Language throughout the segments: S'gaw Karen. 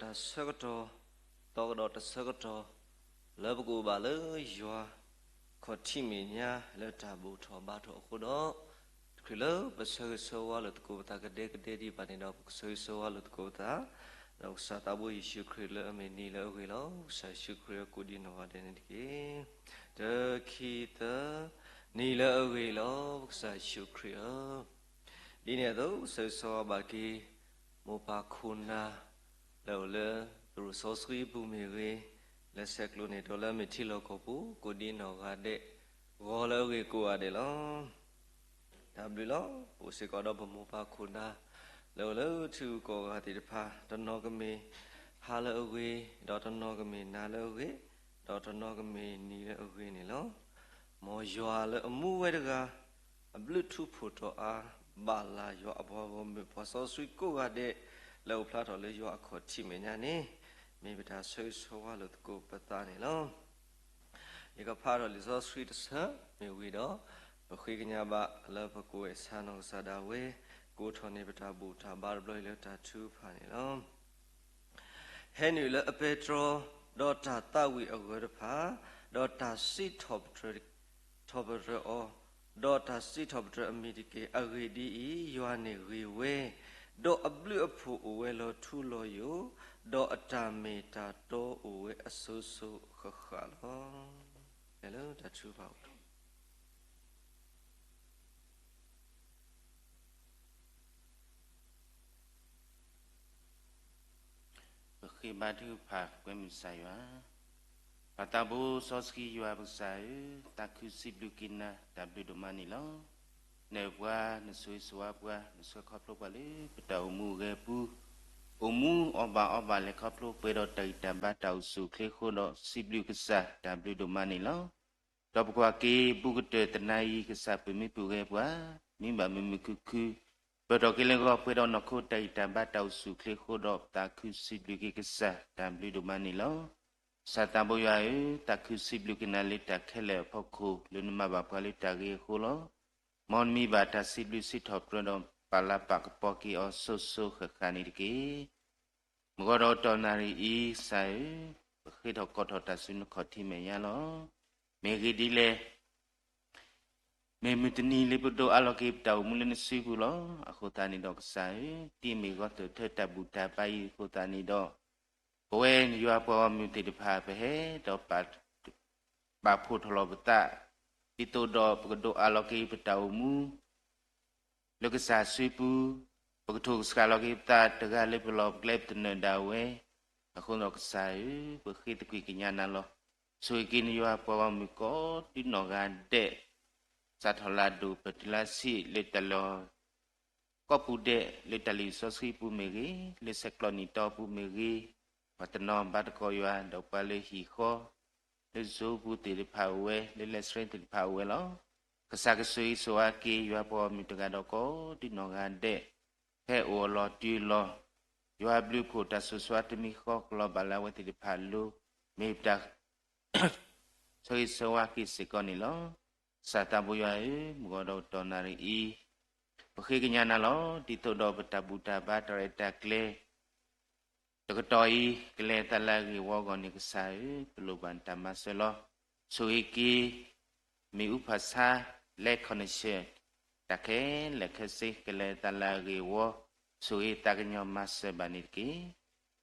တၢ်ဆၢကတီၢ် သီကဒီးတဆၢကတီၢ် လၢပကအိၣ်ဘၣ်လၢယွၤခီၣ်ထံးမဲာ်ညါလၢတၢ်ဘူၣ်ထီၣ်ဘါထီၣ်အဃိဒီး, တချုးလၢပဆၢဂ့ၤဆၢဝါလိာ်သကိးပသးကဒဲကဒဲဒံးဘၣ်န့ၣ်ဒီး ပကဆၢဂ့ၤဆၢဝါလိာ်သကိးပသး ဒီးကစၢ်သးဘိယ့ၣ်ၡူးခရံာ်လၢအမ့ၢ်နံၤလၢအဂ့ၤလီၤ. ကစၢ်ယ့ၣ်ၡူးခရံာ်အကိးဒံးနီၢ်ဂၤဒဲးန့ၣ်တက့ၢ်. တခံသၢ, နံၤလၢအဂ့ၤလီၤ ကစၢ်ယ့ၣ်ၡူးခရံာ်ဧၢ. ဒ်န့ၣ်အသိး ဆၢဂ့ၤဆၢဝါဘၣ်က့ၤ မိၢ်ပၢ်ခိၣ်နၢ် လၢအိၣ်လၢသရိာ်စီဆှံပူၤမ့ၢ်ဂ့ၤ, လၢဆဲးကျိးန့ၣ်ဒီးလၢအမ့ၢ်ထံလီၢ်ကီၢ်ပူၤ ကိးဒံးနီၢ်ဂၤဒဲး ဂီၤလၢအဂ့ၤကိးဂၤဒဲးလီၤ. တၢ်ဘျုးလီၤ. အိၣ်စ့ၢ်ကီးဒီးပမိၢ်ပၢ်ခိၣ်နၢ် လၢအိၣ်လၢထံဂုၤကီၢ်ဂၤသ့ၣ်တဖၣ် တနီၤကမ့ၢ်ဟါလၢအဂ့ၤ, ဒီးတနီၤကမ့ၢ်နၤလၢအဂ့ၤ, ဒီးတနီၤကမ့ၢ်နံၤလၢအဂ့ၤန့ၣ်လီၤ. မ်ယွၤလၢအမူဝဲတဂၤ အဘျုးထူးဖှိၣ်တီၤအါ ဘၣ်လၢယွၤအပှၤဂီၢ်မုၢ်ပှၤစီဆှံကိးဂၤဒဲး လၢအိၣ်ဖျါထီၣ်လၢယွၤအခီၣ်ထံးမဲာ်ညါန့ၣ် မ့ၢ်ပတၢ်ဆၢဂ့ၤဆၢဝါလိာ်သကိးပသးန့ၣ်လီၤ. ယကဖးထီၣ်လံာ်စီဆှံတဆၢမ့ၢ်ဝံၤဒီး ပဃ့ကညးဘၣ်လၢပကအိၣ်ဝဲဆၢနီၢ်ကစၢ်ဒၣ်ဝဲ ကအိးထီၣ်န့ၢ်ပတၢ်ဘူၣ်တၢ်ဘါတဘျီအံၤလၢတၢ်ထုကဖၣ်န့ၣ်လီၤ. ဟဲနုာ်လၢအပဲတြီ ဒီးတၢ်သးဝံၣ်အဂၢၤတဖၣ်, ဒီးတၢ်စံးထီၣ်ပတြၢၤ ထီၣ်ပတြၢၤအီၤ, ဒီးတၢ်စံးထီၣ်ပတြၢၤအမံၤတက့ၢ်. အဂ့ၢ်ဒ်အံၤ, ယွၤန့ၣ်ဂ့ၤဝဲ, ဒီးအဘျုးအဖှိၣ်အိၣ်ဝဲလီၤထူလီၤယိာ်, ဒီးအတၢ်မ့ၢ်တၢ်တီအိၣ်ဝဲအစိၤစိၤဃၣ်ဃၣ်လီၤ. လၢတၢ်ထုကဖၣ် ပဃ့ဘါထုကဖၣ်ကွဲမုာ်ကစၢ်ယွၤ. ပၢ်သးဘိစီဆှံယွၤပကစၢ်ဧၢ, သးခုစံးဘျုးက့ၤနၤ တၢ်ဘျုးဒိၣ်မးန့ၣ်လီၤ. နၢ်ပှၤ နဆိၣ်ဂ့ၤဆိၣ်ဝါပှၤ နဆှၢခီဖျိပှၤလၢပတၢ်အိၣ်မူအဂဲၤပူၤ, အိၣ်မူအီၣ်ဘၣ်အီဘၣ်လဲၤခီဖျိပှဲၤဒီးတၢ်ဂံၢ်တၢ်ဘါတၢ်အိၣ်ဆူၣ်အိၣ်ချ့အဃိဒီး စံးဘျုးကစၢ် တၢ်ဘျုးဒိၣ်မးန့ၣ်လီၤ. ဒီးပကွၢ်က့ၤဘူးကတၢၢ်တနၤအံၤ ကစၢ်ပၢၢ်မုၢ်ပှဲၤပှၤ မံဘၣ်မုာ်မုာ်ခုၣ်ခုၣ်, ပၢၢ်ထီၣ်က့ၤလၢဂီၤပှဲၤဒီးနီၢ်ခိတၢ်ဂံၢ်တၢ်ဘါတၢ်အိၣ်ဆူၣ်အိၣ်ချ့အဃိဒီး သးခုစံးဘျုးက့ၤကစၢ် တၢ်ဘျုးဒိၣ်မးန့ၣ်လီၤ. ကစၢ်သးဘိယွၤဧၢ, သးခုစံးဘျုးက့ၤနၤလၢတၢ်ခဲလၢာ်အဖီခိၣ် လၢနမၤဘၣ်ပှၤလၢတၢ်ဂ့ၤအဃိလီၤ. မ်နမံဘၣ်တၢ်စံးဘျုးစံးထီၣ်ပတြၢၤဒီး ပာ်လၤပာ်ကပီၤက့ၤအီၤစိၤစိၤဃၣ်ဃၣ်န့ၣ်တက့ၢ်. မုၢ်ဂီၤဒီးတီၢ်နၣ်ရံၣ်အံၤ ကစၢ်ဧၢ, ပဃ့ထီၣ်ကိးထီၣ်တၢ်ဆူနခီၣ်ထံးမဲာ်ညါလီၤ. မ့ၢ်ဂ့ၢ်ဒ်လဲၣ် မ့ၢ်မုၢ်တနံၤလၢပဒိးအးလီၤက့ၤပတၢ်အိၣ်မူလၢနစုပူၤလီၤ. အဃိသတးန့ၣ်ဒီးကစၢ်ဧၢ, ဒ်မ့ၢ်ဂီၤသၢၣ်ထၢတၢ်ဘူၣ်တၢ်ဘါအံၤအဃိသတးန့ၣ်ဒီး ပဝဲနယွၤပှၤဂီၢ်မုၢ်သ့ၣ်တဖၣ် ပဟဲဒီးပာ် ပာ်ဖှိၣ်ထီၣ်လီၤပသး ဒ်သိးဒီးပကဒိးအးလီၤက့ၤပတၢ်အိၣ်မူ လၢကစၢ်စုပူၤ, ပကထိၣ်ကဆှၣ်လီၤက့ၤပသးတဂၤလၢပလီၢ်ပကျဲပသနၢၣ်ဒၣ်ဝဲ, အဃိဒီးကစၢ်ဧၢ, ပဃ့သကွံာ်ကညးနၤလီၤ. ဆိၣ်ဂ့ၤက့ၤနယွၤပှၤဂီၢ်မုၢ်ကိးဒံနီၢ်ဂၤဒဲး, စးထီၣ်လၢအဒိၣ် ပတုၤလၢအဆံး လၢတၢ်လီၢ် ကိးပူၤဒဲး လၢတၢ်လံာ်စီဆှံပူၤမ့ၢ်ဂ့ၤ, လၢဆဲးကျိးနံၣ်တီပူၤမ့ၢ်ဂ့ၤ, ပှၤတနီၤဘါသကိးယွၤ ဒီးပှၤလၢဟံၣ်ဃီ လၢစိပူၤသ့ၣ်တဖၣ်အိၣ်ဝဲ, လၢလဲၤဆှဲသ့ၣ်တဖၣ်အိၣ်ဝဲလီၤ. ကစၢ်ကဆိၣ်ဂ့ၤဆိၣ်ဝါက့ၤ ယွၤပှၤဂီၢ်မုၢ်တဂၤဒီးကိးဒံနီၢ်ဂၤဒဲး, ဖဲအိၣ်အလီၢ်တုၤအလီၢ်, ယွၤအဘျုးအဖှိၣ်တၢ်ဆိၣ်ဂ့ၤဆိၣ်ဝါတမံၤဃီကလီၤဘၣ်လၢအဝဲသ့ၣ်တဖၣ်အလိၤ, မ့ၢ်ပတၢ် ဆၢဂ့ၤဆၢဝါက့ၤစ့ၢ်ကီးန့ၣ်လီၤ. ကစၢ်သးဘိယွၤဧၢ, မုၢ်ဂီၤဒီးတီၢ်နၣ်ရံၣ်အံၤ, ပဃ့ကညးနၤလီၤ. ဒ်သိးဒီးပတၢ်ဘူၣ်တၢ်ဘါတၢ်ရဲၣ်တၢ်ကျဲၤ တကတီၢ်အံၤ ကလဲၤအသးလၢအဂ့ၢ်ဝီအဂီၢ်န့ၣ် ကစၢ်ဧၢ, ပလိၣ်ဘၣ်နတၢ်မၤစၢၤလီၤ. ဆိၣ်ဂ့ၤက့ၤ မ့ၣ်အူဖးဆါ လၢ connection တၢ်ခဲလၢာ်ခဲဆ့ ကလဲၤအသးလၢအဂ့ၢ်အဝီ, ဆိၣ်ဂ့ၤသးကညီၤမၤစၢၤဘၣ်န့ၣ်တက့ၢ်.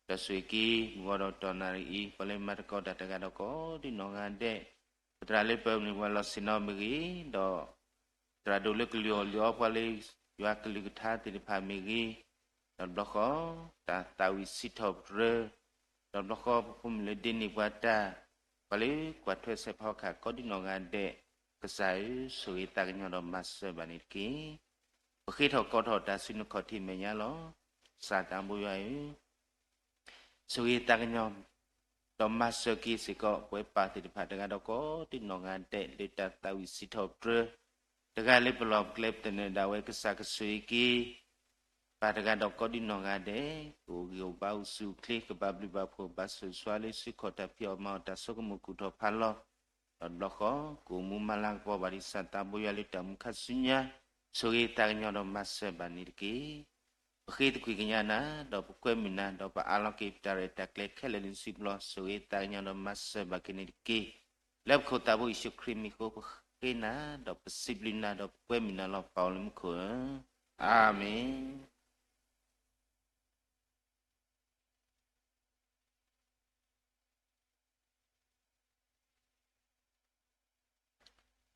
ဒီးဆိၣ်ဂ့ၤက့ၤ မုၢ်ဂီၤဒီးတီၢ်နၣ်ရံၣ်အံၤ ပှၤလၢမၤသကိးတၢ်တဂၤဒီးကိးဒံနီၢ်ဂၤဒဲး, ပသရၣ်လၢပၢၤမုၢ်ပှၤလီၢ်ဆ့ၣ်နီၤမ့ၢ်ဂ့ၤ, ဒီး သရၣ်ဒိၣ်လၢကလုၢ်အီၣ်လုၢ်အီပှၤလၢ ယွၤကလုၢ်ကထါသ့ၣ်တဖၣ်မ့ၢ်ဂ့ၤ, ဒီးတဘျီဃီ တၢ်သးဝံၣ်စံးထီၣ်ပတြၢၤ, ဒီးတဘျီဃီ ပဖိမုၣ်လၢဒ့န့ၢ်ပှၤတၢ်, ပှၤလၢကွၢ်ထွဲဆဲးဖီကဟၣ်ကိးဒံနီၢ်ဂၤဒဲး, ကစၢ်ဧၢ, ဆိၣ်ဂ့ၤသးကညီၤဒီးမၤစၢၤဘၣ်န့ၣ်တက့ၢ်. ပဃ့ထီၣ်ကိးထီၣ်တၢ်ဆူနခီၣ်ထံးမဲာ်ညါလီၤ. ကစၢ်သးဘိယွၤဧၢ, ဆိၣ်ဂ့ၤသးကညီၤ ဒီးမၤစၢၤက့ၤစ့ၢ်ကီး ပဝဲပၢ်သ့ၣ်တဖၣ်တဂၤဒီးကိးဒံနီၢ်ဂၤဒဲး လၢတၢ်သးဝံၣ်စံးထီၣ်ပတြၢၤ, တဂၤလၢပလီၢ်ပကျဲပသနၢၣ်ဒၣ်ဝဲ ကစၢ်ကဆိၣ်ဂ့ၤက့ၤ ပၢ်တဂၤဒီးကိးဒံနီၢ်ဂၤဒဲး, ကအိၣ်ဂံၢ်အိၣ်ဘါအိၣ်ဆူၣ်အိၣ်ချ့ ကဘၣ်ဘျုးဘၣ်ဖှိၣ်ဘၣ်ဆိၣ်ဂ့ၤဆိၣ်ဝါလၢစုခီၣ်တၢ်ဖံးအီၣ်မၤအီၣ်တၢ်ဆိကမိၣ်ကူၣ်ထီၣ်ဖးလီၤ, ဒီးတဘျီဃီ ကအိၣ်မူမၤလၤကပီၤဘၣ်ဒ်ကစၢ်သးဘိယွၤလၢတၢ်မူခါဆူညါ, ဆိၣ်ဂ့ၤသးကညီၤဒီးမၤစၢၤဘၣ်န့ၣ်တက့ၢ်. ပဃ့သကွံၢ်ကညးနၤ, ဒီးပကွဲမုာ်နၤ, ဒီးပအးလီၤက့ၤပတၢ်ရဲၣ်တၢ်ကျဲၤခဲလၢာ်လၢနစုပူၤလီၤ. ဆိၣ်ဂ့ၤသးကညီၤဒီးမၤစၢၤဘၣ်က့ၤန့ၣ်တက့ၢ်. လၢပခိၣ်သးဘိယ့ၣ်ၡူးခရံာ်မံၤအဃိ ပဃ့နၤ, ဒီးပစံးဘျုးနၤ, ဒီးပကွဲမုာ်နၤလီၤ. ပၢ်အိၣ်လၢမူခိၣ်ဧၢ, အၤမ့ၣ်.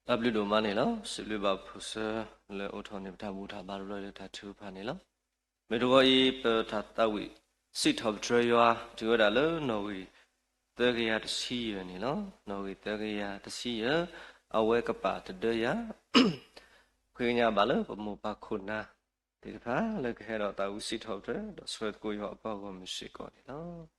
တၢ်ဘျုးဒိၣ်မးန့ၣ်လီၤ. စံးဘျုးဘၣ်ပဖိဆၢလၢအိၣ်ထီၣ်န့ၢ်ပတၢ်ဘူၣ်တၢ်ဘါတဘျီလၢတၢ်ထုကဖၣ်န့ၣ်လီၤ. မ့ၢ်တဂီၤအံၤ ပတၢ်သးဝံၣ်စံးထီၣ်ပတြၢၤယွၤ တုၤဝဲဒၣ်လၢနီၣ်ဂံၢ်သၢကယၤတဆံယဲၢ်န့ၣ်လီၤ. နီၣ်ဂံၢ်သၢကယၤတဆံယဲၢ်, အဝဲကပာ်တဒၢယၤ ဃ့ကညးဘၣ်လၢပမိၢ်ပၢ်ခိၣ်နၢ်သ့ၣ်တဖၣ် လၢကဟဲဒီးသးဝံၣ်စံးထီၣ်ပတြၢၤ ဒီးဆှၢသကိးယွၤအပှၤဂီၢ်မုၢ်စ့ၢ်ကီးန့ၣ်လီၤ.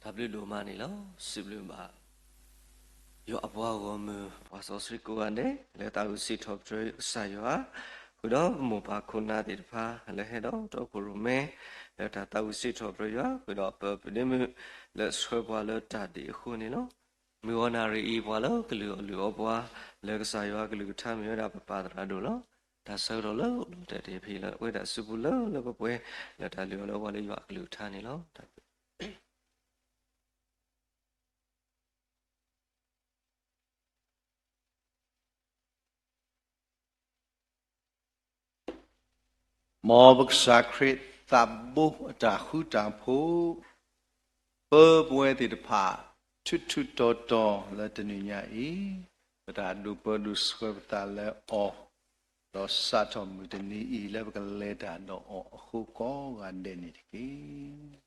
တၢ်ဘျုးဒိၣ်မးန့ၣ်လီၤ. စံးဘျုးဘၣ် ယွၤအပှၤဂီၢ်မုၢ် ပှၤစီဆှံကိးဂၤဒဲး လၢသးဝံၣ်စံးထီၣ်ပတြၢၤကစၢ်ယွၤ, ဃုာ်ဒီးပမိၢ်ပၢ်ခိၣ်နၢ်သ့ၣ်တဖၣ် လၢဟဲဒီးတီခိၣ်ရိၣ်မဲ လၢတၢ်သးဝံၣ်စံးထီၣ်ပတြၢၤယွၤ, ဃုာ်ဒီးပၢ်ပဒ့မုၣ် လၢဆှၢပှၤလၢတၢ်ဒ့ၣ်အဃိန့ၣ်လီၤ. မုၢ်ဂီၤနၣ်ရံၣ်အံၤ ပှၤလၢကလုၢ်အီၣ်လုၢ်အီပှၤ လၢကစၢ်ယွၤကလုၢ်ကထါမ့ၢ်ဝဲဒၣ်ပပၢ်သရၣ်ဒိၣ်လီၤ. တၢ်ဆၢကတီၢ်လၢအိၣ်လီၤတဲာ်တ့ၢ်ဖဲလၢ အဝဲဒၣ်စုပူၤလၢလၢပှဲၤပှဲၤ လၢတၢ်လုၢ်အီၣ်လၢအဝဲလၢယွၤအကလုၢ်ကထါန့ၣ်လီၤ. မ်ပကစၢ်ခရံာ်သးဘိအတၢ်ဃူတၢ်ဖိး ပၢပဝဲသ့ၣ်တဖၣ် ထူးထူးတီၤတီၤလၢတနံၤညါအံၤ, ပတၢ်ဒိးပၢဒိးဆှၢပသးလၢအီၤ, ဒီးစးထီၣ်မုၢ်တနံၤအံၤလၢပကလဲၤတၢ်ဒီးအီၤအဃိကိးဂၤဒဲးန့ၣ်တက့ၢ်.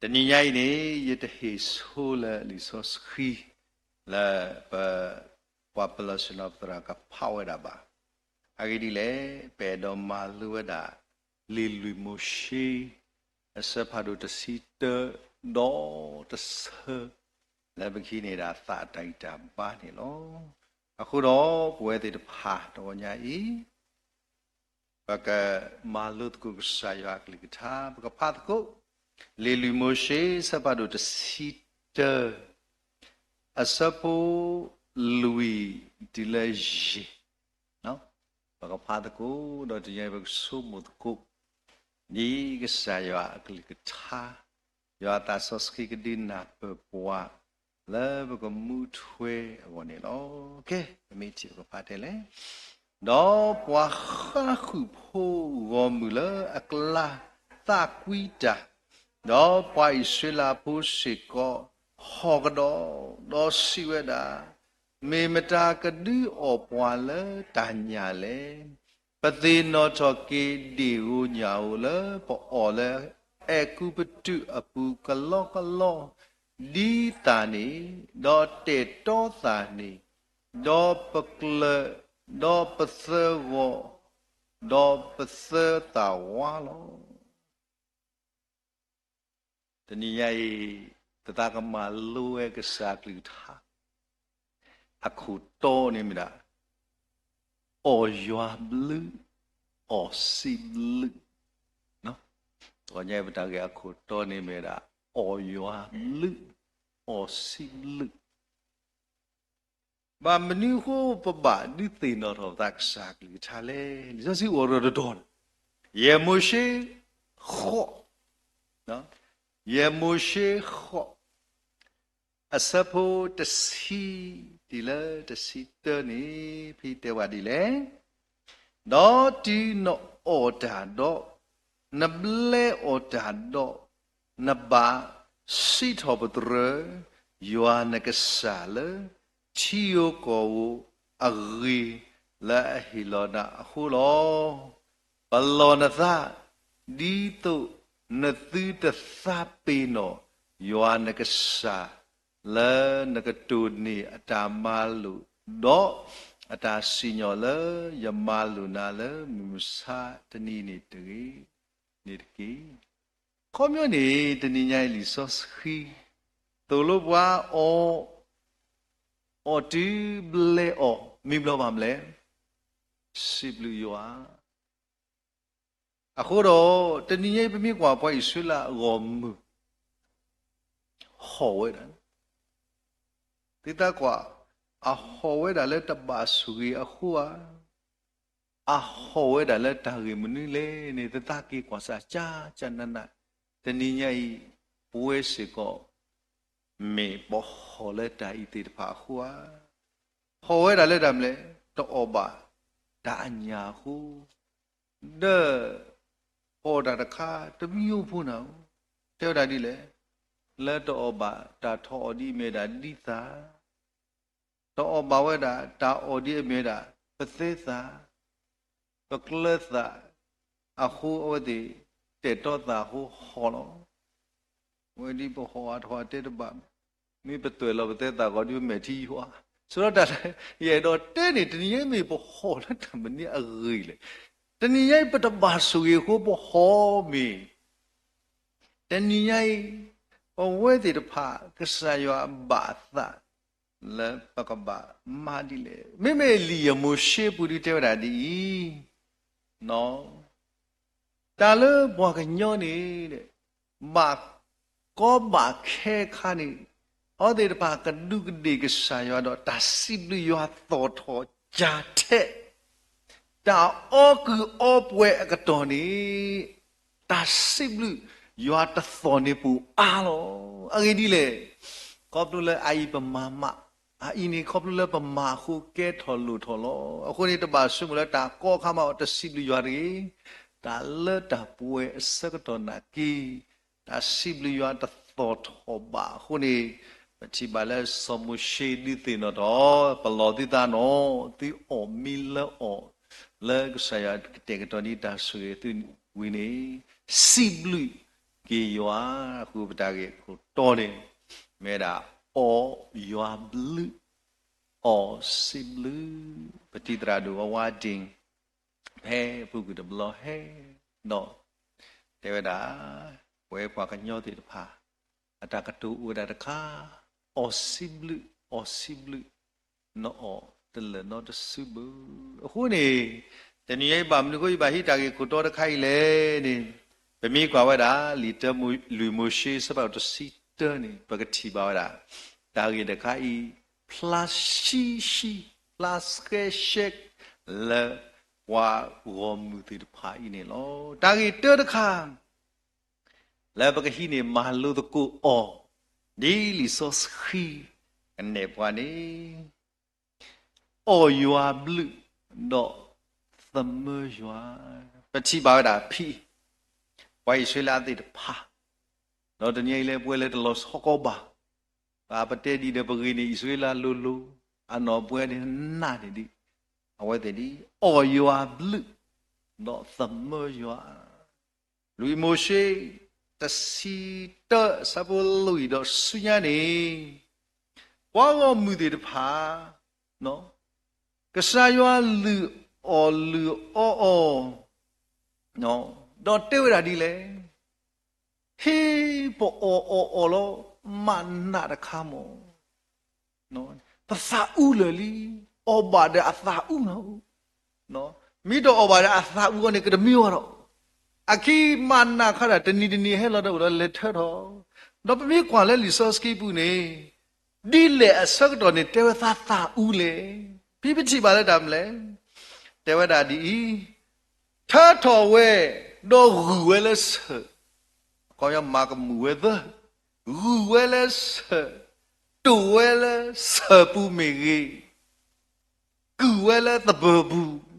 တနံၤညါအံၤန့ၣ် ယတဟ့ၣ်ဆိလၢလံာ်စီဆှံ လၢပ ပှၤပလီၢ်ဆ့ၣ်နီၤပသရၣ်ကဖးဝဲဒၣ်ဘၣ်. အဂ့ၢ်ဒ်လဲၣ်, ပအဲၣ်ဒိးမၤလိဝဲဒၣ် လံာ်လွံၢ်မိၤၡ့ အဆၢဖးဒိၣ်တဆံတၢ ဒီးတဆၢ လၢပကဟံးန့ၢ်ဒၣ်သးအတၢ်ဂံၢ်တၢ်ဘါန့ၣ်လီၤ. အဃိဒီး ပဝဲသ့ၣ်တဖၣ်တဂီၤညါအံၤ ပကမၤလိသကိးကစၢ်ယွၤအကလုၢ်ကထါ, ပကဖးသကိး လံာ်လွံၢ်မိၤၡ့ ဆၢဖးဒိၣ်တဆံတၢ အဆၢဖိလွံၢ်တုၤလၢယဲၢ်, ပကဖးသကိး ဒီးတနံၤညါအံၤပကဆိကမိၣ်သကိး ဒ်ကစၢ်ယွၤအကလုၢ်ကထါ, ယွၤအသးစီဆှံကဒုးနၢ်ပၢၢ်ပှၤ လၢပကမူထွဲအဂီၢ်န့ၣ်လီၤ. ကဲ, ပမ့ၢ်ထံၣ်ပကဖးတဲလဲၣ်. ဒီးပှၤဃါဃုာ်ဖိဂီၢ်မုၢ်လၢအကျါသးကွံတၢ်, ဒီးပှၤအံၣ်စရ့လးဖိစ့ၢ်ကီး ဟီၣ်ကဒီး, ဒီးစံးဝဲဒၣ်, မ့ၢ်မတၤကဒုးအီၣ်ပှၤလၢတၢ်ညၣ်လဲၣ်. ပသ့ၣ်နီၣ်ထီၣ်က့ၤဒ့ၣ်ဧိၤညၣ်ဧိၤလၢပအီၣ်လၢအဲၤကူပတူးအပူၤကလီကလီ, ဒ်သၣ်န့ၣ်, ဒီးတဲာ်တီသၣ်န့ၣ်, ဒီးပကျၢၤ, ဒီးပသၢဂီၤ, ဒီးပသၢသးဝါလီၤ. တနံၤညါအံၤ ပသးကမၤလိဝဲကစၢ်ကလုၢ်ကထါ အခိၣ်တီန့ၣ်မ့ၢ်ဒၣ် အီၣ်ယွၤဘျုး, အီၣ်စံးဘျုး. တနံၤညါအံၤပတၢ်ဂ့ၢ်အခိၣ်တီန့ၣ်မ့ၢ်ဒၣ် အီၣ်ယွၤဘျုး, အီၣ်စံးဘျုး. ဘၣ်မနုၤအဃိပဘၣ်ဒုးသ့ၣ်နီၣ်ထီၣ်ပသးကစၢ်ကလုၢ်ကထါလဲၣ်. လံာ်စီဆှံအိၣ်ဒီးတတီၤန့ၣ်, ယဲၢ်မိၤၡ့ ဃိး, ယဲၢ်မိၤၡ့ ဃိး, အဆၢဖိတဆံ တုၤလၢတဆံတၢန့ၣ် ဖဲတဲဝဲဒ်လဲၣ်. ဒီးတုၤနအီၣ်တၢ်ဒီး နဘျဲအီၣ်တၢ်ဒီး နဘၣ်စံးထီၣ်ပတြၢၤ ယွၤနကစၢ်လၢ ထံဧိၤကီၢ်ဧိၤအဂ့ၤလၢအဟ့ၣ်လီၤနၤအဃိလီၤ. ပလီၢ်နသး ဒ်သိးနသုတသးပ့ၤနီၣ် ယွၤနကစၢ် လၢနကတိၢ်န့ၢ်အတၢ်မၤလိာ် ဒီးအတၢ်စံၣ်ညီၣ်လၢယမၤလိာ်နၤလၢမုၢ်မဆါတနံၤန့ၣ်တဂ့ၤန့ၣ်တက့ၢ်. ခီပညီန့ၣ် တနံၤညါအံၤလံာ်စီဆှံ သိၣ်လိပှၤအီၣ်, အီၣ်တုၤဘျဲအီၣ် မ့ၢ်ဘျီဘၣ်မလဲၣ်, စံးဘျုးယွၤ. အဃိဒီး တနံၤညါအံၤပမ့ၢ်ကွၢ်ပှၤအံၣ်စရ့လးအဂီၢ်မုၢ် ဟီၣ်ဝဲဒၣ်, သုသးကွၢ်, အဟီၣ်ဝဲဒၣ်လၢတဘၣ်ဆိၣ်ဂ့ၤအဃိဧါ, အဟီၣ်ဝဲဒၣ်လၢတၢ်ဂ့ၢ်မနုၤလဲၣ်န့ၣ် သုသးက့ၤကွၢ်စၢ်ကၠၢ်ကၠၢ်နးနး, တနံၤညါအံၤ ပဝဲစ့ၢ်ကီး မ့ၢ်ပဟီၣ်လၢတၢ်အံၤသ့ၣ်တဖၣ်အဃိဧါ. ဟီၣ်ဝဲဒၣ်လၢတၢ်မနုၤလဲၣ်, တအီၣ်ဘၣ်တၢ်အညၣ်အဃိ, ဒီး ပအီၣ်တၢ်တခါ တမံၤအိၣ်ဖိနၤဧိၤ, တဲဝဲဒၣ်ဒ်လဲၣ်, လၢတအီၣ်ဘၣ်တၢ်ထီၣ်အီၣ်ဒ်အမ့ၢ်ဒၣ်ဒ်သၣ်, တအီၣ်ဘၣ်ဝဲဒၣ်တၢ်အီၣ်ဒ်အမ့ၢ်ဒၣ် ပသဲသၣ်, ပကျၢၤသၣ်, အဃိအဝဲသ့ၣ် တဲာ်တီသၣ်အဃိဟီၣ်လီၤ. ဝဲဒ်ပဟီၣ်အါထီၣ်အတဲတဘၣ်, မ့ၢ်ပသွဲၣ်လီၤပသဲသၣ်ဂီၤဒ်ပမဲာ်ထံယွၤ, ဆိဒီးတၢ်လၢယအဲၣ်ဒိးတဲန့ၣ် တနံၤညါအံၤမ့ၢ်ပဟီၣ်လၢတၢ်မနုၤအဂ့ၢ်လဲၣ်. တနံၤညါအံၤပတဘၣ်ဆိၣ်ဂ့ၤအဃိပဟီၣ်မ့ၢ် တနံၤညါအံၤ ပဝဲသ့ၣ်တဖၣ် ကစၢ်ယွၤဘၣ်အသး လၢပကဘၣ်မၤဒ်လဲၣ်. မ့မ့ၢ်လံာ်ယဲၢ်မိၤၡ့ပူၤဒုးတဲဝဲဒၣ်ဒ်အံၤ, တၢ်လၢပှၤကညီန့ၣ် ဘၣ်ကီဘၣ်ခဲအခါန့ၣ် အဝဲသ့ၣ်တဖၣ်ကဒူးကဒ့ၣ်ကစၢ်ယွၤဒီး တၢ်စံးဘျုးယွၤသီၣ်ထီၣ်ကၢ်ထဲး တၢ်အီၣ်ကုၢ်အီပှဲၤအကတီၢ်န့ၣ် တၢ်စံးဘျုးယွၤတသီၣ်န့ၣ်ပူၤအါလီၤ. အဂ့ၢ်ဒ်လဲၣ်, ခီဖျိလၢအအံၤပမၤမး, အအံၤန့ၣ်ခီဖျိလၢပမၤအဃိကဲထီၣ်လိၣ်ထီၣ်လီၤ. အဃိန့ၣ် တဘၣ်ဆိကမိၣ်လၢတၢ်ကီအခါမး တစံးဘျုးယွၤတဂ့ၤ, တၢ်လၢတၢ်ပှဲၤအဆၢကတီၢ်နာ်က့ တၢ်စံးဘျုးယွၤတသီၣ်ထီၣ်ဘၣ်အဃိန့ၣ်, ပထံၣ်ဘၣ်လၢစီၤမိၤၡ့ဒုးသ့ၣ်နီၣ်ထီၣ် ပလီၢ်သုသးနီၣ်, သုအီၣ်မံလၢအီၣ် လၢကစၢ်ယွၤကတဲာ်ကတီၤန့ၢ်တၢ်ဆိၣ်ဂ့ၤသုဝံၤန့ၣ်, စံးဘျုးက့ၤယွၤ. အဃိပတၢ်ဂ့ၢ်ခိၣ်တီန့ၣ် မ့ၢ်ဝဲဒၣ် အီၣ်ယွၤဘျုး, အီၣ်စံးဘျုး, ပတံၤသရၣ်ဒိၣ်ဝါဝါဒ့ၣ် ဖဲအပူၤကွံာ်တဘျီဟဲဒီး တဲဝဲဒၣ်, ပဝဲပှၤကညီသ့ၣ်တဖၣ် အတၢ်ကတိၤအိၣ်ဝဲဒၣ်တခါ, အီၣ်စံးဘျုး, အီၣ်စံးဘျုး, နအီၣ်တလၢာ်နီတစုဘၣ်. အဃိန့ၣ်, တနံၤအံၤဘၣ်မနုၤအဃိ ယဘၣ်ဟံးတၢ်ဂ့ၢ်ခိၣ်တီတခါအံၤလဲၣ်န့ၣ်, ပမ့ၢ်ကွၢ်ဝဲဒၣ် လံာ်တၢမိၤၡ့ လွံၢ်မိၤၡ့ အဆၢဖးဒိၣ်တဆံတၢန့ၣ် ပကထံၣ်ဘၣ်ဝဲဒၣ် တၢ်ဂ့ၢ်တခါအံၤ ဖျါဆှံဆှံ, ဖျါဆှဲဆှဲ လၢပှၤဂီၢ်မုၢ်သ့ၣ်တဖၣ်အံၤန့ၣ်လီၤ. တၢ်ဂ့ၢ်တၢတခါ လၢပကဟံးန့ၢ်မၤလိသကိးအီၤ, ဒ်လံာ်စီဆှံကနဲၣ်ပှၤန့ၣ်, အီၣ်ယွၤဘျုး, ဒီးသမၢယွၤ. ပထံၣ်ဘၣ်ဝဲဒၣ်ဖဲ ပှၤအံၣ်စရ့လးသ့ၣ်တဖၣ်, ဒီးတနံၤအံၤလၢပဝဲလၢတလီၤဆီကီးဘၣ်, ပတဲဒ်ဒီးပဂ့ၤန့ၣ် အံၣ်စရ့လးလိၤလိၤ, အနီၢ်ပှဲၤန့ၣ်နးန့ၣ်ဒံး, အဝဲသ့ၣ်ဒ် အီၣ်ယွၤဘျုး, ဒီးသမၢယွၤ. လွံၢ်မိၤၡ့ တဆံတၢ အဆၢဖိလွံၢ်ဒီးဆူညါန့ၣ်, ပှၤဂီၢ်မုၢ်သ့ၣ်တဖၣ် ကစၢ်ယွၤလုၢ်အီၣ်လုၢ်အီအီၤ, ဒီးတဲဝဲဒၣ်ဒ်လဲၣ်, ဟ့ၣ်ပအီၣ်အီၣ်အီၣ်လီၤ မၤနးတခါမး. ပသးအူလၢာ်လံ, အီၣ်ဘၣ်ဒီးအသးအူနီၤ, မ့ၢ်တအီၣ်ဘၣ်ဒီးအသးအူအီၤန့ၣ် ကတမ့ၢ်ဝဲဒီး, အခံမၤနးခါဒၣ်တနံၤတနံၤဟဲလီၤဒီးအိၣ်ဒီးလဲၤထၢထီၣ်, ဒီးပမ့ၢ်ကွၢ်လၢလံာ်စီဆှံပူၤန့ၣ်, ဒ်လဲၣ်အဆၢကတီၢ်န့ၣ် တဲဝဲသးသးအူလဲၣ်. ဖဲပထံၣ်ဘၣ်လၢတၢ်မနုၤလဲၣ်, တဲဝဲဒၣ်ဒ်အံၤ, ထၢထီၣ်ဝဲ, ဒီးဂုၢ်ဝဲလၢဆၢၣ်, အခီပညီမၤကမူၣ်ဝဲသၢ, ဂုၢ်ဝဲလၢဆၢၣ်, တိာ်ဝဲလၢဆၢၣ်ပူၤမ့ၢ်ဂ့ၤ, ကုၢ်ဝဲလၢသပၢၤပူၤ,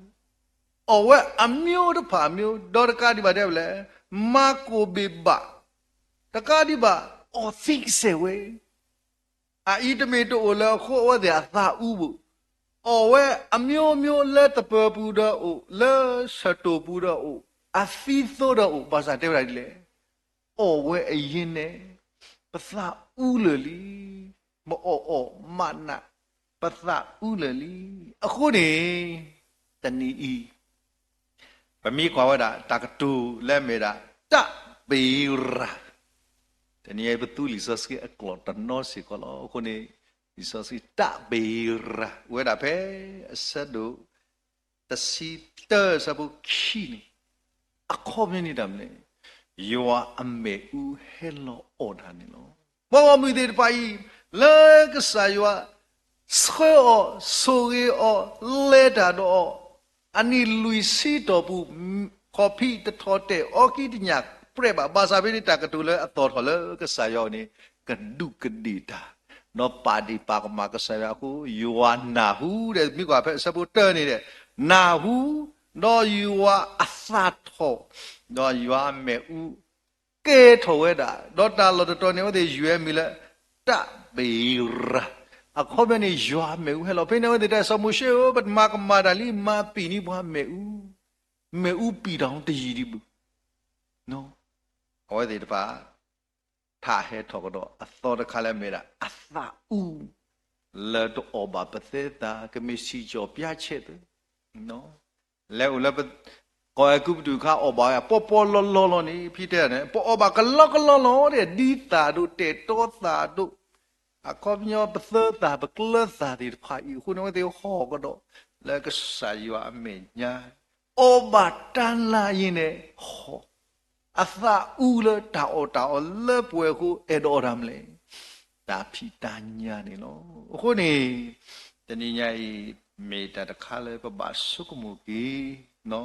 အီၣ်ဝဲအမျိုးတဖၣ်အမျိုး, ဒီးတကးဒံးဘၣ်တဲဝဲလဲၣ်, မၤကိၣ်ဘ့ၣ်ဘၣ်, တကးဒံးဘၣ်, အီၣ်သံကစဲာ်ဝဲ အအံၤတမ့ၢ်တအိၣ်လၢအဃိအဝဲသ့ၣ်အသးအူဘၣ်, အီၣ်ဝဲအမျိုးမျိုးလၢသပၢၤပူၤဒီးအိၣ်, လၢဆၢၣ်တိာ်ပူၤဒီးအိၣ်, အသံသိဒီးအိၣ်, ဘၣ်ဆၣ်တဲဝဲဒၣ်ဒ်လဲၣ်, အီၣ်ဝဲအယံၤန့ၣ်, ပသးအူလၢာ်လံ, ပအီၣ်အီၣ်မးနး, ပသးအူလၢာ်လံ. အဃိန့ၣ်, တနံၤအံၤ ပမ့ၢ်ကွၢ်ဝဲဒၣ် တၢ်ကတိၤလၢအမ့ၢ်ဒၣ် တၢ်ဘ့ရၤ, တနံၤအံၤပသူလံာ်စီဆှံအကျိာ်တနီၤစ့ၢ်ကီးလီၤ. အဃိန့ၣ် လံာ်စီဆှံတၢ်ဘ့ရၤ အိၣ်ဝဲဒၣ်ဖဲ အဆၢဒိၣ် တဆံတၢ အဆၢဖိခံန့ၣ်, အခီပညီန့ၣ်တၢ်မနုၤလဲၣ်, ယွၤအမ့ၣ်အူဟဲလီၤအီၣ်တၢ်န့ၣ်လီၤ. ပှၤဂီၢ်မုၢ်သ့ၣ်တဖၣ်အံၤ လၢကစၢ်ယွၤ ဆှၢအီၤ, ဆိၣ်ဂ့ၤအီၤ, လဲၤတၢ်ဒီးအီၤ, အနံၣ်လွံၢ်ဆံတီၢ်ပူၤ, ခီၣ်ဖံးတထီၣ်တဲာ်, အီကံတညၣ်ပြဲးဘၣ်, ဘၣ်ဆၣ်ဖဲန့ၣ် တၢ်ကတိၤလၢအသီၣ်ထီၣ်လၢကစၢ်ယွၤအအိၣ်န့ၣ် ကဒူးကဒ့ၣ်တၢ်, ဒီးပာ်ဒ့ၣ်ပာ်ကမၣ်ကစၢ်ယွၤအဃိ ယွၤနၢ်ဟူ, ဒီးမ့ၢ်ကွၢ်ဖဲအဆၢဖိတၢန့ၣ်ဒီး နၢ်ဟူ, ဒီးယွၤအသးထီၣ်, ဒီးယွၤအမ့ၣ်အူ ကဲထီၣ်ဝဲဒၣ်, ဒီးတၢ်လီၢ်တတီၤန့ၣ် အဝဲသ့ၣ်ယုၢ်အမံၤလၢ တၢ်ဘ့ရၤ, အခီပညီန့ၣ် ယွၤအမ့ၣ်အူဟဲလီၤ. ဖဲန့ၣ်အဝဲသ့ၣ်တဲ စီၤမိၤၡ့ဧၢ, ပမၤကမၣ်တၢ်လံ, မၤပံာ်န့ၢ်ပှၤမ့ၣ်အူ, မ့ၣ်အူပံာ်တၢ်တယံာ်ဒံးဘၣ်. အဝဲသ့ၣ်တဖၣ် ထးဟဲထီၣ်ကဒီးအသီတခါလၢအမ့ၢ်ဒၣ် အသးအူ လၢတအီၣ်ဘၣ်ပသဲသး ကမ့ၢ်စံၣ်ကၠီၣ်ပၠါဆဲးသ့ လဲၤအိၣ်လၢ ကီၢ်အဲၤကူပတူးအခါ အီၣ်ဘၣ်ဝဲ ပီပီလီလီလီၤန့ၣ် ဖံတဲန့ၣ် ပအီၣ်ဘၣ်ကလီကလီလီၤဒီး ဒ်သၣ်ဒိၣ်တဲာ်တီသၣ်ဒိၣ်, အခီပညီပသၢသၣ်ပကျၢၤသၣ်သ့ၣ်တဖၣ်အံၤ အဃိန့ၣ် အဝဲသ့ၣ်ဟီၣ်ကဒီး လၢကစၢ်ယွၤအမဲာ်ညါ အီၣ်ဘၣ်တၢ်လၢယံၤန့ၣ် ဟီၣ်, အသးအူလၢတၢ်အီၣ်တၢ်အီလၢပှဲၤအဃိ အဲၣ်ဒိးအီၣ်တၢ်မနုၤလဲၣ်, တၢ်ဖံးတၢ်ညၣ်န့ၣ်လီၤ. အဃိန့ၣ် တနံၤညါအံၤ မ့ၢ်တၢ်တခါလၢပဘၣ်ဆိကမိၣ်က့ၤ,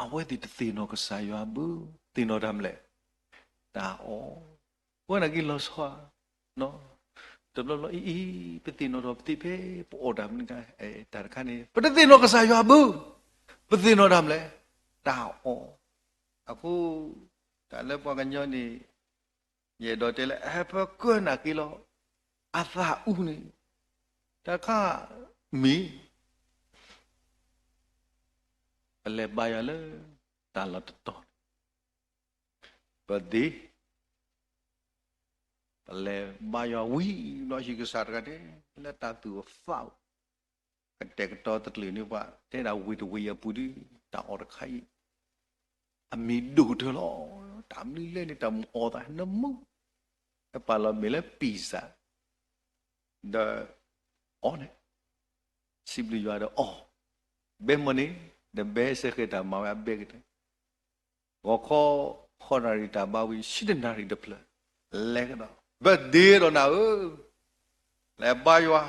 အဝဲသ့ၣ်တသ့ၣ်နီၣ်ကစၢ်ယွၤဘၣ်, သ့ၣ်နီၣ်တၢ်မနုၤလဲၣ်, တၢ်အီၣ်, ပဝဲနာ်က့ၤလီၤဆီ, တဘျီဘျီအံၤအံၤ ပသ့ၣ်နီၣ်ထီၣ်ပသ့ၣ်ဖဲပအီၣ်တၢ်မနုၤ, တၢ်တခါန့ၣ် ပတသ့ၣ်နီၣ်ကစၢ်ယွၤဘၣ်, ပသ့ၣ်နီၣ်တၢ်မနုၤလဲၣ်, တၢ်အီၣ်, အဃိ တၢ်လၢပှၤကညီန့ၣ် ယအဲၣ်ဒိးတဲလၢ ဟဲပကၢၢ်နာ်က့ၤလီၤ, အသးအုးန့ၣ်, တၢ်တခါမ့ၢ် ပလဲၤဘါယွၤလၢ တၢ်လီၢ်တတီၤန့ၣ်, ပသ့, ပလဲၤဘါယွၤဝံၤဘျီ ဟံၣ်ကစၢ်တဂၤန့ၣ် လၢတၢ်သူၣ်အသးအိၣ် ကတဲာ်ကတီၤတကလုာ်န့ၣ် ပှၤတဲဒၣ်ဝ့ၢ်တဝ့ၢ်အပူၤဒီး တၢ်အီၣ်တခါအံၤ အမံၤဒိၣ်ကတၢၢ်လီၤ. တၢ်မနုၤလဲၣ်န့ၣ် တၢ်မုၢ်အီၣ်သးနမူ, အပာ်လီၤမ့ၢ်လၢ pizza ဒီး အီၣ်န့ၣ် စံးဘျုးယွၤဒီးအီၣ်, ဘဲမီၢ်န့ၣ် ဒီးဘဲစဲဃဲၤတၢ်မၤဝဲအဘဲကတၢၢ်, ဂီၤခီ ဃိးနၣ်ရံၣ်တၢ်ဘါဝံၤ ဆံတၢနၣ်ရံၣ်တဖျၢၣ် လဲၤကဒီး birthday ဒီးနၤဧၢ, လဲၤဘါယွၤ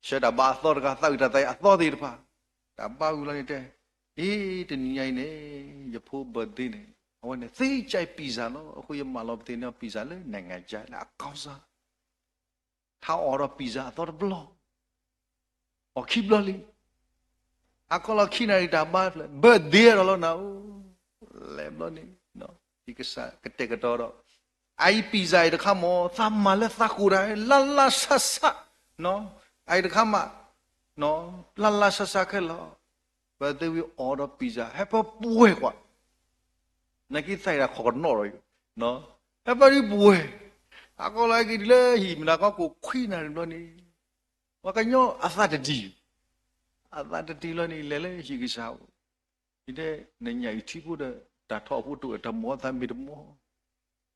ဆှၢတၢ်ဘါအသီတဂၤ သးအုးတၢ်သးအံၤအသီသ့ၣ်တဖၣ်, တၢ်ဘါဝံၤလီၤန့ၣ်တဲ, အ့ တနံၤညါအံၤန့ၣ် ယဖိ birthday န့ၣ် အဝဲန့ၣ် သ့ကၠဲး pizza လီၤ. အဃိယမၤလီၤပသ့ၣ်န့ၢ် pizza လၢ နိုင်ငံခြား လၢအကီၢ်စၢ် ထါအီၣ်ဒီး pizza အသီတဘျီ, အီၣ်ခံဘျီလံ, ဟါခီလီၤခံနၣ်ရံၣ်တၢ်ဘါဖျၢၣ် birthday ဒီးလီၤနၤဧၢ, လဲၤဘျီန့ၣ် ဟံၣ်ကစၢ်ကတဲာ်ကတီၤဒီး, အအံၤ pizza အံၤတခါမ့ၢ် သးမၤလၢသးကိၢ်ဒၣ် လၢ်လၢ်ဆးဆး, အအံၤတခါမး လၢ်လၢ်ဆးဆးခဲလၢာ်, birthday ဝံၤအီၣ်ဒီး pizza ဟဲပပှဲၤကွၢ် နာ်က့သးအံၤတၢ်ခီၣ်ကနီၣ်ဒီး, ဟဲပဒုပှဲၤ, ဟါခီလီၤဟဲက့ၤတုၤလၢဟံၣ်မနုၤခီကိၣ်ခွံနၣ်ရံၣ်ဘျီန့ၣ်, ပှၤကညီအသးတတံၢ်, အသးတတံၢ်လီၤန့ၣ် လဲၤလၢဟံၣ်ကစၢ်အိၣ်, ယတဲ နညၣ်အံၤထံဖိဒီး တၢ်ထီၣ်အဖိတအိၣ် တၢ်မၤအသးမ့ၢ်တမီၤ,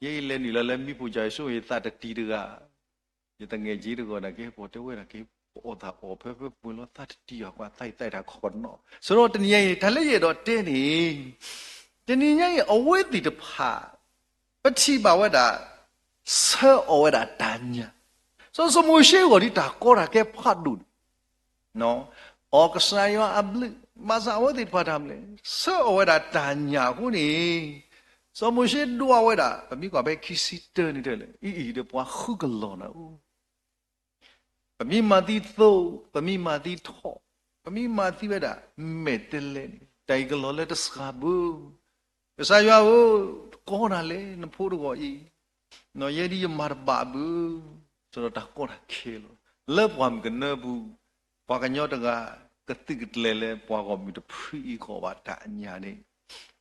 ယဲယလဲၤနုာ်လီၤလၢမံဖိကၠီၤယဆိ ယသးတတံၢ်တဂၤ ယသငဲးက့တဂီၢ်နာ်က့ ပှၤတဲဝဲဒၣ်က့ ပအီၣ်သးအီၣ်ဖဲဖဲပှဲၤလီၤ သးတတံၢ်အီၤကွၢ် သးအံၤသးအံၤတၢ်ခီၣ်ကနီၣ်. ဆိုတော့တနံၤညါအံၤ တၢ်လၢယအဲၣ်ဒိးတဲန့ၣ်, တနံၤညါအံၤ အဝဲသ့ၣ်တဖၣ် ပထံၣ်ဘၣ်ဝဲဒၣ် ဆှၢအီၣ်ဝဲဒၣ်တၢ်ညၣ်, စီၤစီၤမိၤၡ့အဂီၢ်ဒ်တၢ်ကီတၢ်ခဲဖးဒိၣ်န့ၣ် အီၣ်ကစၢ်ယွၤအဘျုး, ဘၣ်ဆၣ်အဝဲသ့ၣ်တဖၣ်တၢ်မနုၤလဲၣ် ဆှၢအီၣ်ဝဲဒၣ်တၢ်ညၣ်အဃိန့ၣ်, စီၤမိၤၡ့ဒွးဝဲဒၣ် ပမ့ၢ်ကွၢ်ဖဲခံဆံတၢန့ၣ်တဲလဲၣ် အံၤအံၤဒီးပှၤဃုကလီၤနၤဧၢ, ပမ့ၢ်မၤသံသိ, ပမ့ၢ်မၤသံထီၣ်, ပမ့ၢ်မၤသံဝဲဒၣ် မဲာ်တဲးလဲးန့ၣ် တၢ်အံၤကလီၤလၢတစှၤဘၣ်. ကစၢ်ယွၤဧၢ, တကီနၤလဲၣ် နဖိတဂီၤအံၤ, ယဲဒ်ယမၤတဘၣ်ဘၣ်, ဆိုတော့တၢ်ကီတၢ်ခဲလီၤ. လၢပှၢ်မုၢ်ကနၢပူၤ, ပှၤကညီတဂၤ ကသုးကကျဲၤလၢပှၤဂီၢ်မုၢ်တဖုအံၤအဂီၢ်ဘၣ်တၢ်ညၣ်န့ၣ်,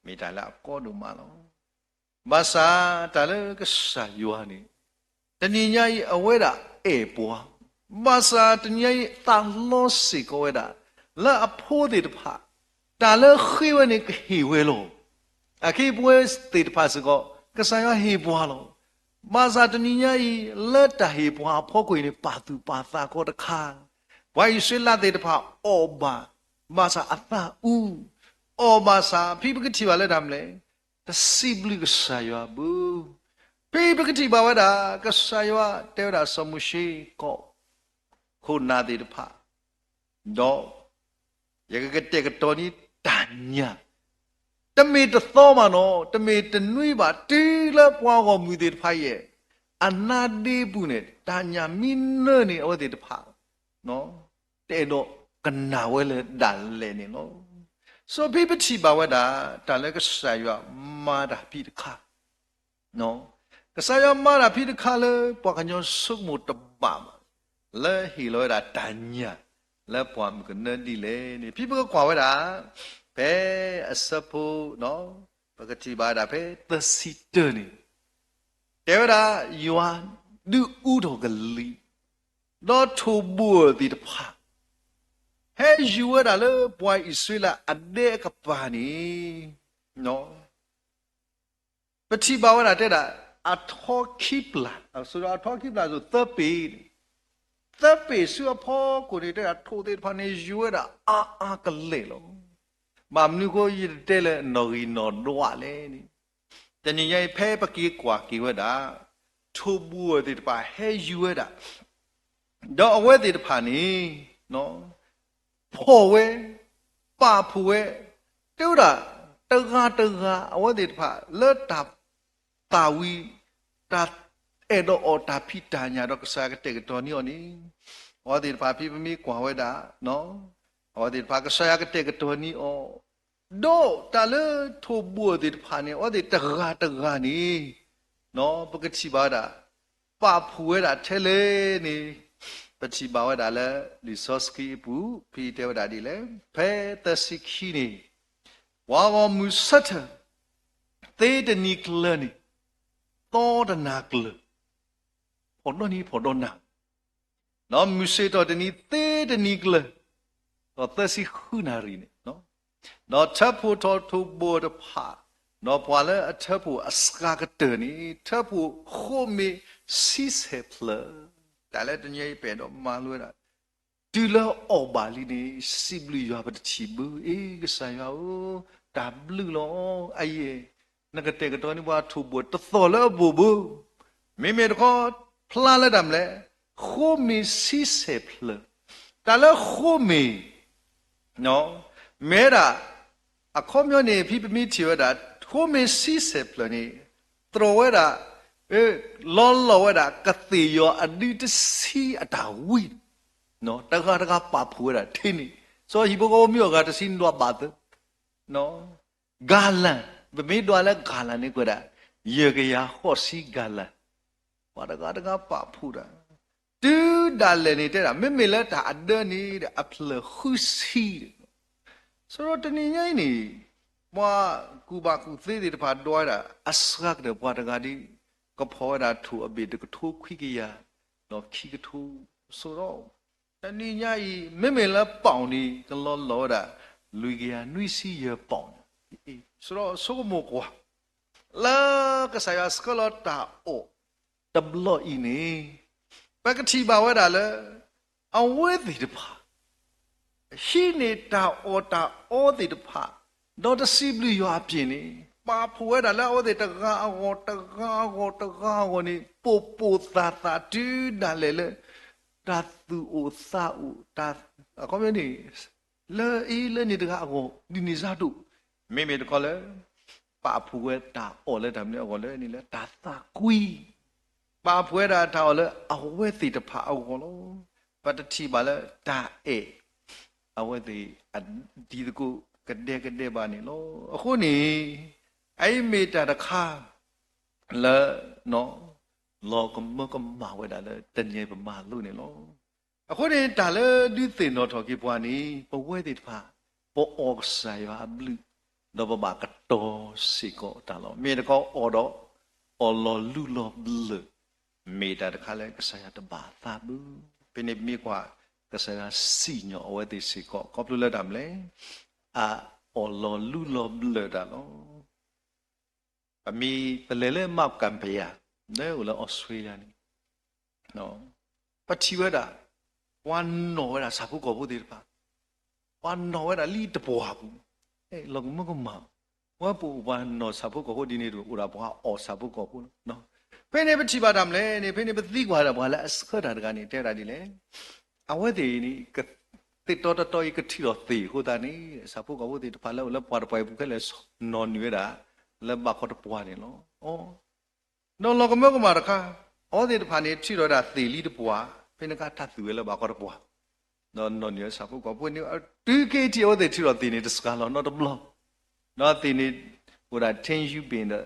မ့ၢ်တၢ်လၢအကီဒိၣ်မးလီၤ. ဘၣ်ဆၣ်တၢ်လၢကစၢ်ယွၤန့ၣ်, တနံၤညါအံၤအဝဲဒၣ်အဲၣ်ပှၤ, ဘၣ်ဆၣ်တနံၤညါအံၤသးလီစ့ၢ်ကီးဝဲဒၣ် လၢအဖိသ့ၣ်တဖၣ်, တၢ်လၢဃ့ဝဲန့ၣ်ကဟ့ၣ်ဝဲလီၤ. အခ့အပှဲၤသ့ၣ်တဖၣ်စ့ၢ်ကီး ကစၢ်ယွၤဟ့ၣ်ပှၤလီၤ. ဘၣ်ဆၣ်တနံၤညါအံၤ လၢတၢ်ဟ့ၣ်ပှၤအဖီခိၣ်အံၤန့ၣ် ပာ်သူၣ်ပာ်သးကီတခါ, ပှၤအံၣ်စရ့လးသ့ၣ်တဖၣ်အီၣ်ဘၣ်, ဘၣ်ဆၣ်အသးအုး, အီၣ်ဘၣ်ဆၣ် ဖဲပကထံၣ်ဘၣ်လၢတၢ်မနုၤလဲၣ် တစံးဘျုးကစၢ်ယွၤဘၣ်. ဖဲပကထံၣ်ဘၣ်ဝဲဒၣ် ကစၢ်ယွၤတဲဝဲဒၣ်စီၤမိၤၡ့ ကိးခိၣ်နၢ်သ့ၣ်တဖၣ်, ဒီးယကကတဲာ်ကတီၤန့ၢ်တၢ်ညၣ်, တမ့ၢ်တသီဘၣ်နီၤ, တမ့ၢ်တနွံဘၣ်, တုၤလၢပှၤဂီၢ်မုၢ်သ့ၣ်တဖၣ်အံၤ အနါဒ့ပူၤန့ၣ် တၢ်ညၣ်မ့ၢ်နၢန့ၣ်အဝဲသ့ၣ်တဖၣ် တအဲၣ်ဒိးကနၣ်ဝဲလၢၤဒၣ်လဲာ်န့ၣ်လီၤ. စီၤဖံပထံၣ်ဘၣ်ဝဲဒၣ် တၢ်လၢကစၢ်ယွၤမၤတၢ်ဖံးတခါ, ကစၢ်ယွၤမၤတၢ်ဖံးတခါလၢ ပှၤကညီဆိကမိၣ်တဘၣ်ဘၣ်, လၢဟ့ၣ်လီၤဝဲဒၣ်တၢ်ညၣ် လၢပှၢ်မုၢ်ကနၢဒ်လဲၣ်န့ၣ် ဖံပကကွၢ်ဝဲဒၣ် ဖဲအဆၢဖိ ပကထံၣ်ဘၣ်ဝဲဒၣ်ဖဲသၢဆံတၢန့ၣ် တဲဝဲဒၣ် ယွၤဒုးအူထီၣ်ကလံၤ, ဒီးထိၣ်ဘိၣ်အၢၣ်သ့ၣ်တဖၣ် ဟဲယူၤဝဲဒၣ်လၢပှၤအံၣ်စရ့လးအဒဲအကပၤန့ၣ်, ပထံၣ်ဘၣ်ဝဲဒၣ်တဲဒၣ် အထီခံပျၢ်, အထီခံပျၢ်အသိးသၢပ့ၤန့ၣ်, သၢပ့ၤဆူအဖီခိၣ်န့ၣ် တဲဒၣ်ထိၣ်သ့ၣ်တဖၣ်န့ၣ် ယူၤဝဲဒၣ်အါအါကလဲာ်လီၤ. ဘၣ်မနုၤဃိယတတဲလၢနီၣ်ဂံၢ်နီၣ်ဒွးလဲၣ်န့ၣ်, တနံၤညါအံၤဖဲပက့ၤကွၢ်က့ၤဝဲဒၣ် ထိၣ်ဘိၣ်အၢၣ်သ့ၣ်တဖၣ်ဟဲယူၤဝဲဒၣ် ဒီးအဝဲသ့ၣ်တဖၣ်န့ၣ် ဖီၣ်ဝဲ, ပာ်ဖှိၣ်ဝဲ, တဲဝဲဒၣ် တဂၤတဂၤ အဝဲသ့ၣ်တဖၣ်လၢတၢ် သးဝံၣ်, တၢ်အဲၣ်ဒိးအီၣ်တၢ်ဖံးတၢ်ညၣ်ဒီးကစၢ်ယွၤကတဲာ်ကတီၤန့ၢ်အီၤန့ၣ်, အဝဲသ့ၣ်တဖၣ်ဖဲပမ့ၢ်ကွၢ်ဝဲဒၣ်, အဝဲသ့ၣ်တဖၣ်ကစၢ်ယွၤကတဲာ်ကတီၤန့ၢ်အီၤ, ဒီးတၢ်လၢထိၣ်ဘိၣ်သ့ၣ်တဖၣ်န့ၣ် အဝဲသ့ၣ်တဂၤတဂၤန့ၣ် ပကထံၣ်ဘၣ်ဝဲဒၣ် ပာ်ဖှိၣ်ဝဲဒၣ်ထဲလဲၣ်န့ၣ်, ပထံၣ်ဘၣ်ဝဲဒၣ်လၢ လံာ်စီဆှံအပူၤ ဖဲတဲဝဲဒၣ်ဒ်လဲၣ်, ဖဲသၢဆံခံန့ၣ်, ပှၤဂီၢ်မုၢ်ဆၢထၢၣ် သ့တနံၤကျၢၤန့ၣ် သီတနၤကျၢၤ, ဖှီၣ်ဒီနံၤဖှီၣ်ဒီနၤ, ဒီးမုၢ်ဆ့ၣ်ထီၣ်တနံၤသ့တနံၤကျၢၤ, ဒီးသၢဆံဃုနၣ်ရံၣ်န့ၣ်, ဒီးထၢဖှိၣ်ထီၣ်ထိၣ်ဘိၣ်တဖၣ်, ဒီးပှၤလၢအထၢဖှိၣ်အစှၤကတၢၢ်န့ၣ် ထၢဖှိၣ်ဃိးမ့ၢ်ဆံဆဲၣ်ဖျၢၣ်, တၢ်လၢတနံၤအံၤပအဲၣ်ဒိးမၤလိဝဲဒၣ် တုၤလၢအီၣ်ဘၣ်လံန့ၣ် စံးဘျုးယွၤပတထံၣ်ဘၣ်, အ့ ကစၢ်ယွၤဧၢ, တၢ်ဘျုးလီၤ, အယဲၢ်, နကတဲာ်ကတီၤန့ၢ်ပှၤထိၣ်ဘိၣ်တသီၣ်လၢအဘိၣ်ဘၣ်, မ့မ့ၢ်တခီ ဖျါလၢတၢ်မနုၤလဲၣ်, ဃိးမ့ၢ်ဆံဆဲၣ်ဖျၢၣ်, တၢ်လၢဃိးမ့ၢ် မ့ၢ်ဝဲဒၣ် အခီပညီန့ၣ် ဖဲပမ့ၢ်ထံၣ်ဝဲဒၣ် ဃိးမ့ၢ်ဆံဆဲၣ်ဖျၢၣ်န့ၣ် တြီဝဲဒၣ်, လီၤလီၢ်ဝဲဒၣ် ကသ့ၣ်ယီၤအဒုတဆံအတၢ်ဝံၤ, တဂၤတဂၤပာ်ဖှိၣ်ဝဲဒၣ်ထဲန့ၣ်, စီၤဟံၣ်ဖိဃီဖိမ့ၢ်အီၣ်ဂၤတဆံနွံဘးသၢ ဂၤလၣ်, ပမ့ၢ်ဒွးလၢဂၤလၣ်န့ၣ် ကွဲးဒၣ် ယဲၢ်ကယၤဃိးဆံဂၤလၣ်, ပှၤတဂၤတဂၤပာ်ဖှိၣ်တၢ်, တုၤဒၣ်လဲာ်န့ၣ်တဲဒၣ် မ့မ့ၢ်လၢတၢ်အဒၢန့ၣ် အဖျၢၣ်ဃုဆံ, ဆိုတော့တနံၤညါအံၤန့ၣ် ပှၤကူၣ်ဘၣ်ကူၣ်သ့သ့ၣ်တဖၣ်ဒွးဝဲဒၣ် အစှၤကတၢၢ်ပှၤတဂၤဒီး ကဖီၣ်ဝဲဒၣ်ထိၣ်အဘ့ၣ်တကထိခွံကယၤ ဒီးခံကထိ, ဆိုတော့ တနံၤညါအံၤ မ့မ့ၢ်လၢပီၣ်န့ၣ် ကလီၤလီၢ်ဝဲဒၣ် လွံၢ်ကယၤနွံဆံယဲၢ်ပီၣ်န့ၣ်, ဆိုတော့ဆိကမိၣ်ကွၢ် လၢကစၢ်ယွၤဆှၢလီၤတၢ်အီၣ်တဘျီအံၤန့ၣ် ပကထံၣ်ဘၣ်ဝဲဒၣ်လၢ အဝဲသ့ၣ်တဖၣ် ဟံးန့ၢ်တၢ်အီၣ်တၢ်အီသ့ၣ်တဖၣ် ဒီးတစံးဘျုးယွၤအပျ့ၤန့ၣ် ပာ်ဖှိၣ်ဝဲဒၣ်လၢအဝဲသ့ၣ်တဂၤအဂီၢ် တဂၤအဂီၢ် တဂၤအဂီၢ်န့ၣ် ပိာ်ပိာ်သၣ်သၣ်တုၤဒၣ်လဲာ်လၢ တၢ်သူၣ်အိၣ်သးအိၣ် တၢ် အခီပညီန့ၣ် လၢအံၤလၢန့ၣ်တဂၤအဂီၢ် ဒ်န့ၣ်စၢ်ဒိၣ်, မ့မ့ၢ်တခီလၢ ပာ်ဖှိၣ်ဝဲတၢ်အီၣ်လၢတၢ်မနုၤအဂီၢ်လဲၣ်န့ၣ် လၢတၢ်သးကွံ, ပာ်ဖှိၣ်ဝဲဒၣ်တၢ်အီၣ်လၢအဝဲသ့ၣ်တဖၣ်အဂီၢ်လီၤ. ပတထံၣ်ဘၣ်လၢတၢ်အဲၣ် အဝဲသ့ၣ် ဒ်သကိးကဒဲကဒဲဘၣ်န့ၣ်လီၤ. အဃိန့ၣ် အအံၤမ့ၢ်တၢ်တခါ လၢ လီၤကမၢကမၣ်ဝဲဒၣ်လၢတနံၤအံၤပမၤလိန့ၣ်လီၤ. အဃိန့ၣ် တၢ်လၢဒုးသ့ၣ်နီၣ်ထီၣ်က့ၤပှၤန့ၣ် ပဝဲသ့ၣ်တဖၣ် ပအီၣ်ကစၢ်ယွၤအဘျုး ဒီးပဘၣ်ကတီၤစ့ၢ်ကီးတၢ်လီၤ. မ့ၢ်တခီအီၣ်ဒီး အီၣ်လီၤလူလီၤဘျၢၣ် မ့ၢ်တၢ်တခါလၢကစၢ်ယွၤတဘၣ်သးဘၣ်. ဖဲန့ၣ်ပမ့ၢ်ကွၢ် ကစၢ်ယွၤစံၣ်ညီၣ်အဝဲသ့ၣ်စ့ၢ်ကီး ခီဖျိလၢတၢ်မနုၤလဲၣ်, အအီၣ်လီၤလူလီၤဘျၢၣ်တၢ်လီၤ. ပမ့ၢ်ပလဲၤလၢ Mount Gambier လၢအိၣ်လၢ Australia န့ၣ် ပထံၣ်ဝဲဒၣ် ပှၤနီၣ်ဝဲဒၣ်ဆၣ်ဖိကီၢ်ဖိသ့ၣ်တဖၣ်, ပှၤနီၣ်ဝဲဒၣ်လံတပှၢ်ပူၤ, လီၤကမၢကမၣ်, ပဝဲပအိၣ်ပှၤနီၣ်ဆၣ်ဖိကီၢ်ဖိဒ်န့ၣ်တအိၣ်ဒၣ် ပှၤအီၣ်ဆၣ်ဖိကီၢ်ဖိလီၤ. ဖဲန့ၣ်ပထံၣ်ဘၣ်တၢ်မနုၤလဲၣ်န့ၣ် ဖဲန့ၣ်ပသံကွၢ်ဒၣ်ပှၤလၢအဆှၢတၢ်တဂၤန့ၣ် တဲဝဲဒၣ်ဒ်လဲၣ်, အဝဲသ့ၣ်န့ၣ် သ့ၣ်တီတီတီအံၤကထံၣ်ထီၣ်သ့ၣ်အဃိသတးန့ၣ် ဆၣ်ဖိကီၢ်ဖိသ့ၣ်တဖၣ်လၢအိၣ်လၢပှၢ်တပှၢ်အံၤပူၤခဲလၢာ် နီၣ်နုာ်ဝဲဒၣ် လၢဘးခီတပှၢ်န့ၣ်လီၤ. ဒီးလီၤကမၢကမၣ်တခါ အဝဲသ့ၣ်တဖၣ်န့ၣ် ထံၣ်ထီၣ်ဝဲဒၣ်သ့ၣ်လံတပှၢ် ဖဲန့ၣ်အခါတၢ်သူၣ်ဝဲလၢဘးခီတပှၢ်, ဒီးနီၣ်နုာ်ဝဲဆၣ်ဖိကီၢ်ဖိန့ၣ် တုၤခဲအံၤထံၣ်အဝဲသ့ၣ်ထံၣ်ထီၣ်သ့ၣ်န့ၣ်တစှၤလီၤနီတဘျီ, ဒီးသ့ၣ်န့ၣ် အိၣ်ဒၣ် ten U ဘ့ၣ်ဒီး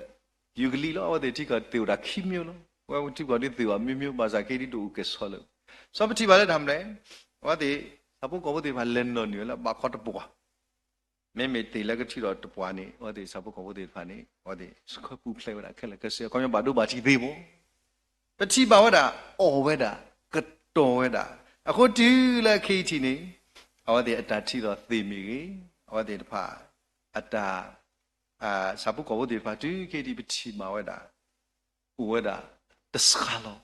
ယူကလံလီၤ. အဝဲသ့ၣ်ထံကီၢ်သ့ၣ်အိၣ်ဒၣ်ခံမျိုးလီၤ. ဝဲထံကီၢ်ဒ်သ့ၣ်အိၣ်မ့ၢ်မျိုး ဘၣ်ဆၣ်ခဲအံၤဒ်တအိၣ်ကဲၣ်ဆိးလၢၤ. စီၤပထံၣ်ဘၣ်လၢတၢ်မနုၤလဲၣ်, အဝဲသ့ၣ် ဆၣ်ဖိကီၢ်ဖိသ့ၣ်တဖၣ်လဲၤနီၣ်နုာ်ဝဲလၢဘးခီတပှၢ်, မ့မ့ၢ်သ့ၣ်လၢကထံၣ်ထီၣ်တပှၢ်န့ၣ် အဝဲသ့ၣ်ဆၣ်ဖိကီၢ်ဖိသ့ၣ်တဖၣ်န့ၣ် အဝဲသ့ၣ်ဆှၢပူၤဖျဲးဝဲဒၣ်ခဲလၢာ်ခဲဆ့ အခီပညီဘၣ်ဒိဘၣ်ထံးသ့ဘၣ်. ပထံၣ်ဘၣ်ဝဲဒၣ် အီၣ်ဝဲဒၣ် ကတီၤဝဲဒၣ်, အဃိတုၤလၢခဲအံၤထံၣ်န့ၣ် အဝဲသ့ၣ်အတၢ်ထံၣ်ထီၣ်သ့ၣ်မ့ၢ်ဂ့ၤ, အဝဲသ့ၣ်တဖၣ် အတၢ် ဆၣ်ဖိကီၢ်ဖိသ့ၣ်တဖၣ် တုၤခဲအံၤထံၣ်ပထံၣ်ဘၣ်ဝဲဒၣ် အိၣ်ဝဲဒၣ်တစှၤလီၤ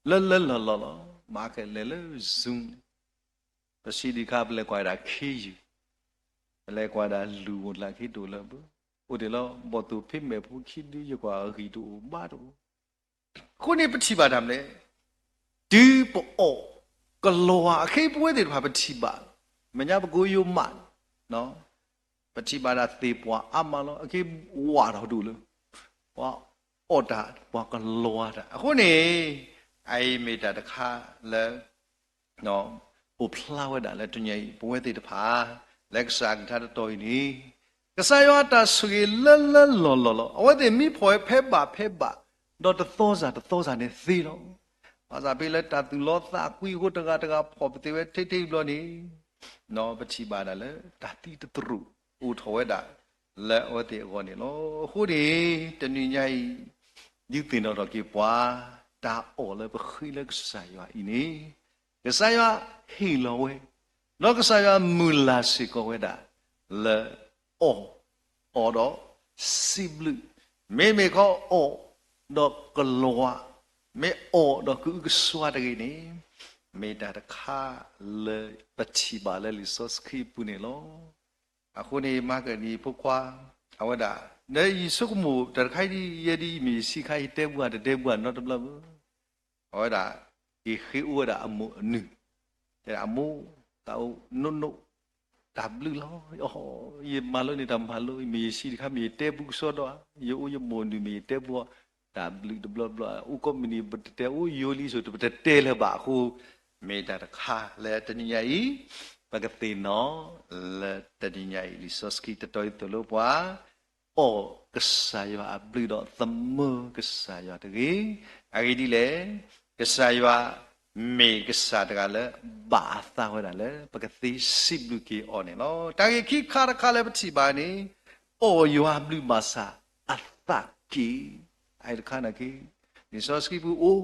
လၢလၢလီၢ်လီၢ်လီၤ. မၤကလဲၤလၢ Zoom န့ၣ် ပစံးဒံးခါ ပလဲၤကွၢ်ဝဲဒၣ်ခ့ယုၢ်, ပလဲၤကွၢ်ဝဲဒၣ်လူၤအိၣ်တလၢ်ခံတအိၣ်လၢၤဘၣ်, အိၣ်ဒံးလီၤ ဘီၣ်သိၣ်ဖ့မဲာ်ဖိခံဒု ယကွၢ်အဂံၢ်တအိၣ်ဘါတအိၣ်. အဃိန့ၣ်ပထံၣ်ဘၣ်တၢ်မနုၤလဲၣ်, တုၤပအီၣ် ကလီၤဧါ. အခဲအံၤပဝဲသ့ၣ်တဖၣ်ပထံၣ်ဘၣ်, မဲာ်ညါပကိယိၤမး, ပထံၣ်ဘၣ်ဒၣ်သ့ၣ်ပှၢ်အါမးလီၤ. အခဲအံၤဝးထီၣ်ဒိၣ်လၢ ပှၤအီၣ်တၢ် ပှၤကလီၤတၢ်အဃိန့ၣ်, အအံၤမ့ၢ်တၢ်တခါလၢ အိၣ်ဖျါဝဲဒၣ်လၢတနံၤအံၤ ပဝဲသ့ၣ်တဖၣ် လၢကစၢ်အကလုၢ်ကထါတတီၤအံၤန့ၣ်, ကစၢ်ယွၤအတၢ်ဆိၣ်ဂ့ၤလၢလၢလီၢ်လီၢ်လီၤ. အဝဲသ့ၣ်မံဖီၣ်ဝဲဖဲဘၣ်ဖဲဘၣ်, ဒီးတသီစၢ်တသီစၢ်န့ၣ်သ့လီၤ. ဘၣ်ဆၣ်ဖဲလၢတၢ်သူၣ်လီသးကွံအဃိ တဂၤတဂၤဖီၣ်ပသ့ၣ်ဝဲထဲထဲဘျီန့ၣ်, ပထံၣ်ဘၣ်ဒၣ်လၢတၢ်သံတသရူးအိၣ်ထီၣ်ဝဲဒၣ် လၢအဝဲသ့ၣ်အဂီၢ်န့ၣ်လီၤ. အဃိန့ၣ် တနံၤညါအံၤ ဒုးသ့ၣ်နီၣ်ထီၣ်က့ၤပှၤ, တၢ်အီၣ်လၢပဃ့လၢကစၢ်ယွၤအံၤန့ၣ်, ကစၢ်ယွၤဟ့ၣ်လီၤဝဲ, ဒီးကစၢ်ယွၤမုၢ်လၢ်စ့ၢ်ကီးဝဲဒၣ် လၢအီၣ်, အီၣ်ဒီးစံးဘျုး, မ့မ့ၢ်ကအီၣ်ဒီးကလီၤ, မ့ၢ်အီၣ်ဒီးကအုကစွါတဂ့ၤန့ၣ်, မ့ၢ်တၢ်တခါလၢပထံၣ်ဘၣ်လၢလံာ်စီဆှံအပူၤန့ၣ်လီၤ. အဃိန့ၣ် မၤကနံၤဖိခွါ, အဝဲဒၣ်, ဒီးယဆိကမိၣ်တၢ်တခါအံၤဒ် ယဲဒ်အံၤမ့ၢ်ယဆံးခါ ယတဲဘူးဧါတတဲဘူးဧါနီတဘျီဘၣ်. အဝဲဒၣ် က့ၤဃ့အိၣ်ဝဲဒၣ်အမိၢ်အနုၢ်, တဲဒၣ်အမိၢ်, သးအိၣ်နိၣ်နိၣ်, တၢ်ဘျုးလီၤ. ယမၤလိန့ၢ်တၢ်မၤလိ မ့ၢ်ယဆံးတခါ မ့ၢ်ယတဲဘူးကစီဒီဧါ, ယအိၣ်ယမိၢ်အနုၢ်မ့ၢ်ယတဲဘူးအီၤ, တၢ်ဘျုးတဘျီဘျီ, အိၣ်ကိးမုၢ်နံၤ ပတတဲအိၣ်ယိၤလံစိၤ ပတတဲလၢၤဘၣ်အဃိ, မ့ၢ်တၢ်တခါလၢတနံၤညါအံၤ ပကသ့ၣ်နီၣ်လၢတနံၤညါအံၤ လံာ်စီဆှံတတီၤအံၤသိၣ်လိပှၤ, အီၣ်ကစၢ်ယွၤအဘျုးဒီးသမၢကစၢ်ယွၤတဂ့ၤ. အဂ့ၢ်ဒ်လဲၣ်, ကစၢ်ယွၤမ့ၢ်ကစၢ်တဂၤလၢဘၣ်အသးဝဲဒၣ်လၢ ပကသ့စံးဘျုးက့ၤအီၤန့ၣ်လီၤ. တၢ်ဂ့ၢ်ခံခါတခါလၢပထံၣ်ဘၣ်န့ၣ်, အီၣ်ယွၤအဘျုးဘၣ်ဆၣ်အသးက့ၤ, အအံၤတခါန့ၣ်က့ၤ, လံာ်စီဆှံပူၤအိၣ်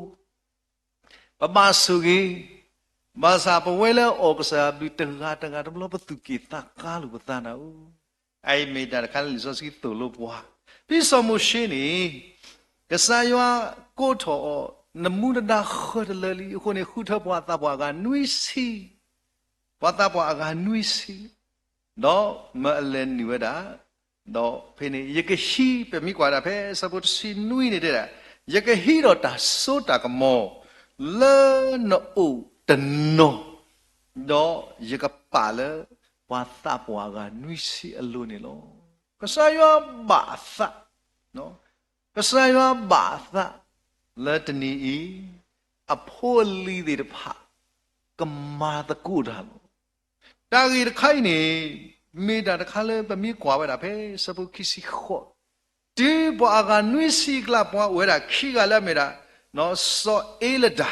ပဘၣ်ဆိၣ်ဂ့ၤ, ဘၣ်ဆၣ်ပဝဲလၢအီၣ်ကစၢ်ယွၤအဘျုးတဂၤတဂၤတဘျီ ပသူၣ်က့ၣ်သးကါလိာ်ပသးနၤဧၢ, အအံၤမ့ၢ်တၢ်တခါလၢလံာ်စီဆှံသိၣ်လိပှၤ, ဖဲစီၤမိၤၡ့န့ၣ်, ကစၢ်ယွၤကိးထီၣ်အီၤ, နမူနဒါဃၢတလၢလံ, အဃိန့ၣ် ဃုထၢပှၤသးပှၢ်အဂၤနွံဆံ, ပှၤသးပှၢ်အဂၤနွံဆံ, ဒီးမၢအလဲၤနုာ်ဝဲဒၣ်, ဒီးဖဲန့ၣ် ယကဟံး, ပမ့ၢ်ကွၢ်ဒၣ်ဖဲဆၢဖိတဆံနွံန့ၣ်တဲဒၣ်, ယကဟံးဒီးတၢ်စိတၢ်ကမီၤ လၢနအိၣ်တနီၤ, ဒီးယကပာ်လၢပှၤသးပှၢ်အဂၤနွံဆံအလိၤန့ၣ်လီၤ. ကစၢ်ယွၤဘၣ်အသး, ကစၢ်ယွၤဘၣ်အသးလၢတနံၤအံၤ, အဖိအလံၤသ့ၣ်တဖၣ် ကမၤသကိးတၢ်လီၤ. တၢ်ဂ့ၢ်တခါအံၤန့ၣ် မ့ၢ်တၢ်တခါလၢပမ့ၢ်ကွၢ်ဝဲဒၣ်ဖဲဆၢဖိခံဆံဃိး, တုၤပှၤအဂၤနွံဆံအကျါ ပှၤအိၣ်ဝဲဒၣ်ခံဂၤလၢအမ့ၢ်ဒၣ် စီၤအ့လဒၤ,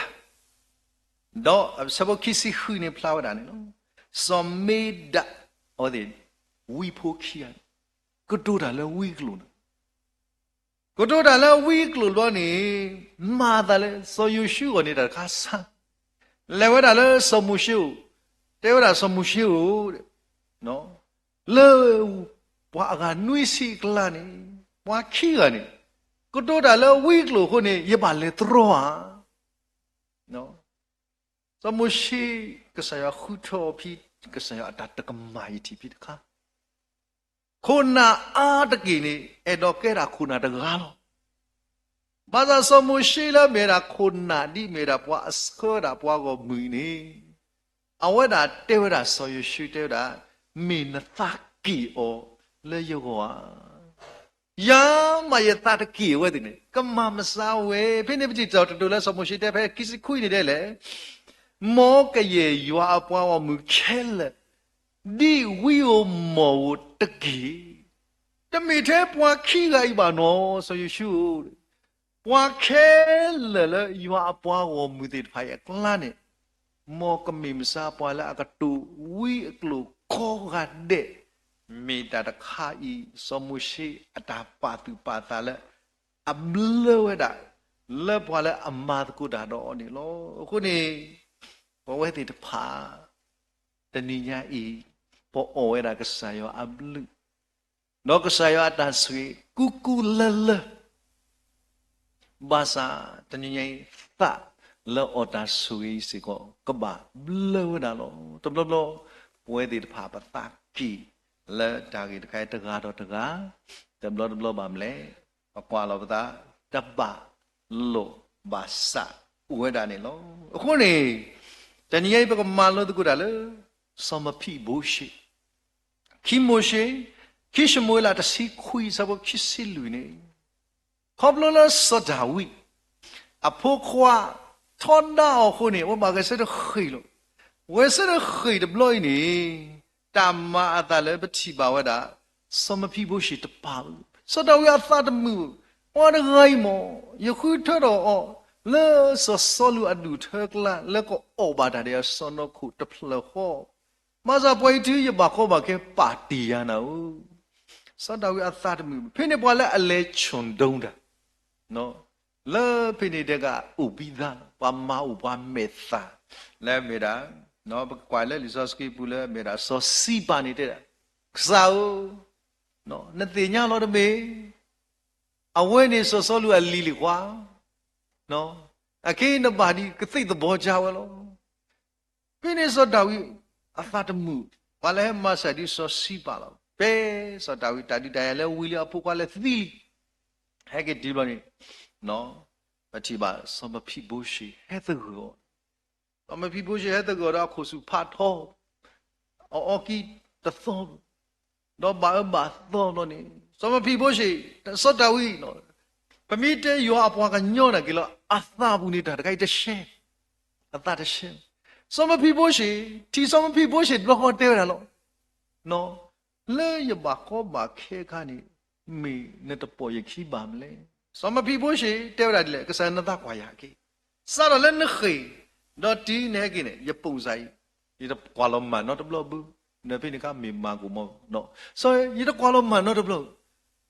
ဒီးဆၢဖိခံဆံဃုန့ၣ်ဖျါဝဲဒၣ်န့ၣ်လီၤ. စီၤမ့ဒး, အဝဲသ့ၣ် ဝံဖိခံဂၤန့ၣ် ကတိၤတၢ်လၢဝံအကျိာ်န့ၣ် ကတိၤတၢ်လၢဝံအကျိာ်ဘျီန့ၣ်, မၤအသးလၢစီၤယိၤၡူအဂီၢ်န့ၣ် တၢ်တခါဆါ, လဲၤဝဲဒၣ်လၢစီၤမိၤၡ့အအိၣ်, တဲဝဲဒၣ်စီၤမိၤၡ့ဧၢ, လၢပှၤအဂၤနွံဆံအကျါန့ၣ်, ပှၤခံဂၤန့ၣ် ကတိၤတၢ်လၢဝံအကျိာ်အဃိန့ၣ် ယဘၣ်လဲၤတြီဧါ. စီၤမိၤၡ့ ကစၢ်ယွၤဃုထၢအီၤဖဲ ကစၢ်ယွၤအတၢ်တကမၣ်ယထံၣ်ဖဲတခါ, ခိၣ်နၢ်အါတက့ၢ်န့ၣ် အဲၣ်ဒိးကဲဒၣ်ခိၣ်နၢ်တဂၤလီၤ. ဘၣ်ဆၣ်စီၤမိၤၡ့လၢမ့ၢ်ဝဲဒၣ်ခိၣ်နၢ်ဒ်မ့ၢ်ဝဲဒၣ်ပှၤအဆှၢဒၣ်ပှၤဂီၢ်မုၢ်န့ၣ်, အဝဲဒၣ်တဲဝဲဒၣ်စီၤယိၤၡူတဲဝဲဒၣ်, မ့ၢ်နသးက့ၣ်အီၤလၢယဂီၢ်ဧါ. ယၤမးယသးတက့ၣ်အဝဲသ့ၣ်န့ၣ် ကမၣ်မဆါဝဲ. ဖဲန့ၣ်ပထံၣ်တၢ်ကတိၤလၢစီၤမိၤၡ့တဲဖဲခံဆံခွံန့ၣ်ဒ်လဲၣ်, မ်ကယဲၢ်ယွၤအပှၤဂီၢ်မုၢ်ခဲလၢာ် ဒ်ဝံဧိၤမီၢ်ဧိၤတက့ၢ်. တမ့ၢ်ထဲပှၤခံဂၤအံၤဘၣ်နီၤ စီၤယိၤၡူဧၢ, ပှၤခဲလၢာ်လၢယွၤအပှၤဂီၢ်မုၢ်သ့ၣ်တဖၣ်အံၤအကျါန့ၣ်, မ်ကမ့ၢ်မဆါပှၤလၢအကတိၤဝံအကျိာ်ကိးဂၤဒဲး, မ့ၢ်တၢ်တခါအံၤ စီၤမိၤၡ့အတၢ်ပာ်သူၣ်ပာ်သးလၢ အဘျၢဝဲဒၣ် လၢပှၤလၢအမၤသကိးတၢ်ဒီးအီၤန့ၣ်လီၤ. အဃိန့ၣ် ပဝဲသ့ၣ်တဖၣ် တနံၤညါအံၤ ပအီၣ်ဝဲဒၣ်ကစၢ်ယွၤအဘျုး ဒီးကစၢ်ယွၤအတၢ်ဆိၣ်ဂ့ၤ ကူကူလၢလၢ ဘၣ်ဆၣ်တနံၤညါအံၤ သးလၢအီၣ်တၢ်ဆိၣ်ဂ့ၤအံၤစ့ၢ်ကီး ကဘၣ်ဘျၢဝဲဒၣ်လီၤ. တဘျီဘျီ ပဝဲသ့ၣ်တဖၣ် ပသးက့ၣ် လၢတၢ်ဂ့ၢ်တခါအံၤ တဂၤဒီးတဂၤ, တဘျီတဘျီဘၣ်မနုၤလဲၣ်, ပကွၢ်လီၤပသး တဘၣ်လိာ်ဘၣ်စးအိၣ်ဝဲဒၣ်န့ၣ်လီၤ. အဃိန့ၣ် တနံၤအံၤပကမၤလိသကိးတၢ်လၢ စီၤမဖံးဘိၡ့, ခံမိၤၡ့, ခံၡမူၤအ့လးတဆံခွံအဆၢဖိခံဆံလွံၢ်န့ၣ်, ခီဖျိလၢစီၤဒၤဝံး အဖိခွါ ထီဒါအီၤအဃိန့ၣ် အဝဲဘၣ်ဂဲၤဆၢထၢၣ်ဃ့ၢ်လီၤ. ဂဲၤဆၢထၢၣ်ဃ့ၢ်တဘျီအံၤန့ၣ် တၢ်မၤအသးလၢပထံၣ်ဘၣ်ဝဲဒၣ် စီၤမဖံးဘိၡ့တပာ်ဘၣ်. စီၤဒၤဝံးအသးတမုာ်, ပှၤတဂၤအံၤမ့ၢ် ယဃုထၢထီၣ်အီၤ လၢစီၤစီလူးအဒူၣ်အထၢကျါ လၢကအီၣ်ဘၣ်တၢ်ဒီးအစီၢ်နီၤခိၣ်တဖျၢၣ်ဃီ, ဘၣ်ဆၣ်ပှၤအံၤတုၤယဘၣ်ကီဘၣ်ခဲပာ်တ့ၢ်ယၤနၤဧၢ. စီၤဒၤဝံးအသးတမုာ်, ဖဲန့ၣ်ပှၤလၢအလဲၤဆူၣ်ဒိတၢ် လၢဖဲန့ၣ်တဂၤအိၣ်ဘံသးလီၤ. ပှၤမၤအိၣ်ပှၤမဲာ်သၣ် လၢအမ့ၢ်ဒၣ်, ပကကွၢ်လၢလံာ်စီဆှံပူၤလၢအမ့ၢ်ဒၣ် စီၤစံးပၤန့ၣ်တဲဒၣ်, ကစၢ်ဧၢ, နသ့ၣ်ညါလီၤတမ့ၢ်, အဝဲန့ၣ်စီၤစီလူးအလံၤလံၤခွါ, အခဲအံၤနဘၣ်ဒံးကသ့ၣ်သဘီကၢဝဲလီၤ. ဖဲန့ၣ်စီၤဒၤဝံးအသးတမုာ်, ပှၤလၢဟဲမၤစၢၤဒ်စီၤစံးပၤလီၤ. ဖဲစီၤဒၤဝံးတၢ်ဒုးတၢ်ယၤလၢဝံၤလံ အဖိခွါလၢသံလံ, ဟဲက့ၤတုၤဘျီန့ၣ်, ပထံၣ်ဘၣ်စီၤမဖံးဘိၡ့ဟဲသဂၢၢ်အီၤ, စီၤမဖံးဘိၡ့ဟဲသဂၢၢ်အီၤဒီးအခိၣ်ဆူၣ်ဖးထီ, အအီကံတသီ, ဒီးဘၣ်အၢဘၣ်သီဘျီန့ၣ် စီၤမဖံးဘိၡ့, စီၤဒၤဝံး, ပမ့ၢ်တဲယွၤအပှၤကညီနာ်က့ၤလီၤ အသးပူၤန့ၣ်တၢ်တခါအံၤတရှဲ, အသးတရှဲ, စီၤမဖံးဘိၡ့, ထံၣ်စီၤမဖံးဘိၡ့တဘျီဃီတဲဝဲဒၣ်လီၤ. လၢယဘၣ်ကီဘၣ်ခဲအခါန့ၣ်, မ့ၢ်နတပိာ်ယခံဘၣ်မလဲၣ်. စီၤမဖံးဘိၡ့တဲဝဲဒၣ်ဒ်လဲၣ်, ကစၢ်နသးကွၢ်ယၤက့ၤ, စးထီၣ်လၢနဃ့ၢ်, ဒီးတုၤနဟဲက့ၤန့ၣ် ယပိာ်စၢ်အံၤ, ယတကွၢ်လီၤမၢ်နီတဘျီဘၣ်, နဖဲန့ၣ်အခါမ့ၢ်မၤကအိၣ်မီၢ်, စီၤ, ယတကွၢ်လီၤမၢ်နီတဘျီ,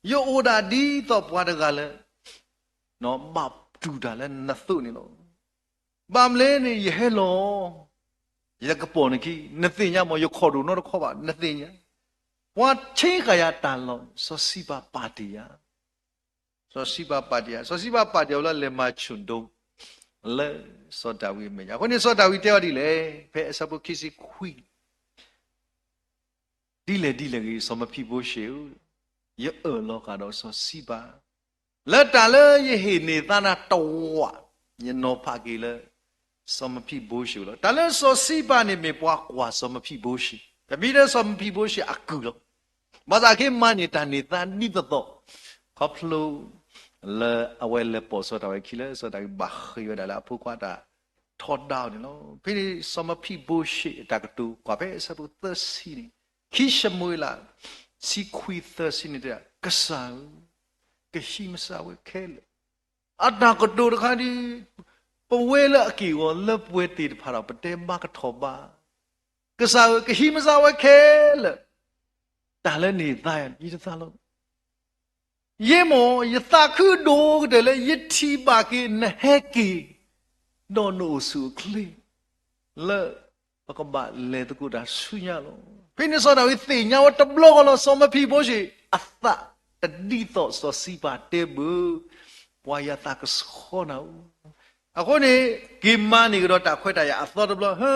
ယအိၣ်ဒၣ်ဒ်သိးပှၤတဂၤလၢ ဘၣ်တူၢ်တၢ်လၢနသိးန့ၣ်လီၤ. ဘၣ်မနုၤလဲၣ်န့ၣ် ယဟဲလီၤ, ယကပိာ်နခံ, နသ့ၣ်ညါမ့ၢ် ယခိၣ်ဒိၣ်နီတခီဘၣ် နသ့ၣ်ညါ, ပှၤဆ့ဃာ်ယၤတၢ်လီၢ်န့ၣ် စီၤစံးပၤပာ်တ့ၢ်ယၤ, စီၤစံးပၤပာ်တ့ၢ်ယၤ, စီၤစံးပၤပာ်တ့ၢ်အီၤလၢလဲၤမၤဆူၣ်ဒိ လၢစီၤဒၤဝံးအမဲာ်ညါ, အဃိန့ၣ်စီၤဒၤဝံးတဲအီၤဒ်လဲၣ်, ဖဲအဆၢဖိခံဆံခွံ ဒ်လဲၣ်ဒ်လဲၣ်ဂ့ၤ စီၤမဖံးဘိၡ့ဧၢ, ယအၢၣ်လီၤဃာ်ဒီးစီၤစံးပၤ, လၢတၢ်လၢယဟ့ၣ်န့ၢ်သးနၤတဝာ်, ယနီၤဖးက့ၤလၢ စီၤမဖံးဘိၡ့လီၤ. တၢ်လၢစီၤစံးပၤန့ၣ်မ့ၢ်ပှၤကွၢ်စီၤမဖံးဘိၡ့, ပမ့ၢ်တဲစီၤမဖံးဘိၡ့အကုၢ်လီၤ. ဘၣ်ဆၣ်က့ၤမၤန့ၢ်တၢ်န့ၢ်သါဒ်သိးသိး, ခီဖျိ လၢအဝဲလဲၤပိာ်စီၤဒၤဝံးအခံလၢစီၤဒၤဝံးဘၣ်ဃ့ၢ်ဝဲဒၣ်လၢအဖိခွါတၢ်ထီဒါအီၤန့ၣ်လီၤ. ဖဲန့ၣ်စီၤမဖံးဘိၡ့အတၢ်ကတိၤကွၢ်ဖဲအဆၢဖိသၢဆံန့ၣ်, ခံၡမူၤအ့လး ဆံခွံသၢဆံန့ၣ်တဲဒၣ်, ကစၢ်ဧၢ, ကဟံးမစၢ်ဝဲခဲလၢာ်, အတၢ်ကတိၤတခါဒ် ပဝဲလၢအက့ၢ်အဂီၤလၢပှဲၤသ့ၣ်တဖၣ်ဒီး ပတဲဘၣ်ကထီၣ်ဘၣ်, ကစၢ်ဧၢ, ကဟံးမစၢ်ဝဲခဲလၢာ်, တၢ်လၢန့ၢ်သါယၤ ယတသးလီၤ. ယဲမ့ၢ် ယသးခုဒိၣ်ကတၢၢ်လၢယထံၣ်ဘၣ်က့ၤနဟဲက့ၤ ဒီးနအိၣ်ဆူၣ်အိၣ်ချ့ လၢပကဘၣ်လဲၤသကိးတၢ်ဆူညါလီၤ. ဖဲန့ၣ်စီၤဒၤဝံးသ့ၣ်ညါဝဲတဘျီဃီလီၤ စီၤမဖံးဘိၡ့အသးတဒ်သိးစီၤစံးပၤတဲဘၣ်, ပှၤယသးကဆှီနၤဧၢ. အဃိန့ၣ် က့ၤမၤန့ၢ်ကဒီးတၢ်ခွဲးတၢ်ယာ်အသီတဘျီ,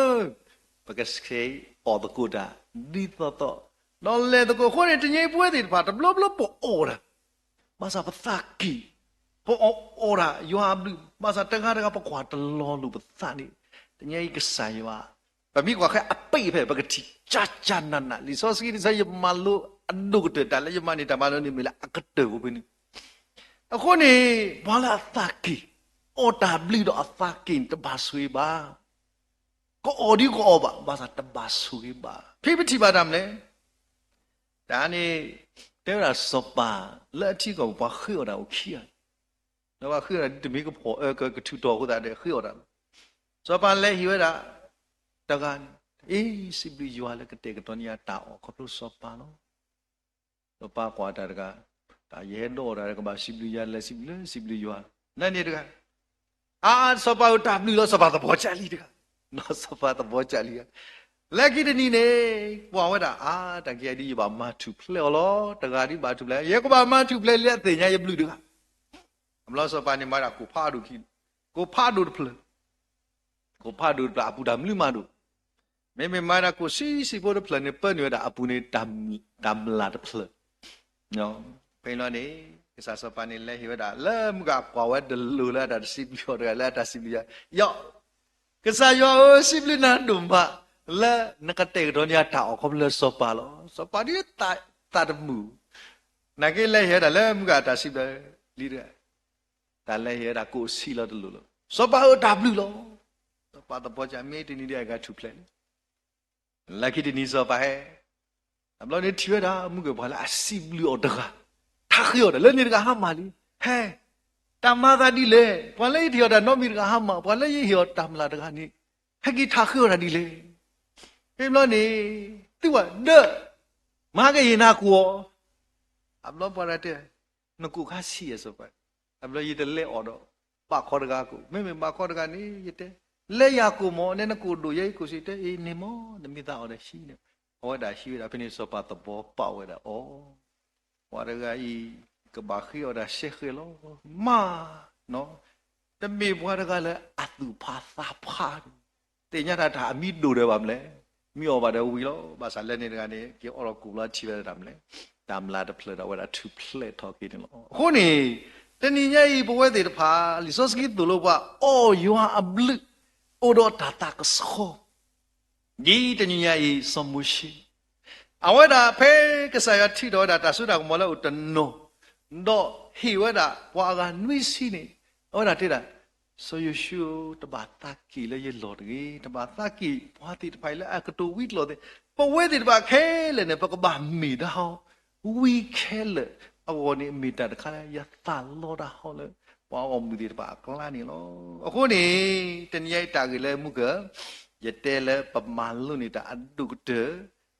ပကဆဲးအီၣ်သကိးတၢ် ဒ်သိးသိး, ဒီးလဲၤသကိးအဃိန့ၣ် တနံၤအံၤပဝဲသ့ၣ်တဖၣ် တဘျီဘျီပအီၣ်တၢ် ဘၣ်ဆၣ်ပသးက့ၣ်, ပအီၣ်အီၣ်တၢ်ယွၤအဘျုး, ဘၣ်ဆၣ်တဂၤတဂၤပကွၢ်တလီၤလိာ်ပသးန့ၣ်, တနံၤအံၤကစၢ်ယွၤ, ပမ့ၢ်ကွၢ်ခဲအပ့ၢ်ဖဲ ပကထံၣ်ကၢ်ကၢ်နးနး လံာ်စီဆှံတဆၢယမၤလိအဒိၣ်ကတၢၢ် တၢ်လၢယမၤန့ၢ်တၢ်မၤလိန့ၣ်မ့ၢ်လၢအကတၢၢ်အိၣ်ဖဲန့ၣ်. အဃိန့ၣ် ပှၤလၢအသးက့ၣ်, အီၣ်တၢ်ဘျုးဒီးအသးက့ၣ်န့ၣ် တဘၣ်ဆိၣ်ဂ့ၤဘၣ်. ကအီၣ်ဒ်ကအီၣ်ဘၣ်, ဘၣ်ဆၣ်တဘၣ်ဆိၣ်ဂ့ၤဘၣ်. ဖဲပထံၣ်ဘၣ်တၢ်မနုၤလဲၣ်, တၢ်န့ၣ် တဲဝဲဒၣ်စီၤပၤလၢအထံကီၢ်ပူၤ ပှၤဃ့အီၣ်တၢ်အိၣ်ခံဂၤ, ဒီးပှၤဃ့အီၣ်တၢ်ဒ်တမ့ၢ်ကဖီၣ်အၢကကထုးထီၣ်အဃိသတးဒီးဃ့အီၣ်တၢ်လီၤ. စီၤပၤလဲၤဟ့ၣ်ဝဲဒၣ်တဂၤန့ၣ်, အ့ စံးဘျုးယွၤလၢကတဲာ်ကတီၤန့ၢ်ယၤတၢ်အီၣ်ခီဖျိစီၤပၤလီၤ. စီၤပၤကွၢ်တၢ်တဂၤ, တၢ်ယဟဲဒိးအီၣ်တၢ်ဒီးကဘၣ်စံးဘျုးယွၤ လဲၤစံးဘျုးလၢစံးဘျုးယွၤ, နန့ၣ်တဂၤ, အါ စီၤပၤဧၢ တၢ်ဘျုးလီၤ စီၤပၤသဘီကၢလံတဂၤ, စီၤပၤသဘီကၢလံတဂၤ, လၢခံတနံၤန့ၣ် ကွၢ်ဝဲဒၣ် အါ တၢ်ကဲဒ်ယဘၣ်မၤထူၣ်ဖျဲးအီၤလီၤ, တဂၤဒ်ဘၣ်ထူၣ်ဖျဲး ယကဘၣ်မၤထူၣ်ဖျဲးလၢအသ့ၣ်ညါယဘျုးတဂၤ အဘျီစီၤပၤန့ၣ်မၤဒၣ်ကိၣ်ဖးဒိၣ်ခံ, ကိၣ်ဖးဒိၣ်တဖျၢၣ်, ကိၣ်ဖးဒိၣ်တဖျၢၣ်အပူၤတၢ်မနုၤမးဒိၣ်, မ့မ့ၢ်မၤဒၣ်ကိၣ်ဆံးဆံးဖိတဖျၢၣ်န့ၣ် ပၢနုာ်ဝဲဒၣ်အပူၤန့ၣ် တၢ်မျၢ်တဖျၢၣ်, ဖဲန့ၣ်လီၤန့ၣ် ကစၢ်စီၤပၤန့ၣ်လဲၤဟ့ၣ်ဝဲဒၣ် လၢမုၢ်ဂၤကွၢ်ဝဲတလိၤလၢအတၢ်တစံးဘျုးအီၤတဂၤ လၢအတၢ်စံးဘျုးယၤ, ယီၤ ကစၢ်ယွၤဧၢ, စံးဘျုးနၤဒိၣ်မး လၢနကတဲာ်ကတီၤန့ၢ်အတၢ်အီၣ်ခီဖျိလၢစီၤပၤလီၤ. စီၤပၤဒ်သးတမုာ်, နာ်က့လဲၤဟ့ၣ်ဝဲဒၣ်လၢမုၢ်ဂၤတၢ်စံးဘျုးလံတဂၤ, တၢ်လဲၤဟ့ၣ်ဝဲဒၣ်ကိးဆံးလီၤတလိၣ်လီၤ. စီၤပၤဧၢ, တၢ်ဘျုးလီၤ. စီၤပၤသပှၢ်ကမ့ၢ်တနံၤဒ်အဂၤထူၣ်ဖျဲးလံ လၢခံတနံၤစီၤပၤဟဲ, တဘျီန့ၣ်ထံၣ်ဝဲဒၣ်မုၣ်ကပၤလၢအစံးဘျုးအီၤတဂၤ, ထးဃ့အီၤဒီး လၢန့ၣ်တဂၤဟါမၢ်လံ, ဟဲ, တၢ်မၤသးဒ်လဲၣ်, ပှၤလၢယတဟ့ၣ်အီၤတၢ်နီတမံၤတဂၤဟါမၢ်, ပှၤလၢယဟ့ၣ်အီၤတၢ်မျၢ်တဂၤန့ၣ်, ဟဲက့ၤထးဃ့အီၤတၢ်ဒ်လဲၣ်. ဖဲဘျီန့ၣ်, သုဝဲဒၣ်, မၤက့ၤယနာ်ကိးအီၤ, အဘျီပှၤတၢ်တဲ, နကိးခါဆံးယဲၢ်စီၤပၤ, အဘျီယတလဲၤအီၤဒီး ဘၣ်ခီတဂၤကိး, မ့မ့ၢ်ဘၣ်ခီတဂၤန့ၣ် ယတဲ, လဲၤယၤကိးမး, နဲနကိးဒိၣ်ယဲအံၤကိးဆံးတဲ, အ့ န့ၣ်မး နမ့ၢ်သးအီၤဒီးဟံးန့ၣ်, အဝဲဒၣ်ဟံးဝဲဒၣ်ဖဲန့ၣ် စီၤပၤသဘီပာ်ဝဲဒၣ်အီၤ, ပှၤတဂၤအံၤ ကဘၣ်ဃ့အီၤဒၣ်စဲဃဲၤလီၤ, မၤ, တမ့ၢ်ပှၤတဂၤလၢအသူၣ်ဖးသးဖးန့ၣ်, သ့ၣ်ညါတၢ်တၢ်အမံၤဒိၣ်ဒီးဘၣ်မလဲၣ်, မ့ၢ်အီၣ်ဘၣ်ဒီးဝံၤလီၤ. ဘၣ်ဆၣ်လၢန့ၣ်တဂၤန့ၣ် က့ၤအီၣ်လီၤကူးလီၤထံဝဲဒၣ်တၢ်မလဲၣ်, တၢ်မျၢ်တဖျၢၣ်ဒီးအဝဲဒၣ်ထူၣ်ဖျဲးထီၣ်က့ၤန့ၣ်လီၤ. အဃိန့ၣ်, တနံၤညါအံၤပဝဲသ့ၣ်တဖၣ် လံာ်စီဆှံသိၣ်လိပှၤ အီၣ်ယွၤအဘျုး အိၣ်ဒီးတၢ်သးကဆှီ ဒ်တနံၤညါအံၤ စီၤမိၤၡ့, အဝဲဒၣ်ဖဲကစၢ်ယွၤထံၣ်ထီၣ်ဝဲဒၣ်တၢ်စိတၢ်ကမီၤလၢအအိၣ်တနီၤ, ဒီးဟ့ၣ်ဝဲဒၣ်ပှၤအဂၤနွံဆံန့ၣ်, အဝဲဒၣ်တဲဒၣ်, စီၤယိၤၡူဧၢ, တဘၣ်သးက့ၤလၢယလီၢ်တဂ့ၤ, တဘၣ်သးက့ၤပှၤသ့ၣ်တဖၣ်အံၤလၢအကတိၤဝံကျိာ်သ့ၣ်, ပဝဲသ့ၣ်တဖၣ်ခဲလၢာ်န့ၣ် ပကဘၣ်မ့ၢ်ဒၣ်ဟီ ဝံခဲလၢာ်အဂီၢ်န့ၣ် မ့ၢ်တၢ်တခါလၢယသးလီတၢ်ဟီလၢ ပှၤဂီၢ်မုၢ်သ့ၣ်တဖၣ်အကျါန့ၣ်လီၤ. အဃိန့ၣ်, တနံၤညါအံၤတၢ်ဂ့ၢ်လၢမူကၢ, ယတဲလၢပမၤလိန့ၢ်တၢ်အဒိၣ်ကတၢၢ်, ဒီးတ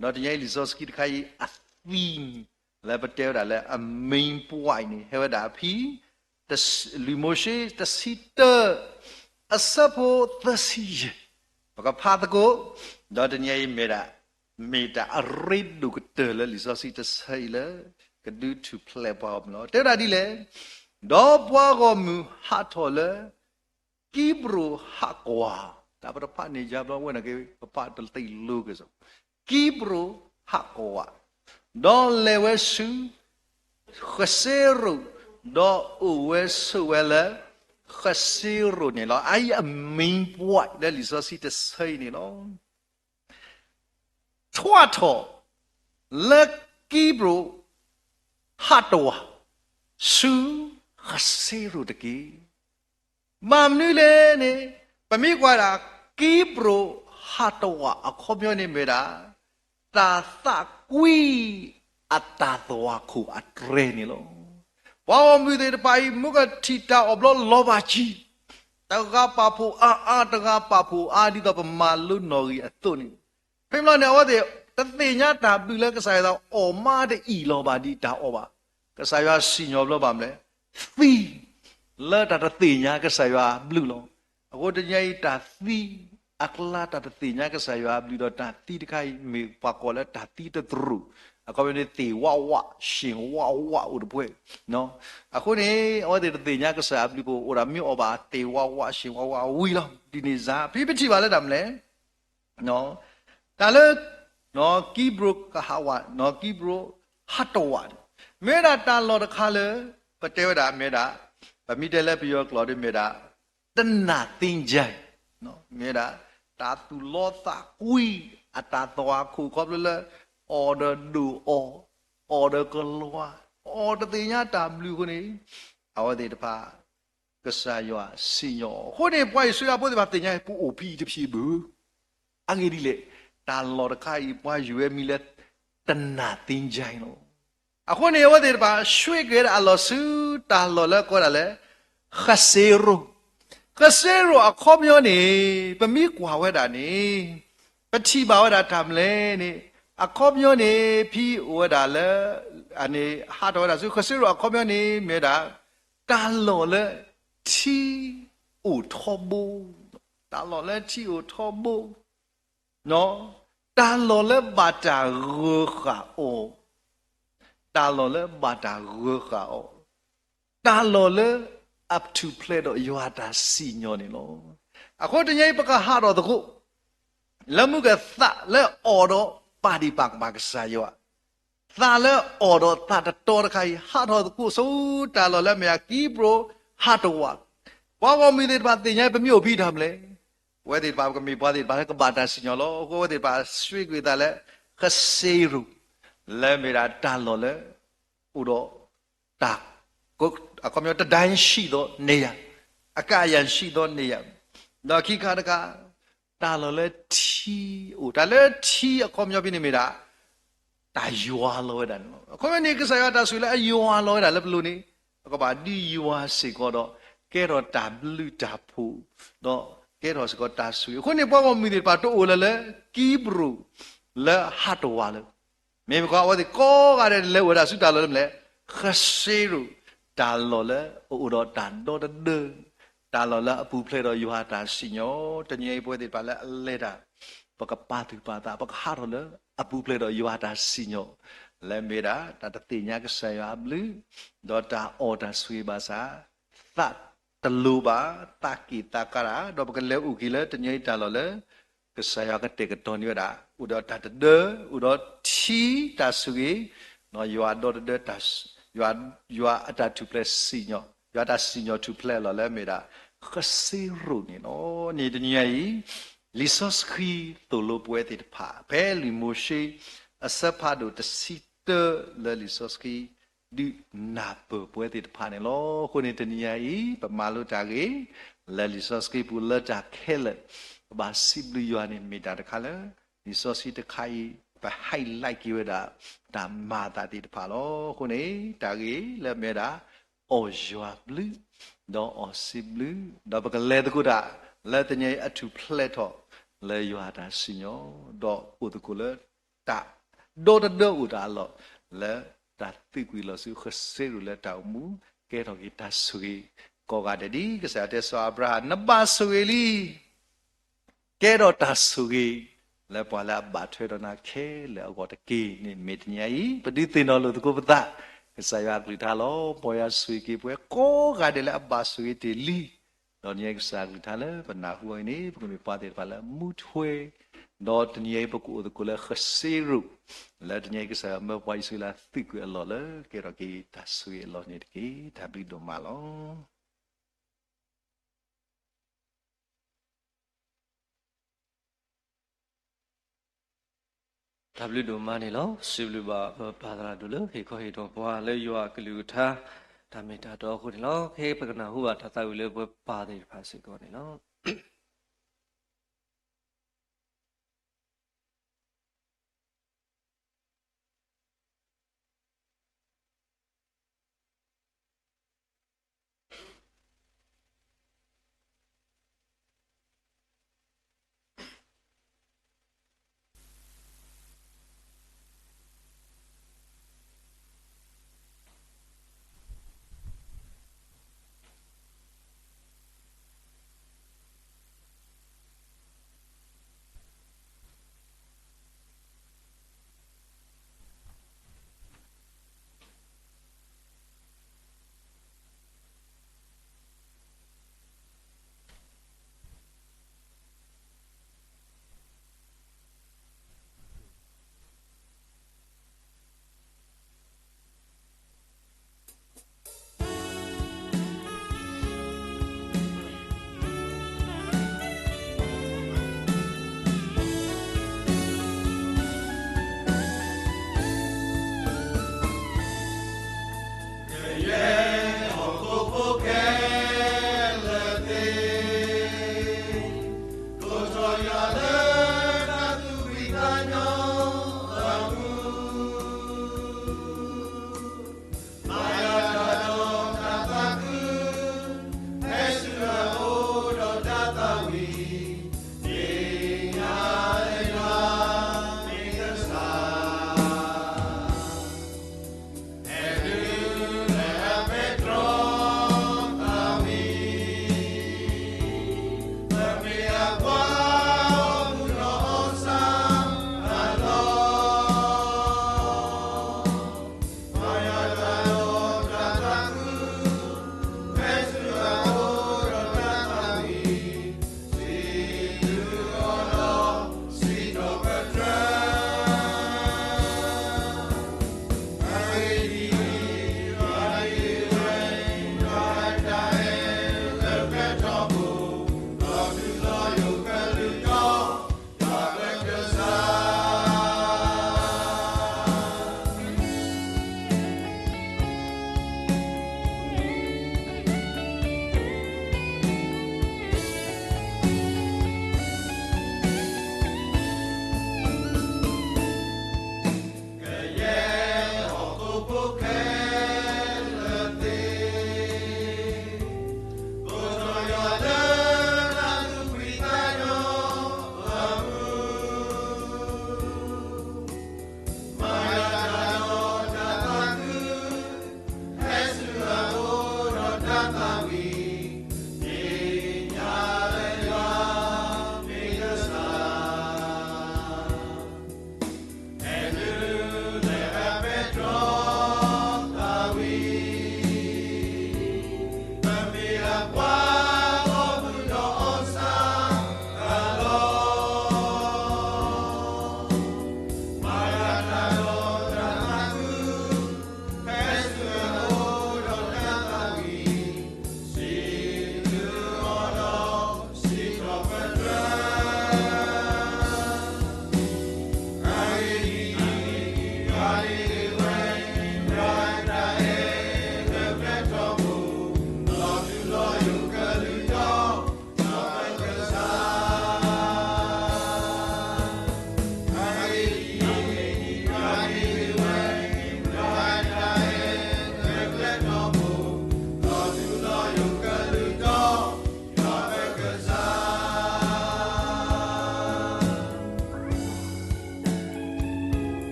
နံၤညါအံၤလံာ်စီဆှံတခါအံၤအသံန့ၣ် လၢပတဲဝဲဒၣ်လၢအ main point န့ၣ် ဟဲဝဲဒၣ်အဖံ လံာ်မိၤၡ့တဆံတၢ အဆၢဖိသၢဆံယဲၢ်, ပကဖးသကိး, ဒီးတနံၤညါအံၤမ့ၢ်ဒၣ်, မ့ၢ်တၢ်အရ့ဒိၣ်ကတၢၢ်လၢလံာ်စီဆှံတဆၢအံၤလၢ ကဒုးထူၣ်ဖျဲးပှၤအီၤမ့ၢ်လီၤ. တဲဝဲဒၣ်ဒ်လဲၣ်, ဒီးပှၤဂီၢ်မုၢ်ဟးထီၣ်လၢ ကံပြိၤဟးကွၢ်, တၢ်ပတဖးန့ၣ်ယါဘျီဝဲန့ၣ်က့ၤ ပဖးတသ့လိၤက့ၤစ့ၢ်, ကံပြိၤဟးကွၢ်, ဒီးလဲၤဝဲဆူ ဃစ့ရိၤ, ဒီးအိၣ်ဝဲဆိးဝဲလၢ ဃစ့ရိၤန့ၣ်လီၤ. အအံၤအ main point လၢလံာ်စီဆှံတဆၢအံၤန့ၣ်လီၤ. ထွးထီၣ်လၢကံပြိၤဟးတဝး ဆူ ဃစ့ရိၤတက့ၢ်. ဘၣ်မနုၤလဲၣ်န့ၣ်, ပမ့ၢ်ကွၢ်ဒၣ် ကံပြိၤဟးတဝးအခီပညီန့ၣ်မ့ၢ်ဒၣ် တၢ်သးကွံအတၢ်သွၣ်ခိၣ်အတြဲၤန့ၣ်လီၤ. ပှၤဂီၢ်မုၢ်သ့ၣ်တဖၣ်အံၤ မ့ၢ်ကထံၣ်တၢ်အီၣ်ဘျီလီၤဘၣ်ကံ, တဂၤပာ်ဖှိၣ်အါအါ, တဂၤပာ်ဖှိၣ်အါ, ဒ်သိးပမၤလိနီၣ်ဂံၢ်အသိးန့ၣ်, ဖဲမ့ၢ်လီၤန့ၣ် အဝဲသ့ၣ်တသ့ၣ်ညါတၢ်ဘျုးလၢကစၢ်ယွၤအီၣ်မးတအံၣ်လီၤဘၣ်ဒ်တၢ်အီၣ်ဘၣ်. ကစၢ်ယွၤစံၣ်ညီၣ်ဘျီဘၣ်မလဲၣ်, သံ လၢတၢ်တသ့ၣ်ညါကစၢ်ယွၤအဘျုးလီၤ. အဃိတနံၤအံၤတၢ်သံအကျါ တၢ်တသ့ၣ်ညါကစၢ်ယွၤအဘျုးဒီးတၢ်သံတခါအံၤ မ့ၢ်ပှၤကိးလၢတၢ်သံတသရူး, အခီပညီန့ၣ် သ့ၣ်ဝးဝး ရှ့ၣ်ဝးဝးအိၣ်တပှဲၤ အဃိန့ၣ် အဝဲသ့ၣ်တသ့ၣ်ညါကစၢ်အဘျုးပအိၣ်ဒၣ်မ့ၢ်အီၣ်ဘၣ်သ့ၣ်ဝးဝး ရှ့ၣ်ဝးဝးဝံၤလီၤ. ဒ်န့ၣ်စ့ၢ် ဖဲပထံၣ်ဘၣ်လၢတၢ်မနုၤလဲၣ် တၢ်လၢ ကံပြိၤကဟးဝး ကံပြိၤဟးတဝးန့ၣ် မ့ၢ်ဝဲဒၣ်တၢ်လီၢ်တခါလၢ ပတဲဝဲဒၣ်မ့ၢ်ဝဲဒၣ် ပမ့ၢ်တဲလၢပယီၤကျိာ်ဒီးမ့ၢ်ဝဲဒၣ် တနၢ်သ့ၣ်ယဲၢ် မ့ၢ်ဝဲဒၣ် တၢ်သူၣ်လီသးကွံ အတၢ်သွၣ်ခိၣ်ခီဖျိလၢ အီၣ်ဒီးဒိၣ်အီၣ် အီၣ်ဒီးကလၤ အီၣ်တသ့ၣ်ညါတၢ်ဘျုးအဃိန့ၣ် အဝဲသ့ၣ်တဖၣ် ကစၢ်ယွၤစံၣ်ညီၣ်အီၤအဃိန့ၣ် ပှၤအံၣ်စရ့လးဖိသ့ၣ်တဖၣ်သ့ၣ်ညါ ပအိၣ်ဖဲအံၤတဖၣ်ဘၣ်. အဂ့ၢ်ဒ်လဲၣ်, တၢ်လီၢ်တခါအံၤ ပှၤယုၢ်ဝဲမံၤလၢ တနၢ်သ့ၣ်ယဲၢ်န့ၣ်လီၤ. အဃိန့ၣ် အဝဲသ့ၣ်တဖၣ် ဆှ့က့ၤဝဲဒၣ်အလီၢ်ဆူတၢ်လီၢ်လၢကိးဝဲဒၣ်လၢ ဃစ့ရိၤ, ဃစ့ရိၤအခီပညီန့ၣ် ပမ့ၢ်ကွၢ်ဝဲဒၣ်န့ၣ် ပထံၣ်ဘၣ်ဝဲဒၣ်တၢ်မနုၤလဲၣ်န့ၣ် အခီပညီန့ၣ် ဖဲအိၣ်ဝဲဒၣ်လၢ အန့ၣ် ဟးထီၣ်ဝဲဒၣ်ဆူဃစ့ရိၤအခီပညီန့ၣ် မ့ၢ်ဝဲဒၣ် တၢ်လီၢ်လၢ ထံအိၣ်ထီဘိ, တၢ်လီၢ်လၢထံအိၣ်ထီဘိ, တၢ်လီၢ်လၢဘၣ်တၢ်ဂၢၤဃာ်အီၤ, တၢ်လီၢ်လၢဘၣ်တၢ်ဂၢၤဃာ်အီၤ, တၢ်လီၢ်လၢအထူၣ်ဖျဲးဒီးယွၤအတၢ်စံၣ်ညီၣ်န့ၣ်လီၤ. အဃိတနံၤအံၤ ပကဟးထီၣ်သကိး လၢမုၢ်ကသးလၢအီၣ်ဒီးပာ်ဒံးပာ်ကမၣ်ကစၢ်ယွၤ, သးလၢအီၣ်ဒီးသးတတီတခါအံၤ ဟးထီၣ်သကိးဆူတၢ်လီၢ်လၢအမ့ၢ်ကံပြိၤဟးတဝး, ပှၤဂီၢ်မုၢ်သ့ၣ်တဖၣ်သ့ၣ်ညါ ပမ့ၢ်အိၣ်ဖဲတၢ်မနုၤလဲၣ်, ပဝဲသ့ၣ်တဖၣ် ပကမ့ၢ်ပှၤသ့ၣ်တဖၣ်လၢကဘၣ်တၢ်စံၣ်ညီၣ်လီၤ. အဃိအဝဲသ့ၣ်တဖၣ် ဆှ့ကွံာ်သးလၢ ဃစ့ရိၣ် လၢမ့ၢ်ဒၣ်တၢ်လီၢ်လၢ အိၣ်ဒီး တၢ် အခီပညီ တဒါယံၤဆံးဒီးန့ၢ်ယၤ, အကၣ်ယံၤဆံးဒီးန့ၢ်ယၤ, ဒီးခံခါတခါ တၢ်လီၢ်လၢထံအိၣ်, တၢ်လၢထံအခီပညီဖဲန့ၣ်မ့ၢ်ဒၣ် တၢ်ယွၤလီၤဝဲဒၣ်န့ၣ်လီၤ. အခီပညီန့ၣ် ကစၢ်ယွၤတၢ်ဆိၣ်ဂ့ၤလၢအယွၤလီၤဝဲဒၣ်လၢပလိၤန့ၣ် ပကဘၣ်ဒုးယွၤစ့ၢ်ကီးဒီး ကဲထီၣ်တၢ်ဘျုးတၢ်ဖှိၣ်, ဒီးကဲထီၣ်စ့ၢ်ကီးတၢ်ဆိၣ်ဂ့ၤ. အဃိန့ၣ် ပှၤဂီၢ်မုၢ်သ့ၣ်တဖၣ်တအိၣ်လၢၤလၢ ကံဘြိၣ် လၢဟးတဝးလၢၤ မ့ၢ်မ့ၢ်ကွၢ် အဝဲသ့ၣ်ကိးဂၤဒဲးလဲၤအိၣ်ဝဲဒၣ်ဆူတၢ်လီၢ်လၢမနုၤလဲၣ်, ဃစ့ရိၣ်, တၢ်လီၢ်လၢအအိၣ်ဒီးတၢ်ဒီတဒၢ, တၢ်လီၢ်လၢအပူၤဖျဲးဒီးယွၤတၢ်စံၣ်ညီၣ်. တနံၤအံၤပဝဲသ့ၣ်တဖၣ်လၢအလဲၤတၢ် ပကပာ်သူၣ်ပာ်သး ပကဟးထီၣ်လၢအပူၤဖျဲးဒီးယွၤတၢ်စံၣ်ညီၣ်, လၢမ့ၢ်ဒၣ် တၢ်တသ့ၣ်ညါကစၢ်ယွၤအဘျုး, ဒီးတၢ်အီၣ်တၢ်ဆိၣ်ဂ့ၤဘၣ်ဆၣ် သးတလိၤဘၣ်, သးက့ၣ်သးကါတၢ်, ဒီးပကလဲၤအိၣ်က့ၤလၢတနံၤအံၤတၢ်လီၢ်လၢ ကစၢ်ယွၤကတဲာ်ကတီၤန့ၢ်ဝဲဒၣ် အိၣ်ဒီးတၢ်တဒၢ, အိၣ်ဒီးထံတၢ်ဆိၣ်ဂ့ၤ, ဒီးယွၤဒီတဒၢ, ယွၤအတၢ်ထူၣ်ဖျဲးစံၣ်ညီၣ်, ယွၤတၢ်စံၣ်ညီၣ်ထူၣ်ဖျဲးအလီၢ်လၢမ့ၢ်ဒၣ် ဃစ့ရိၣ်န့ၣ်လီၤ. န့ၣ်တနံၤအံၤ လံာ်စီဆှံသိၣ်လိပဝဲသ့ၣ်တဖၣ် ဖဲလံာ်မိၤၡ့ အဆၢဖးဒိၣ်တဆံတၢ လၢလံာ်စီဆှံ ဒုးနၢ်ပၢၢ်ပဝဲသ့ၣ်တဖၣ်န့ၣ်လီၤ. အဃိန့ၣ်တနံၤအံၤ ပမၤလိတၢ်ဂ့ၢ် လၢလံာ်စီဆှံပူၤလၢတၢ်ခဲလၢာ် ပဘၣ်စံးဘျုးယွၤန့ၣ် မ့ၢ်တၢ်တခါလၢ လံာ်စီဆှံတခါအံၤ ပ highlight က့ၤဝဲဒၣ် တၢ်မၤအသးသ့ၣ်တဖၣ်လီၤ. အဃိန့ၣ် တၢ်ဂ့ၢ်လၢမ့ၢ်ဝဲဒၣ် အီၣ်ယွၤဘျုး ဒီးအီၣ်စ့ဘျုး, ဒီးပကလဲၤသကိးတၢ် လၢတနံၤအံၤအထူၣ်ဖျဲးထီၣ် လၢယွၤတၢ်စံၣ်ညီၣ်, ဒီးအိၣ်သကိးလၢ တၢ်ဒီတဒၢအိၣ်တၢ်အလီၢ် လၢတၢ်သုးကွံာ်လီၤဆူဃစ့ရိၣ်လၢတၢ်အိၣ်မူ ကဲထီၣ်က့ၤတၢ်ဆိၣ်ဂ့ၤ ကိးဂၤဒဲးဒ် ကစၢ်ယွၤတဲဆၢအၤဘြၤဟၣ် နဘၣ်ဆိၣ်ဂ့ၤလံ ကဲထီၣ်တၢ်ဆိၣ်ဂ့ၤ လၢပှၤလၢအဘၣ်ထွဲဒီးနၤခဲလၢာ်အဂီၢ်တက့ၢ်. န့ၣ်မ့ၢ်တနံၤအံၤ ပဒုးသ့ၣ်နီၣ်လိာ်သကိးပသး ကစၢ်ယွၤအကလုၢ်ကထါလီၤ. မ်ယွၤဆိၣ်ဂ့ၤက့ၤပဝဲကိးဂၤဒဲးလၢအဘၣ်ဆိၣ်ဂ့ၤတ့ၢ်လံ. ဒီးတနံၤအံၤကစၢ်အကလုၢ်ကထါလၢပနၢ်ဟူအီၤအံၤန့ၣ် ပကမ့ၢ်ပှၤသ့ၣ်တဖၣ်လၢမူထွဲ ဒီးတနံၤအံၤပကအိၣ်သကိးလၢဃစ့ရိၣ် လၢတနံၤအံၤကစၢ်ယွၤမၢပှၤအံၣ်စရ့လးသုးကွံာ်အလီၢ်လၢ ကဲထီၣ်က့ၤတၢ်ဆိၣ်ဂ့ၤအလီၢ်န့ၣ်တက့ၢ်. တၢ်ဘျုးဒိၣ်မးလီၤ. တၢ်ဘျုးဒိၣ်မးန့ၣ်လီၤ. စံးဘျုးဘၣ်ပပၢ်သရၣ်ဒိၣ်လၢဟ့ၣ်ခီဟ့ၣ်နီၤပှၤလၢယွၤအကလုၢ်ကထါ တၢ်မ့ၢ်တၢ်တီအဃိန့ၣ်လီၤ. ခဲအံၤပကနၢ်ဟူဘၣ်တၢ်သးဝံၣ်လၢပပၢ်သ့ၣ်တဖၣ်စ့ၢ်ကီးန့ၣ်လီၤ.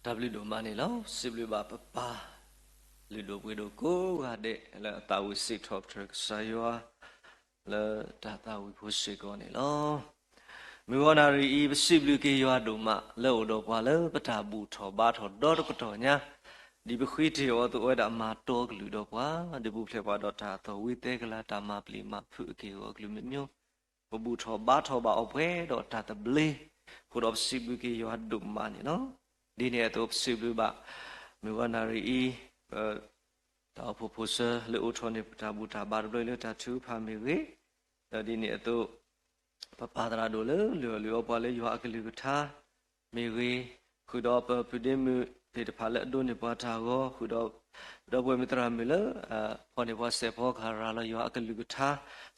တၢ်ဘျုးဒိၣ်မးန့ၣ်လီၤ. စံးဘျုးဘၣ်ပပၢ်လုၢ်ဒိၣ်ပှ့ၤဒိၣ်ကိးဂၤဒဲး လၢအသးဝံၣ်စံးထီၣ်ပတြၢၤကစၢ်ယွၤ လၢတၢ်သးဝံၣ်ဖိစ့ၢ်ကီးန့ၣ်လီၤ. မုၢ်ဂီၤနၣ်ရံၣ်အံၤ ပစံးဘျုးက့ၤယွၤဒိၣ်မး လၢအိၣ်ဒီးပှၤလၢပတၢ်ဘူၣ်ထီၣ်ဘါထီၣ်ဒီတကတီၢ်ညါ, ဒ်ပဃ့တ့ၢ်အီၤအသိး အဝဲဒၣ်မၤတီကလုၢ်ဒီးပှၤ, ဒုးပူၤဖျဲးပှၤဒီးတၢ်အသီၣ်ဝံသဲကလၤ တၢ်မၤပျံၤမၤဖုးအက့ၢ်အဂီၤအကလုာ်မ့ၢ်မ့ၢ် ပဘူၣ်ထီၣ်ဘါထီၣ်ဘၣ်အီၤပှဲၤဒီးတၢ်သဘျ့, အဃိဒီးပစံးဘျုးက့ၤယွၤဒိၣ်မးန့ၣ်လီၤ. ဒ်န့ၣ်အသိးပစံးဘျုးဘၣ် မုၢ်ဂီၤနၣ်ရံၣ်အံၤ ပ တၢ်အိၣ်ဖှိၣ်ဖိဆၢလၢအိၣ်ထီၣ်န့ၢ်ပတၢ်ဘူၣ်တၢ်ဘါတဘျီလၢတၢ်ထုကဖၣ်မ့ၢ်ဂ့ၤ, ဒီးဒ်န့ၣ်အသိး ပပၢ်သရၣ်ဒိၣ်လၢလုၢ်အီၣ်လုၢ်အီပှၤလၢယွၤအကလုၢ်ကထါမ့ၢ်ဂ့ၤ, ဃုာ်ဒီးပပုၢ်ဒ့မုၣ်သ့ၣ်တဖၣ်လၢအဒိးန့ၢ်ပှၤတၢ်ဂီၤ, ဃုာ်ဒီး ဒီပုၢ်ဝဲၢ်မုၣ်သရၣ်မုၣ်လၢ ဖီၣ်န့ၢ်ပှၤစဲးဖီကဟၣ်ရၤလီၤယွၤအကလုၢ်ကထါ,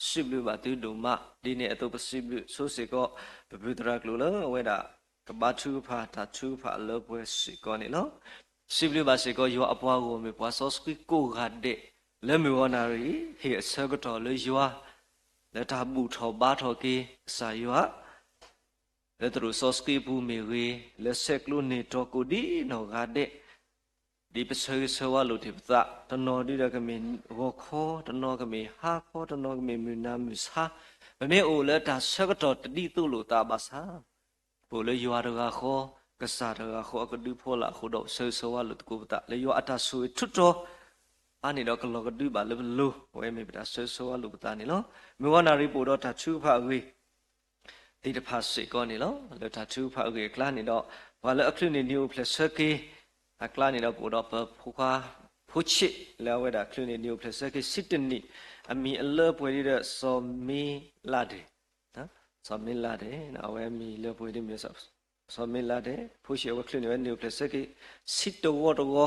စံးဘျုးဘၣ်သုဒိၣ်မး, ဒ်န့ၣ်အသိးပစံးဘျုးဆိစ့ၢ်ကီး ပပုၢ်သရၣ်ကျိာ်လၢအဝဲဒၣ် ကဘါထုကဖၣ်တၢ်ထုကဖၣ်အလၢပှဲၤစ့ၢ်ကီးန့ၣ်လီၤ. စံးဘျုးဘၣ်စ့ၢ်ကီးယွၤအပှၤဂီၢ်မုၢ်ပှၤစီဆှံကိးဂၤဒဲး လၢမုၢ်ဂီၤနၣ်ရံၣ် ဟ့ၣ်အဆၢကတီၢ်လၢယွၤ လၢတၢ်ဘူၣ်ထီၣ်ဘါထီၣ်က့ၤကစၢ်ယွၤ လၢသရိာ်စီဆှံအပူၤမ့ၢ်ဂ့ၤ, လၢဆဲးကျိးန့ၢ်တီၤကိးဒ်နီၢ်ဂၤဒဲး, ဒ်ပဆၢဂ့ၤဆၢဝါလိာ်တ့ၢ်ပသး, တနီၤဒ်ဒီးကမ့ၢ်ဂီၤခီ, တနီၤကမ့ၢ်ဟါခီ, တနီၤကမ့ၢ်မုၢ်နၤမုၢ်ဆါ, ပမ့ၢ်အိၣ်လၢတၢ်ဆၢကတီၢ်တဒ်သိးလိာ်သးဘၣ်ဆၣ် ပအိၣ်လၢယွၤတဂၤဃီ, ကစၢ်တဂၤဃီအကဒုဖီလာ်အဃိဒီး ပဆၢဂ့ၤဆၢဝါလိာ်သကိးပသး လၢယွၤအတၢ်ဆိၣ်ဂ့ၤထူးတီၤ အါန့ၢ်ဒီးကလီၤကဒုဘၣ်လၢပလိၤ, အဝဲမ့ၢ်ပတၢ်ဆၢဂ့ၤဆၢဝါလိာ်ပသးန့ၣ်လီၤ. မုၢ်ဂီၤနၣ်ရံၣ်ပအိၣ်ဒီးတၢ်ထုကဖၣ်အဂ့ၢ် သ့ၣ်တဖၣ်စ့ၢ်ကီးန့ၣ်လီၤ. လၢတၢ်ထုကဖၣ်အဂ့ၢ်အကျါန့ၣ်ဒီး ပှၤလၢအချုးန့ၢ်နံၤအိၣ်ဖျဲၣ်ဆၢက့ၤ အကျါန့ၣ်ဒီး ပအိၣ်ဒီးပဖိခွါ ဖိဆံး လၢအဝဲဒၣ်ချုးန့ၢ်နံၤအိၣ်ဖျဲၣ်ဆၢက့ၤ ဆံတနံၣ်, အမံၤအလၢပှဲၤဒ်ဒီး စီၤမ့လးဒဲး, စီၤမ့လးဒဲး, အဝဲအမံၤလၢပှဲၤဒ်မ့ၢ် စီၤမ့လးဒဲး ဖိဆံး အဝဲချုးန့ၢ်ဝဲနံၤအိၣ်ဖျဲၣ်ဆၢက့ၤ ဆံတဝီတဝီ,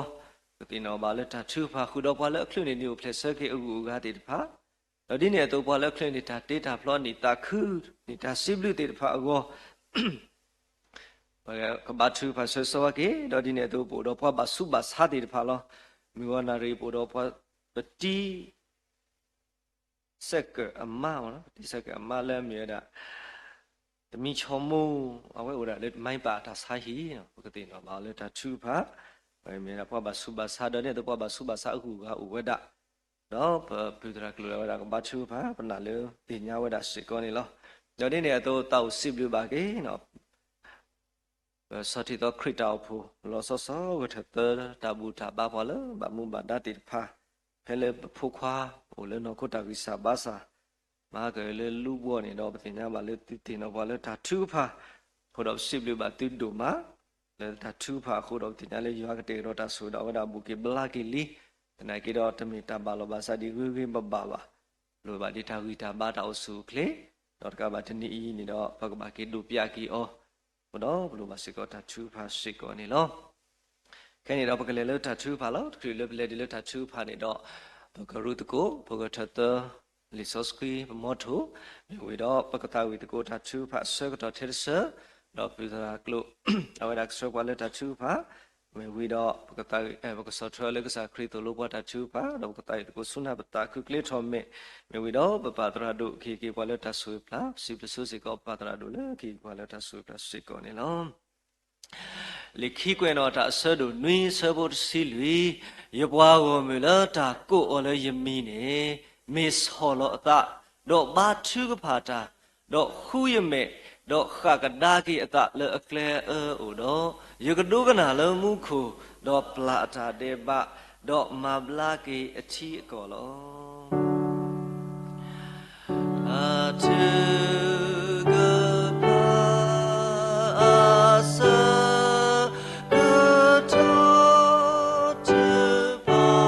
ပသ့ၣ်နီၣ်ဘၣ်လၢတၢ်ထုကဖၣ်ဃုာ်ဒီးပှၤလၢအချုးန့ၢ်နံၤအိၣ်ဖျဲၣ်ဆၢက့ၤအဂုၤအဂၤသ့ၣ်တဖၣ် ဒီးဒ်န့ၣ်အသိးပှၤလၢအချုးန့ၢ်တၢ်တ့တၢ်ဖျီ နံၣ်သးခု နံၣ်တၢ်စံးဘျုးသ့ၣ်တဖၣ်အဂီၢ် ပကဘါထုကဖၣ်ဆၢဂ့ၤဆၢဝါက့ၤ ဒီးဒ်န့ၣ်အသိးပအိၣ်ဒီးပှၤဘၣ်ဆူးဘၣ်ဆါသ့ၣ်တဖၣ်လီၤ. မုၢ်ဂီၤနၣ်ရံၣ်ပအိၣ်ဒီးပှၤ ပတံ စဲးကၢးအမါ, ပတံစဲးကၢးအမါလၢအမ့ၢ်ဝဲဒၣ် တမံၤဆီမိၢ်, အဝဲအိၣ်ဒၣ်လၢမါပၢ်အတၢ်ဆါဟံၣ်, ပကသ့ၣ်နီၣ်ဘၣ်အီၤလၢတၢ်ထုကဖၣ်, မ့ၢ်ဒၣ်ပှၤဘၣ်ဆူးဘၣ်ဆါ ဒီးဒ်န့ၣ်အသိးပှၤဘၣ်ဆူးဘၣ်ဆါအဂုၤအဂၤအိၣ်ဝဲဒၣ်, ဒီးပပုၢ်သရၣ်ကျိာ်လၢအဝဲဒၣ်ကဘါထုကဖၣ် ပနာ်လၢသ့ၣ်ညါဝဲဒၣ်စ့ၢ်ကီးန့ၣ်လီၤ. ဒီးဒ်န့ၣ်အသိးသးအိၣ်စံးဘျုးဘၣ်က့ၤ ပဆီၣ်ထံသီခရံာ်တၢ်အိၣ်ဖှိၣ် လီၤဆီဆီဂဲၤထၢၣ်သၢ တၢ်ဘူၣ်တၢ်ဘါပှၤလၢဘၣ်မူဘၣ်ဒါသ့ၣ်တဖၣ်, ဖဲလၢပဖိခွါအိၣ်လၢနီၢ်ခိတၢ်ဂံၢ်စၢ်ဘါစၢ်, မၤကလၢလူဘီန့ၣ်ဒီး ပသ့ၣ်ညါဘၣ်လၢသုသ့ၣ်နီၣ်ပှၤလၢတၢ်ထုကဖၣ်, အဃိဒီးပစံးဘျုးဘၣ်သုဒိၣ်မး လၢတၢ်ထုကဖၣ်အဃိဒီး ပသ့ၣ်ညါလၢယွၤကတဲာ်ကတီၤတၢ်ဆိၣ်ဂ့ၤဒီးအဝဲဒၣ်ဘူၣ်က့ၤဘျါက့ၤလံ, သနာ်က့ဒီးတမ့ၢ်တၢ်ဘၣ်လီၤဘၣ်စးဒ်ဂ့ၤဂ့ၤဘၣ်ဘၣ်ဘၣ်, လိၣ်ဘၣ်ဒ်တၢ်ဂံၢ်တၢ်ဘါတၢ်အိၣ်ဆူၣ်အိၣ်ချ့, ဒီးတကးဘၣ်တနံၤအံၤန့ၣ်ဒီး ပကဘၣ်က့ၤဒိးပျးက့ၤအီၤ, အဃိဒီးပလိၣ်ဘၣ်စ့ၢ်ကီးတၢ်ထုကဖၣ်စ့ၢ်ကီးန့ၣ်လီၤ. ခဲအံၤန့ၣ်ဒီးပကလဲၤလၢတၢ်ထုကဖၣ်လီၤ. တချုးလၢပလဲၤဒ်လၢတၢ်ထုကဖၣ်န့ၣ်ဒီး ပကရူသကိး ပဂဲၤထၢၣ်သၢ လံာ်စီဆှံပမီထိၣ်, မ့ၢ်ဝံၤဒီးပကသးဝံၣ်သကိးတၢ်ထုကဖၣ်အဆၢကတီၢ်ထဲတဆၢ, ဒီးပပုၢ်သရၣ်ကျိာ် အဝဲဒၣ်ကဆှၢပှၤလၢတၢ်ထုကဖၣ်, မ့ၢ်ဝံၤဒီး ပကသးဝံၣ် ပကဆီၣ်ထွဲအီၤလၢကစၢ်ခရံာ်သိၣ်လိပှၤတၢ်ထုကဖၣ်, ဒီးပကသးဝံၣ်သကိးဆူနၢ်ပသးခုကျ့ထီၣ်မဲာ်, မ့ၢ်ဝံၤဒီးပပၢ်သရၣ်ဒိၣ်ကဟ့ၣ်က့ၤပှၤလၢတၢ်ဆိၣ်ဂ့ၤဖျါ, ပစံးဘျုးဆိစ့ၢ်ကီးပပၢ်သရၣ်ဒိၣ်လၢကဟ့ၣ်က့ၤပှၤလၢတၢ်ဆိၣ်ဂ့ၤဖျါစ့ၢ်ကီးန့ၣ်လီၤ. လံာ်ခံကွဲးနီၣ်တၢ်အဆၢဒိၣ်နွံအဆၢဖိတဆံလွံၢ်, ယပှၤဂီၢ်မုၢ်လၢတၢ်ကိးအီၤလၢယမံၤန့ၣ် မ့ၢ်ဆီၣ်လီၤအသး, ဒီးဘါထုကဖၣ်တၢ်, ဒီးဃုယမဲာ်, ဒီးဃၣ်ကဒါက့ၤအသးလၢအကျဲအအၢအိၣ်ဒီး, ယကဒိကနၣ်လၢမူခိၣ်, ဒီးပျၢ်အတၢ်ဒဲးဘး, ဒီးမၤဘျါက့ၤအထံအကီၢ်လီၤ. တၢ်ထုကဖၣ်အဆၢကတီၢ်တဖၣ်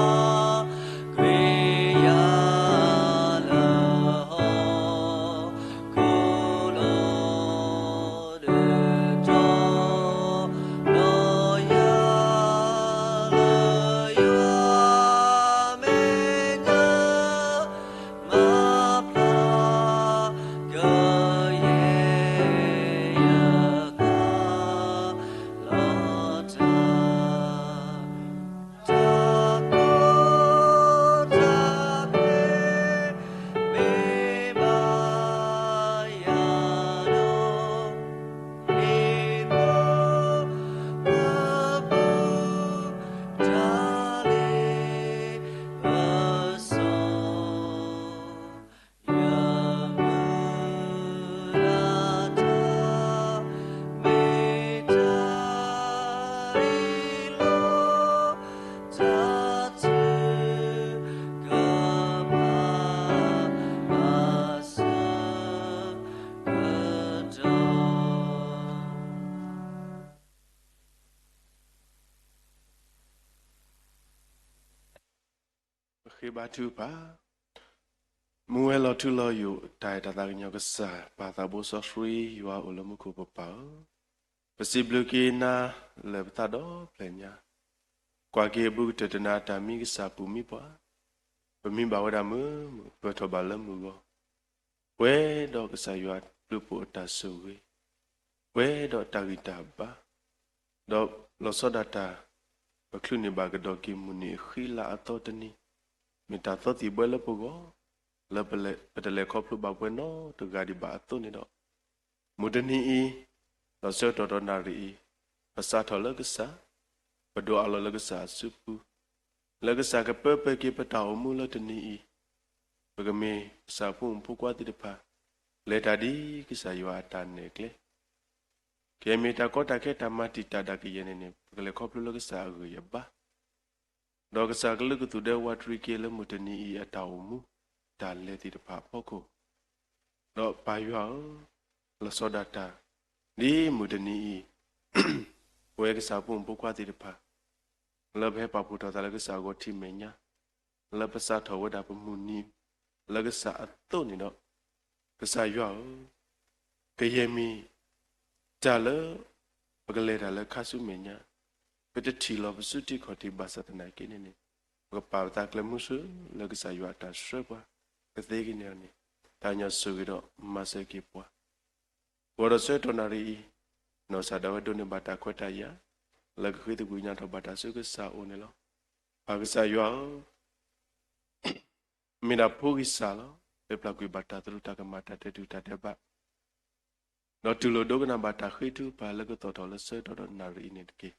ဃ့ဘါထုကဖၣ်. မူဝဲလီၤထူလီၤယိာ် တၢ်အဲၣ်တၢ်သးကညီၤကစၢ် ပၢ်သးဘိစီဆှံယွၤအိၣ်လၢမူခိၣ်ပပၢ်ဧၢ, ပစံးဘျုးက့ၤနၤလၢပသးဒီဖျၢၣ်ညါ, ကွၢ်က့ၤအဘူးကတၢၢ်တနၤ တၢ်မံကစၢ်ပူၤမံပှၤ, ပမံဘၣ်ဝဲဒၣ်မုာ်မုာ် ပၢၢ်ထီၣ်ဘၣ်လၢမုၢ်ဂီၤ, ပှဲၤဒီးကစၢ်ယွၤဘျုးဖှိၣ်အတၢ်ဆိၣ်ဂ့ၤ, ပှဲၤဒီးတၢ်ဂံၢ်တၢ်ဘါ, ဒီးလီၤဆီဒၣ်တၢ် ပချုးန့ၢ်ဘၣ်ကဒီးက့ၤမုၢ်နံၤအဃံလၤအသီတနံၤ, မ့ၢ်တၢ်သီသံၣ်ဘှဲလၢပဂီၢ်, လၢပလဲၤ, ပတလဲၤခီဖျိဘၣ်ပှဲၤနီတဂၤဒံးဘၣ်အသိးန့ၣ်ဒီး, မုၢ်တနံၤအံၤ, ဒီးဆၢကတီၢ်ဒီးနၣ်ရံၣ်အံၤ, ပစးထီၣ်လၢကစၢ်, ပဒိးအးလီၤလၢကစၢ်အစုပူၤ, လၢကစၢ်ကပၢပၢက့ၤပတၢ်အိၣ်မူလၢတနံၤအံၤ, ပကမ့ၢ်ကစၢ်ဖိမုၣ်ဖိခွါသ့ၣ်တဖၣ်, လဲၤတၢ်ဒ်ကစၢ်ယွၤအတၢ်နဲၣ်ကျဲ ကမ့ၢ်တၢ်ကီတၢ်ခဲတၢ်မၤတံာ်တာ်ဒၣ်ကယဲၢ်န့ၣ်န့ၣ် ပကလဲၤခီဖျိလၢကစၢ်အဂံၢ်အဘါ, ဒီးကစၢ်ကလုၢ်ကသူၣ်ဒဲဝးတရံးက့ၤလၢမုၢ်တနံၤအံၤအတၢ်အိၣ်မူ, တၢ်လဲၤသ့ၣ်တဖၣ်အဖီခိၣ်, ဒီးပၢ်ယွၤဧၢ, လီၤဆီဒၣ်တၢ်, ဒ်မုၢ်တနံၤအံၤ, ပဝဲကစၢ်ဖိမုၣ်ဖိခွါသ့ၣ်တဖၣ်, လၢပဟဲပာ်ဖှိၣ်ထီၣ်သးလၢကစၢ်အဂီၢ်ထံမဲာ်ညါ, လၢပစးထီၣ်ဝဲဒၣ်ပမုၢ်နံၤ, လၢကစၢ်အသိးန့ၣ်ဒီး, ကစၢ်ယွၤဧၢ, ကယဲၢ်မ့ၢ်တၢ်လၢ ပကလဲၤတၢ်လၢခါဆူမဲာ်ညါ, ပတထံၣ်လီၤပစုထံခီၣ်ထံးဘၣ်ဆၣ်သနာ်က့န့ၣ်န့ၣ်, ပကပာ်ပသးကျဲမုၢ်ဆှၢလၢကစၢ်ယွၤအတၢ်ဆှၢပှၤ, ကသ့ကန့ၢ်အီၤန့ၣ်, တၢ်ညီဆိၣ်ဂ့ၤဒီးမၤစၢၤက့ၤပှၤ ဂီၤဒီးဆၢကတီၢ်နၣ်ရံၣ်အံၤ, နီၢ်ကစၢ်ဒၣ်ဝဲဒိးန့ၢ်ဘၣ်တၢ်ခွဲးတၢ်ယာ်, လၢကဃ့သကွံာ်ညါထီၣ်ဘၣ်တၢ်ဆူကစၢ်အအိၣ်န့ၣ်လီၤ. ပၢ်ကစၢ်ယွၤဧၢ, မ့ၢ်ဒၣ်ဖိဂံၢ်စၢ်လီၤ. ပပျၢ်ကွံာ်ဘၣ်တၢ်သရူးတၢ်ကမၣ်တၢ်တဲတူၢ်တၢ်တဲဘၣ်, ဒီးတူၢ်လိာ်ဒိကနၣ်ဘၣ်တၢ်ဃ့ထုကဖၣ်လၢကသီၣ်ထီၣ်လၢဆၢကတီၢ်ဒီးနၣ်ရံၣ်အံၤန့ၣ်တက့ၢ်.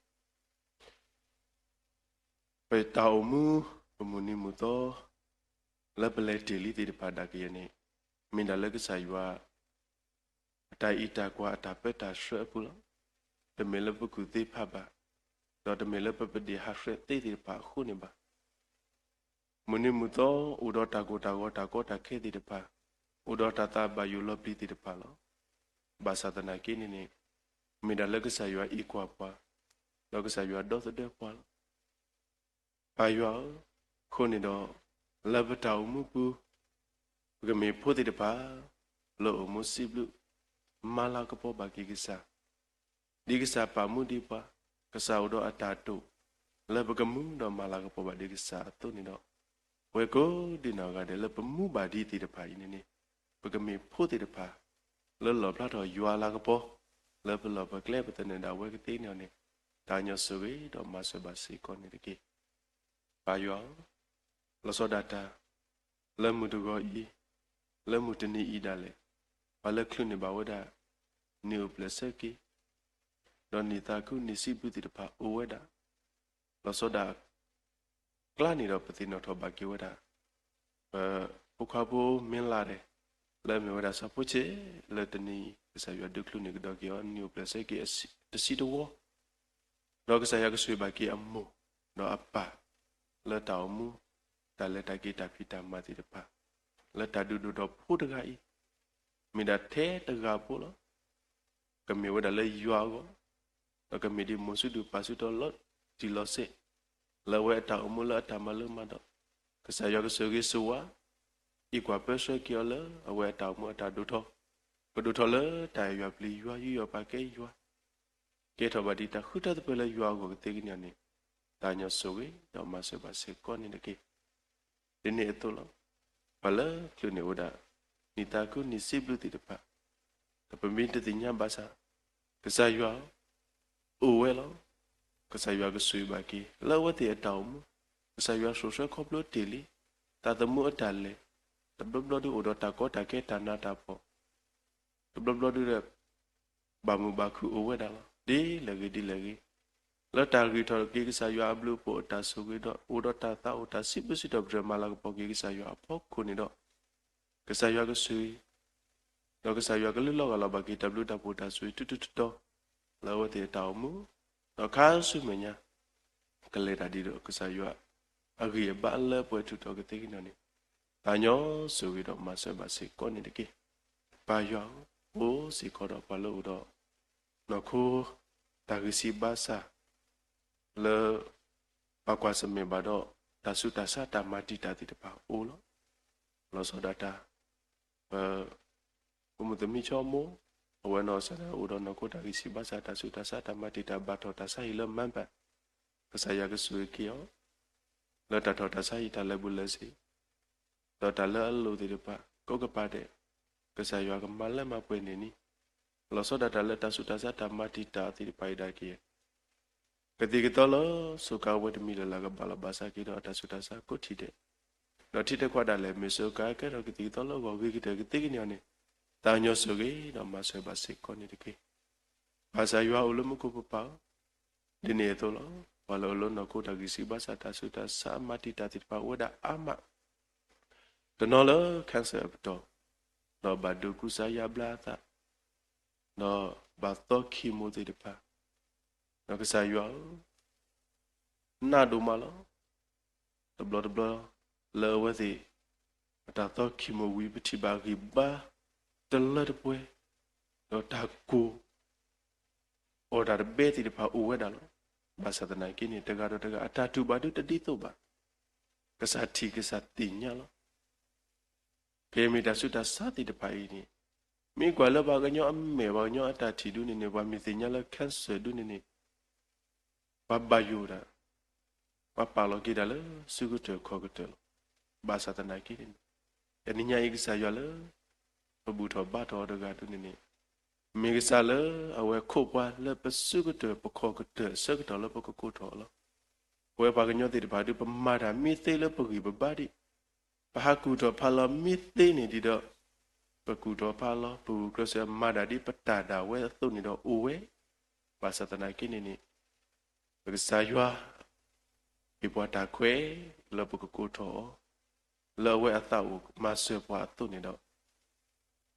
ပတၢ်အိၣ်မူ, ပမုၢ်နံၤမုၢ်သီ, လၢပလဲၤတ့ၢ်လံသ့ၣ်တဖၣ်ဒၣ်ကယဲၢ်န့ၣ်, မ့ၢ်ဒၣ်လၢကစၢ်ယွၤ အတၢ်အံးတၢ်ကွၢ်အတၢ်ပၢတၢ်ဆှၢအပူၤလီၤ. တမ့ၢ်လၢပကူၣ်သ့ဖးဘၣ်, ဒီးတမ့ၢ်လၢပပဒ့ၣ်ဟးဃဲးသ့သ့ၣ်တဖၣ်အဃိန့ၣ်ဘၣ်. မုၢ်နံၤမုၢ်သီ အိၣ်ဒီးတၢ်ကိၢ်တၢ်ဂီၤတၢ်ကီတၢ်ခဲသ့ၣ်တဖၣ်, အိၣ်ဒီးတၢ်သးဘၣ်ယိၣ်လီၤပျံၤသ့ၣ်တဖၣ်လီၤ. ဘၣ်ဆၣ်သနာ်က့န့ၣ်န့ၣ်, မ့ၢ်ဒၣ်လၢကစၢ်ယွၤအံးကွၢ်ပှၤ, ဒီးကစၢ်ယွၤဒီသဒၢပှၤလီၤ. ပၢ်ယွၤဧၢ, အဃိန့ၣ်ဒီး, လၢပတၢ်အိၣ်မူပူၤ, ပကမ့ၢ်ဖိသ့ၣ်တဖၣ်, လၢအိၣ်မူစံးဘျုး, မၤလၤကပီၤဘၣ်က့ၤကစၢ်, ဒ်ကစၢ်ပာ်မူဒံးပှၤ, ကစၢ်အိၣ်ဒီးအတၢ်တိာ်, လၢပကမူဒီးမၤလၤကပီၤဘၣ်ဒံးကစၢ်အသိးန့ၣ်ဒီး, ပဝဲကိးဒံနီၢ်ဂၤဒဲးလၢပမူဘၣ်ဒံးသ့ၣ်တဖၣ်အံၤန့ၣ်န့ၣ်, ပကမ့ၢ်ဖိသ့ၣ်တဖၣ်, လၢလီၣ်ဖျါထီၣ်ယွၤအလၤကပီၤ, လၢပလီၢ်ပကျဲပသနၢၣ်ဒၣ်ဝဲကသ့န့ၣ်န့ၣ်, တၢ်ညီဆိၣ်ဂ့ၤဒီးမၤစၢၤဘၣ်စ့ၢ်ကီးန့ၣ်တက့ၢ်. ပၢ်ယွၤဧၢ, လီၤဆီဒၣ်တၢ်, လၢမုၢ်တဂီၤအံၤ, လၢမုၢ်တနံၤအံၤဒၣ်လဲာ်, ပှၤလၢချုးန့ၢ်ဘၣ်ဝဲဒၣ်, နံၣ်အိၣ်ဖျဲၣ်ဆၢက့ၤ, ဒီးနံၣ်သးခုနံၣ်စံးဘျုးသ့ၣ်တဖၣ်အိၣ်ဝဲဒၣ်, လီၤဆီဒၣ် ကျါန့ၣ်ဒီးပသ့ၣ်နီၣ်ထီၣ်ဘၣ်က့ၤဝဲဒၣ်, ပဖိခွါဖိမ့ၢ်လၢ်ဒဲး, လၢအမ့ၢ်ဝဲဒၣ်စီၤဖိဆဲးလၢတနံၤအံၤ ကစၢ်ယွၤဒုးချုးန့ၢ်ကဒီးက့ၤအီၤ နံၣ်အိၣ်ဖျဲၣ်ဆၢက့ၤတဆံတဝီ, ဒီးကစၢ်ယွၤကဆိၣ်ဂ့ၤဘၣ်က့ၤအမိၢ်, ဒီးအပၢ်, လၢတၢ်အိၣ်မူ, တၢ်လဲၤတၢ်က့ၤတၢ်ဖံးတၢ်မၤသ့ၣ်တဖၣ်, လၢတၢ်ဒုးဒိၣ်ထီၣ်ဖိတဂၤအံၤ, မ့ၢ်ဒၣ်ထဲတဂၤဖိလီၤ. ကမ့ၢ်ဝဲဒၣ်လၢယွၤအဂီၢ်, ဒီးကမ့ၢ်ဒ်မိၢ်စုဒုၣ်ပၢ်စုတီလီၤတံၢ်လီၤဆဲး, လၢအဝဲအတၢ်အိၣ်မူလၢအတၢ်မၤလၢမၤဒီး, ကစၢ်ယွၤကဆိၣ်ဂ့ၤဆိၣ်ဝါ, အံးကွၢ်ပၢဆှၢက့ၤအီၤလၢအဝဲအတၢ်အိၣ်မူအတၢ်ဒိၣ်ထီၣ်, ကဒိၣ်ထီၣ်လၢတၢ်အဲၣ်ယွၤပျံၤယွၤ ယူးယီၣ်ပာ်ကဲယွၤ, ကဲထီၣ်ဘၣ်ဒ်တၢ်ဃုထၢသပၢၤလၢယွၤအဂီၢ်ကသ့ကန့ၢ်အီၤန့ၣ်, တၢ်ညီဆိၣ်ဂ့ၤဒီးမၤစၢၤဘၣ်စ့ၢ်ကီးန့ၣ်တက့ၢ်. ဒ်န့ၣ်အသိးလီၤ. ပှၤလၢချုးန့ၢ်ဝဲဒၣ် နံၣ်သးခုနံၣ်စံးဘျုးသ့ၣ်တဖၣ်, ဒီးပမ့ၢ်တသ့ၣ်ညါဘၣ်ဆၣ်, ကစၢ်ယွၤ အိၣ်ဝဲလီၤ. ကစၢ်ယွၤကဆိၣ်ဂ့ၤဘၣ်က့ၤ လၢအဝဲသ့ၣ်အတၢ်အိၣ်မူ, ကစၢ်ယွၤစိာ်ဆှၢခီဖျိတ့ၢ်လံ, သးသမူအတၢ်လဲၤ, တဘျီဘျီဒုးအိၣ်ဒီးတၢ်ကီတၢ်ခဲတၢ်နးတၢ်ဖှီၣ်, တဘျီဘျီဒုးဒီး ဘၣ်မုာ်ဘၣ်ခုၣ်အိၣ်ဝဲဒၣ်လီၤ. ဒ်လဲၣ်ဂ့ၤဒ်လဲၣ်ဂ့ၤ, လၢတၢ်ဂံၢ်ထီၣ်က့ၤကစၢ်ယွၤအဘျုးအဖှိၣ်အတၢ်ဆိၣ်ဂ့ၤဒီး အိၣ်ဒီးတၢ်သးအိၣ်တၢ်စံးဘျုးစံးထီၣ်ပတြၢၤမၤလၤကပီၤက့ၤကစၢ်ယွၤအဖီခိၣ်န့ၣ်ဒီး, ကစၢ်ယွၤကဆိၣ်ဂ့ၤ ဒီးကစၢ်ယွၤကလုၢ်လီၤဂာ်လီၤဘၣ်က့ၤတၢ်ဘျုးတၢ်ဖှိၣ်တၢ်ဆိၣ်ဂ့ၤတုၤတုၤတီတီ, လၢအဝဲသ့ၣ်အတၢ်အိၣ်မူ, ဒီးခါဆူမဲာ်ညါ, ကလဲၤတၢ်ဒ်ဒီးကစၢ်ယွၤအဂံၢ်အဘါလၢပှဲၤထူၣ်တီၤကသ့ကန့ၣ်န့ၣ်, တၢ်ညီဆိၣ်ဂ့ၤဒီးမၤစၢၤဘၣ်စ့ၢ်ကီးန့ၣ်တက့ၢ်. ပၢ်ယွၤဧၢ, အိၣ်စ့ၢ်ကီးဒီးပှၤလၢအိၣ်ဒီး နီၢ်ခိ တၢ်ဂံၢ်စၢ်ဘါစၢ် လၢ ပှၤကွၢ်ဆၢၣ်မဲာ်ဘၣ်ဒီး တၢ်ဆူးတၢ်ဆါတၢ်မၤတံာ်တာ်သ့ၣ်တဖၣ်အိၣ်လီၤ. လီၤဆီဒၣ်တၢ် ပ ဖိမုၣ်သမံသမိး အဝဲနီၢ်ကစၢ်ဒၣ်အိၣ်ဒီးနီၢ်ခိတၢ်ဂံၢ်ဆံးဘါစၢ် တၢ်ဆူးတၢ်ဆါတၢ်မၤတံာ်တာ် ဘၣ်ထီၣ်တၢ်ဆါဟံၣ်လၢ Melbourne, ကစၢ်ယွၤကဆိၣ်ဂ့ၤက့ၤအီၤ လၢတၢ်ထီၣ်တၢ်ဆါဟံၣ်တၢ်လၢာ်ဘူၣ်လၢာ်စ့ၢ် ဒီးတၢ်လၢအလိၣ်သ့ၣ်တဖၣ် ကိးကပၤဒဲး ကစၢ်ယွၤကမၤလၢမၤပှဲၤန့ၢ်န့ၣ် လီၤဆီဒၣ်တၢ်လၢတၢ်ဆူးတၢ်ဆါတၢ်မၤတံာ်တာ်သ့ၣ်တဖၣ်အံၤဒၣ်က့ၤ ကသံၣ်ကသီလၢ စူးကါဝဲတမံၤလၢ်လၢ်ကဘၣ်လီၤဘၣ်ဆၣ်က့ၤဒီးအတၢ်ဆူးတၢ်ဆါကိးထံၣ်ဒဲး, ဒီးထံတခွးဒၣ်လဲာ် မ့ၢ်စူးကါကဲထီၣ်ကသံၣ်ကသီလၢအဂီၢ်ဂ့ၤကတၢၢ်ကသ့ကန့ၢ်အီၤန့ၣ်, သးကညီၤဆိၣ်ဂ့ၤဒီးမၤစၢၤဘၣ်စ့ၢ်ကီးန့ၣ်တက့ၢ်. ဘၣ်ဆၣ်ယွၤအိၣ်လၢမူခိၣ်ပပၢ်ဧၢ, ဒ်န့ၣ်အသိးလီၤ. ပှၤလၢအအိၣ်လၢနီၢ်ခိတၢ်ဂံၢ်ဆံးဘါစၢ် တၢ်ဆူးတၢ်ဆါမၤတံာ်တာ်သ့ၣ်တဖၣ်အိၣ်ဝဲဒၣ်အါမး, တနီၤလၢ cancer အပတီၢ်, ဒီးဘၣ်ဒိကူစါယါဘျါအသး, ဒီးဘၣ်သီ chemo သ့ၣ်တဖၣ်, ဒီးကစၢ်ယွၤဧၢ, နးဒိၣ်မးလီၤ. တဘျီတဘျီ လၢအဝဲသ့ၣ် အတၢ်သီ chemo ဝံၤ ပထံၣ်ဘၣ်ဂံၢ်ဘါတလၢတပှဲၤ, ဒီးတၢ်ကိၢ် အီၣ်တၢ်တဘဲသ့ၣ်တဖၣ်အိၣ်ဝဲဒၣ်လီၤ. ဘၣ်ဆၣ်သနာ်က့န့ၣ် တဂၤဒီးတဂၤ အတၢ်တူၢ်ဘၣ်ဒုတဒ်သိးဘၣ်. ကစၢ်ထံၣ်ကစၢ်သ့ၣ်ညါလီၤ. ဖဲမ့ၢ်တၢ်ဆူးတၢ်ဆါသ့ၣ်တဖၣ်အံၤန့ၣ်, မ့ၢ်ကွၢ်လၢပှၤကညီအမဲာ် ပှၤကညီအတၢ်ထံၣ်ဒုန့ၣ်န့ၣ် ပှၤမ့ၢ်သ့ၣ်ညါလၢ cancer ဒုန့ၣ်န့ၣ် ပှၤဘၣ်ယိၣ်တၢ်, ပှၤပာ်လီၤက့ၤတၢ်လၢစုကတၢၢ်ခီၣ်ကတၢၢ်လီၤ. ဘၣ်ဆၣ်သနာ်က့န့ၣ်န့ၣ်, တနံၤညါအံၤကစၢ်ယွၤလၢ ပဘူၣ်ထီၣ်ဘါထီၣ်အီၤတဂၤဒုန့ၣ်န့ၣ်, မ့ၢ်ကစၢ်လၢအဝဲခိးပှၤလၢပစုကတၢၢ်ပခီၣ်ကတၢၢ်အဆၢကတီၢ်လၢပကကိးထီၣ်အီၤလီၤ. ပဝဲပှၤကညီသ့ၣ်တဖၣ်ဒု ပမၤတၢ်မ့ၢ်သ့လၢပဂံၢ်ပဘါဒံး, ပဟးကူၣ်ထီၣ်ဖးလီၤမ့ၢ်သ့န့ၣ်ဒံးဒီး, ပကူၣ်ထီၣ်ဖးလီၤ ပဂုာ်ကျဲးစၢးမၤဒၣ်ဒ်ပတၢ်ဒၣ်ဝဲအသိးန့ၣ်ဒီးအိၣ်ဝဲ, ဘၣ်ဆၣ်သနာ်က့န့ၣ်န့ၣ်, ပကစၢ်ယွၤ ဟ့ၣ်ပှၤတၢ်ခွဲးလၢပကကိးထီၣ်အီၤ, လၢအဝဲအသးအိၣ်မၤစၢၤပှၤအသိးန့ၣ်ဒီး,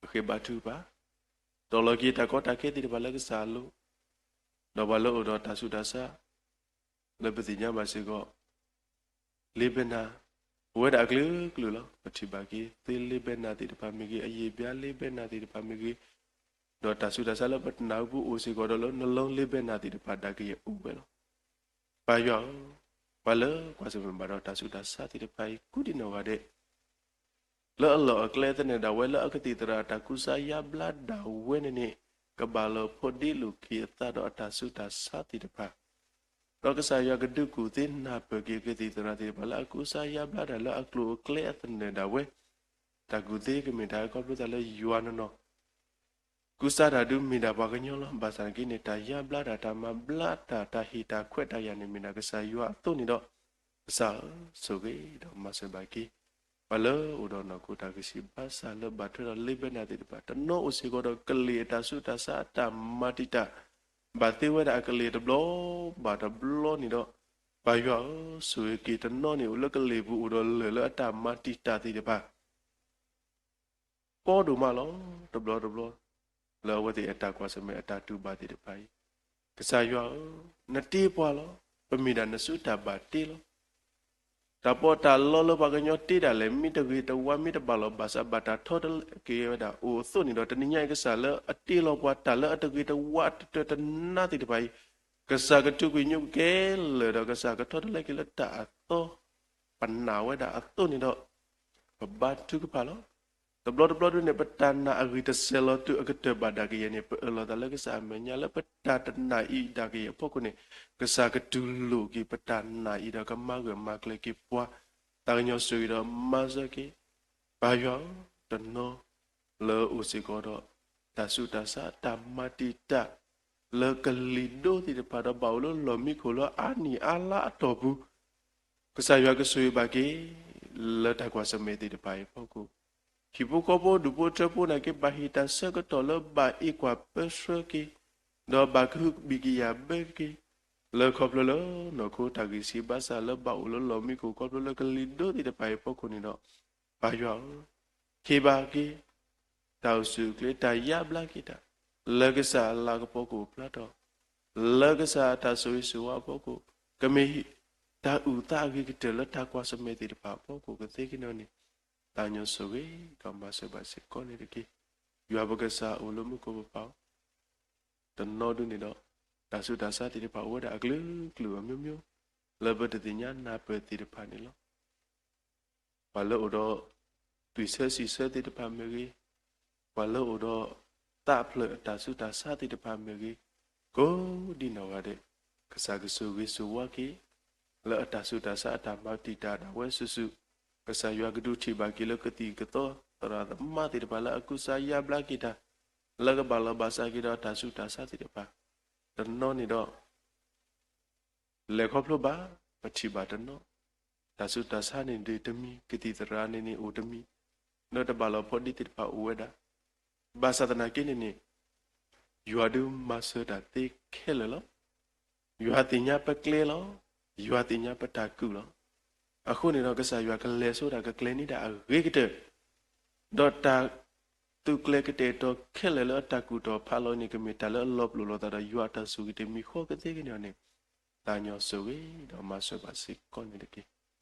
ပဃ့ဘါထုကဖၣ်, တီၢ်လီၤက့ၤတၢ်ကီတၢ်ခဲသ့ၣ်တဖၣ်လၢကစၢ်အလိၤ, ဒီးပှၤလၢအိၣ်ဒီးတၢ်ဆူးတၢ်ဆါ လၢပသ့ၣ်ညါဘၣ်စ့ၢ်ကီး လ့ဘဲနၤ အိၣ်ဝဲဒၣ်အကလုာ်ကလုာ်လီၤ. ပထံၣ်ဘၣ်က့ၤ သ့လ့ဘဲနၤသ့ၣ်တဖၣ်မ့ၢ်ဂ့ၤ, အယံာ်ဘျါလ့ဘဲနၤသ့ၣ်တဖၣ်မ့ၢ်ဂ့ၤ, ဒီးတၢ်ဆူးတၢ်ဆါလၢပနာ်ပူၤအိၣ်စ့ၢ်ကီးဒီးလၢ နလီလ့ဘဲနၤသ့ၣ်တဖၣ်ဒၣ်ကယဲၢ်အိၣ်ဝဲလီၤ. ပၢ်ယွၤဧၢ, ပှၤလၢကွၢ်ဆၢၣ်မဲာ်ဘၣ်ဒီးတၢ်ဆူးတၢ်ဆါသ့ၣ်တဖၣ်အံၤ ကူဒံးနီၢ်ဂၤဒဲး လၢအလီၢ်အကျဲသနၢၣ်ဒၣ်ဝဲ လၢအကသံၣ်သရၣ်တၢ်ကူစါယါဘျါဒၣ်ဝဲန့ၣ်န့ၣ်, ကဘၣ်လီၤဖိးဒ့လိာ်က့ၤအသးဒီးအတၢ်ဆူးတၢ်ဆါသ့ၣ်တဖၣ်, ဒီးကစၢ်ယွၤကဒုးကူၣ်သ့နၢ်ပၢၢ်က့ၤအကသံၣ်သရၣ်သ့ၣ်တဖၣ်လၢအကူစါယါဘျါတၢ်လၢအကျိၤအကျဲအသနၢၣ်ဒၣ်ဝဲ, တၢ်ကူၣ်သ့ကမ့ၢ်တၢ်ခီဖျိသးလၢယွၤနီၢ်နီၢ် ကူစါတၢ်ဒုးမ့ၢ်ဒၣ်ပှၤကညီလီၤ. ဘၣ်ဆၣ်သနာ်က့န့ၣ် တၢ်ယါဘျါတၢ် တၢ်မၤဘျါတၢ် တၢ်ဟ့ၣ်တၢ်ခွဲးတၢ်ယာ်န့ၣ်မ့ၢ်ဒၣ်ကစၢ်ယွၤအသိးန့ၣ်ဒီး, ကစၢ်ဧၢ, ဆိၣ်ဂ့ၤဒီးမၤစၢၤဘၣ်က့ၤ ပှၤလၢအိၣ်ဒီးနီၢ်ခိတၢ်ဂံၢ်ဆံးဘါစၢ်လၢဘၣ်ထွဲဒီးလ့ဘဲနၤသ့ၣ်တဖၣ်, တနီၤအိၣ်စ့ၢ်ကီးဒီးကလံၤအတၢ်ဆူးတၢ်ဆါအတၢ်မၤတံာ်တာ် ဘၣ်သ့ဝဲဒၣ်အကလံၤတဘျီဘၣ်တဘျီန့ၣ်ဒီး, ပၢ်ယွၤဧၢ, ဆိၣ်ဂ့ၤက့ၤတနီၤန့ၣ် အိၣ်လၢကလံၤပူၤအိၣ်ဒီးလၢၢ်လၢအတၢ်မၤတံာ်တာ်သ့ၣ်တဖၣ် ကီဒိၣ်မးလီၤ. တဘျီတဘျီ လၢအဝဲသ့ၣ်အတၢ်ကွၢ်ဆၢၣ်မဲာ်အတၢ်တူၢ်ဘၣ်သ့ၣ်တဖၣ်အံၤ, ကစၢ်ယွၤဧၢ, နတ့ပှၤလီၤ. ပမ့ၢ်ဒၣ်နစုတၢ်ဘၣ်တ့လီၤ. တၢ်ပီးတၢ်လီလၢပှၤကညီတ့ဒၣ်လဲာ် မ့ၢ်တဂ့ၤတဝါ မ့ၢ်တဘၣ်လီၤဘၣ်စး ဘၣ်တၢ်ထီတလဲက့ၤဝဲဒၣ်အိၣ်အသိးန့ၣ်ဒီး တနံၤညါအံၤကစၢ်လၢအတ့လီၤပှၤတၢ်လၢအတဂ့ၤတဝါအတတၢတနါသ့ၣ်တဖၣ်အံၤ, ကစၢ်ကထူကွံာ်ညိကဲလၢာ်ဒီး ကစၢ်ကထီတလဲက့ၤလၢတၢ်အသီ ပနာ်ဝဲဒၣ်အသိးန့ၣ်ဒီး ပဘါထုကဖၣ်လီၤ. တဘျီတဘျီဒ်န့ၣ် ပတၢ်နာ်အဂံၢ်တစဲးလီၤတုၤအကတၢၢ်ဘၣ်ဒၣ်ကယဲၢ်န့ၣ် ပအၢၣ်လီၤသးလၢကစၢ်အမဲာ်ညါလၢပတၢ်တနာ်အံၤဒၣ်ကယဲၢ်အဖီခိၣ်န့ၣ်, ကစၢ်ကတူၢ်လိာ်က့ၤပတၢ်နာ်အံၤဒီးကမၤဂၢၢ်မၤကျၢၤက့ၤပှၤ, သးကညီၤဆိၣ်ဂ့ၤဒီးမၤစၢၤက့ၤ, ပၢ်ယွၤဧၢ, တနီၤလၢအိၣ်စ့ၢ်ကီးဒီး တၢ်ဆူးတၢ်ဆါတၢ်မၤတံာ်တာ် လၢကလံၤဒိသ့ၣ်တဖၣ်ဒီးဘၣ်အိၣ်လၢလီၢ်မံခိၣ်လၢအါနံၣ်အါလါအတီၢ်ပူၤ ကစၢ်ယွၤကဆိၣ်ဂ့ၤဘၣ်က့ၤ လၢတၢ်ကွၢ်ဆၢၣ်မဲာ်သ့ၣ်တဖၣ်အံၤအဖီခိၣ်, ဟံၣ်ဖိဃီဖိဒူၣ်ဖိထၢဖိနာ်က့ ဘၣ်ဟ့ၣ်တၢ်ဆၢကတီၢ်လၢဘၣ်အ့ၣ်ကွၢ်ပၢဆှၢက့ၤ, ဒီးဘၣ်ကဟုကယာ်ဘၢက့ၤ, လၢခီဖျိလၢနီၢ်ခိတၢ်ဂံၢ်ဆံးဘါစၢ်လၢဘၣ်အိၣ်လၢလီၢ်မံခိၣ်ခီဖျိလၢကလံၤဒိသ့ၣ်တဖၣ်အံၤအဖီခိၣ်န့ၣ်ဒီး, ပၢ်ယွၤဧၢ, ဟ့ၣ်ဘၣ်က့ၤ တၢ်အိၣ်ဆူၣ်အိၣ်ချ့ တၢ်ယါဘျါက့ၤတၢ်, လၢကစၢ်အလၤကပီၤကအိၣ်ဖျါထီၣ်, လၢကစၢ်အတၢ်ဆိၣ်ဂ့ၤဆိၣ်ဝါအဖီခိၣ်, ကမ့ၢ်တၢ်အုၣ်သးအဂ့ၤကတၢၢ်လၢတၢ်ကွၢ်ဆၢၣ်မဲာ်သ့ၣ်တဖၣ်အဖီခိၣ်ကသ့ကန့ၣ်န့ၣ်, သးကညီၤဆိၣ်ဂ့ၤဒီးမၤစၢၤဘၣ်စ့ၢ်ကီးန့ၣ်တက့ၢ်. ယွၤပကစၢ်အိၣ်လၢမူခိၣ်ပပၢ်ဧၢ, တနီၤဒုန့ၣ်ဒီး တၢ်ဆူးတၢ်ဆါသ့ၣ်တဖၣ်အိၣ်ဝဲဒၣ်အကလုာ်ကလုာ်အမျိုးမျိုး လၢပတသ့ၣ်ညါနၢ်ပၢၢ်သ့ၣ်တဖၣ်န့ၣ်လီၤ. ပှၤလၢအိၣ်ဒီး သွံၣ်ဆၢစံၣ်ဆၢသ့ၣ်တဖၣ်မ့ၢ်ဂ့ၤ, ပှၤလၢအိၣ်ဒီး သးဖျၢၣ်အတၢ်ဆူးတၢ်ဆါသ့ၣ်တဖၣ်မ့ၢ်ဂ့ၤ, ကိးဒံနီၢ်ဂၤဒဲး, ကစၢ်ကဆိၣ်ဂ့ၤဆိၣ်ဝါက့ၤ လၢအတၢ်ဆူးတၢ်ဆါအတၢ်မၤတံာ်တာ်ဒၣ်ဝဲစုာ်စုာ်, ကစၢ်ယွၤကဒုးထံၣ်ဘၣ်က့ၤလၢကသံၣ်ကသီသရၣ်သမါသ့ၣ်တဖၣ်လၢအကူစါယါဘျါက့ၤတၢ်, လၢကဘၣ်လီၤဘၣ်စးက့ၤဒီးအတၢ်ဆူးတၢ်ဆါသ့ၣ်တဖၣ်, တနီၤန့ၣ်ဒီး လဲၤခီဖျိဘၣ်, ပထံၣ်ဘၣ်တနီၤ, တၢ်ဆူးတၢ်ဆါန့ၣ်ဒုးတမံၤ, ကသံၣ်သရၣ်န့ၣ်န့ၣ်အိၣ်တမံၤ, ဒီးတဘၣ်လိာ်ဖိးဒ့သ့ၣ်တဖၣ်အိၣ်ဝဲဒၣ်. ဘၣ်ဆၣ်သနာ်က့န့ၣ်န့ၣ်, ယွၤဒုးမၤစၢၤတၢ်သ့ခဲလၢာ်လီၤ. ယွၤသ့ၣ်ညါပကျဲလီၤ. ယွၤသ့ၣ်ညါပတၢ်ကူၣ်လီၤ. အဃိန့ၣ်ဒီး ကစၢ်ယွၤကလဲၤဆိဒၣ်ကကျဲၤန့ၢ်ဒၣ်အဂ့ၤကတၢၢ် ဒီးတၢ်သူၣ်ကျဲၤကတဲာ်ကတီၤခဲလၢာ်လၢအတၢ်ကူၣ်ထီၣ်ဖးလီၤန့ၣ် ကမ့ၢ်တၢ်လၢအလီၤပလိာ်လိာ်သးဒီး ယွၤအတၢ်ဆိၣ်ဂ့ၤတမံၤဃီကသ့ကန့ၣ်န့ၣ်, သးညီဆိၣ်ဂ့ၤဒီးမၤစၢၤဘၣ်စ့ၢ်ကီးန့ၣ်တက့ၢ်.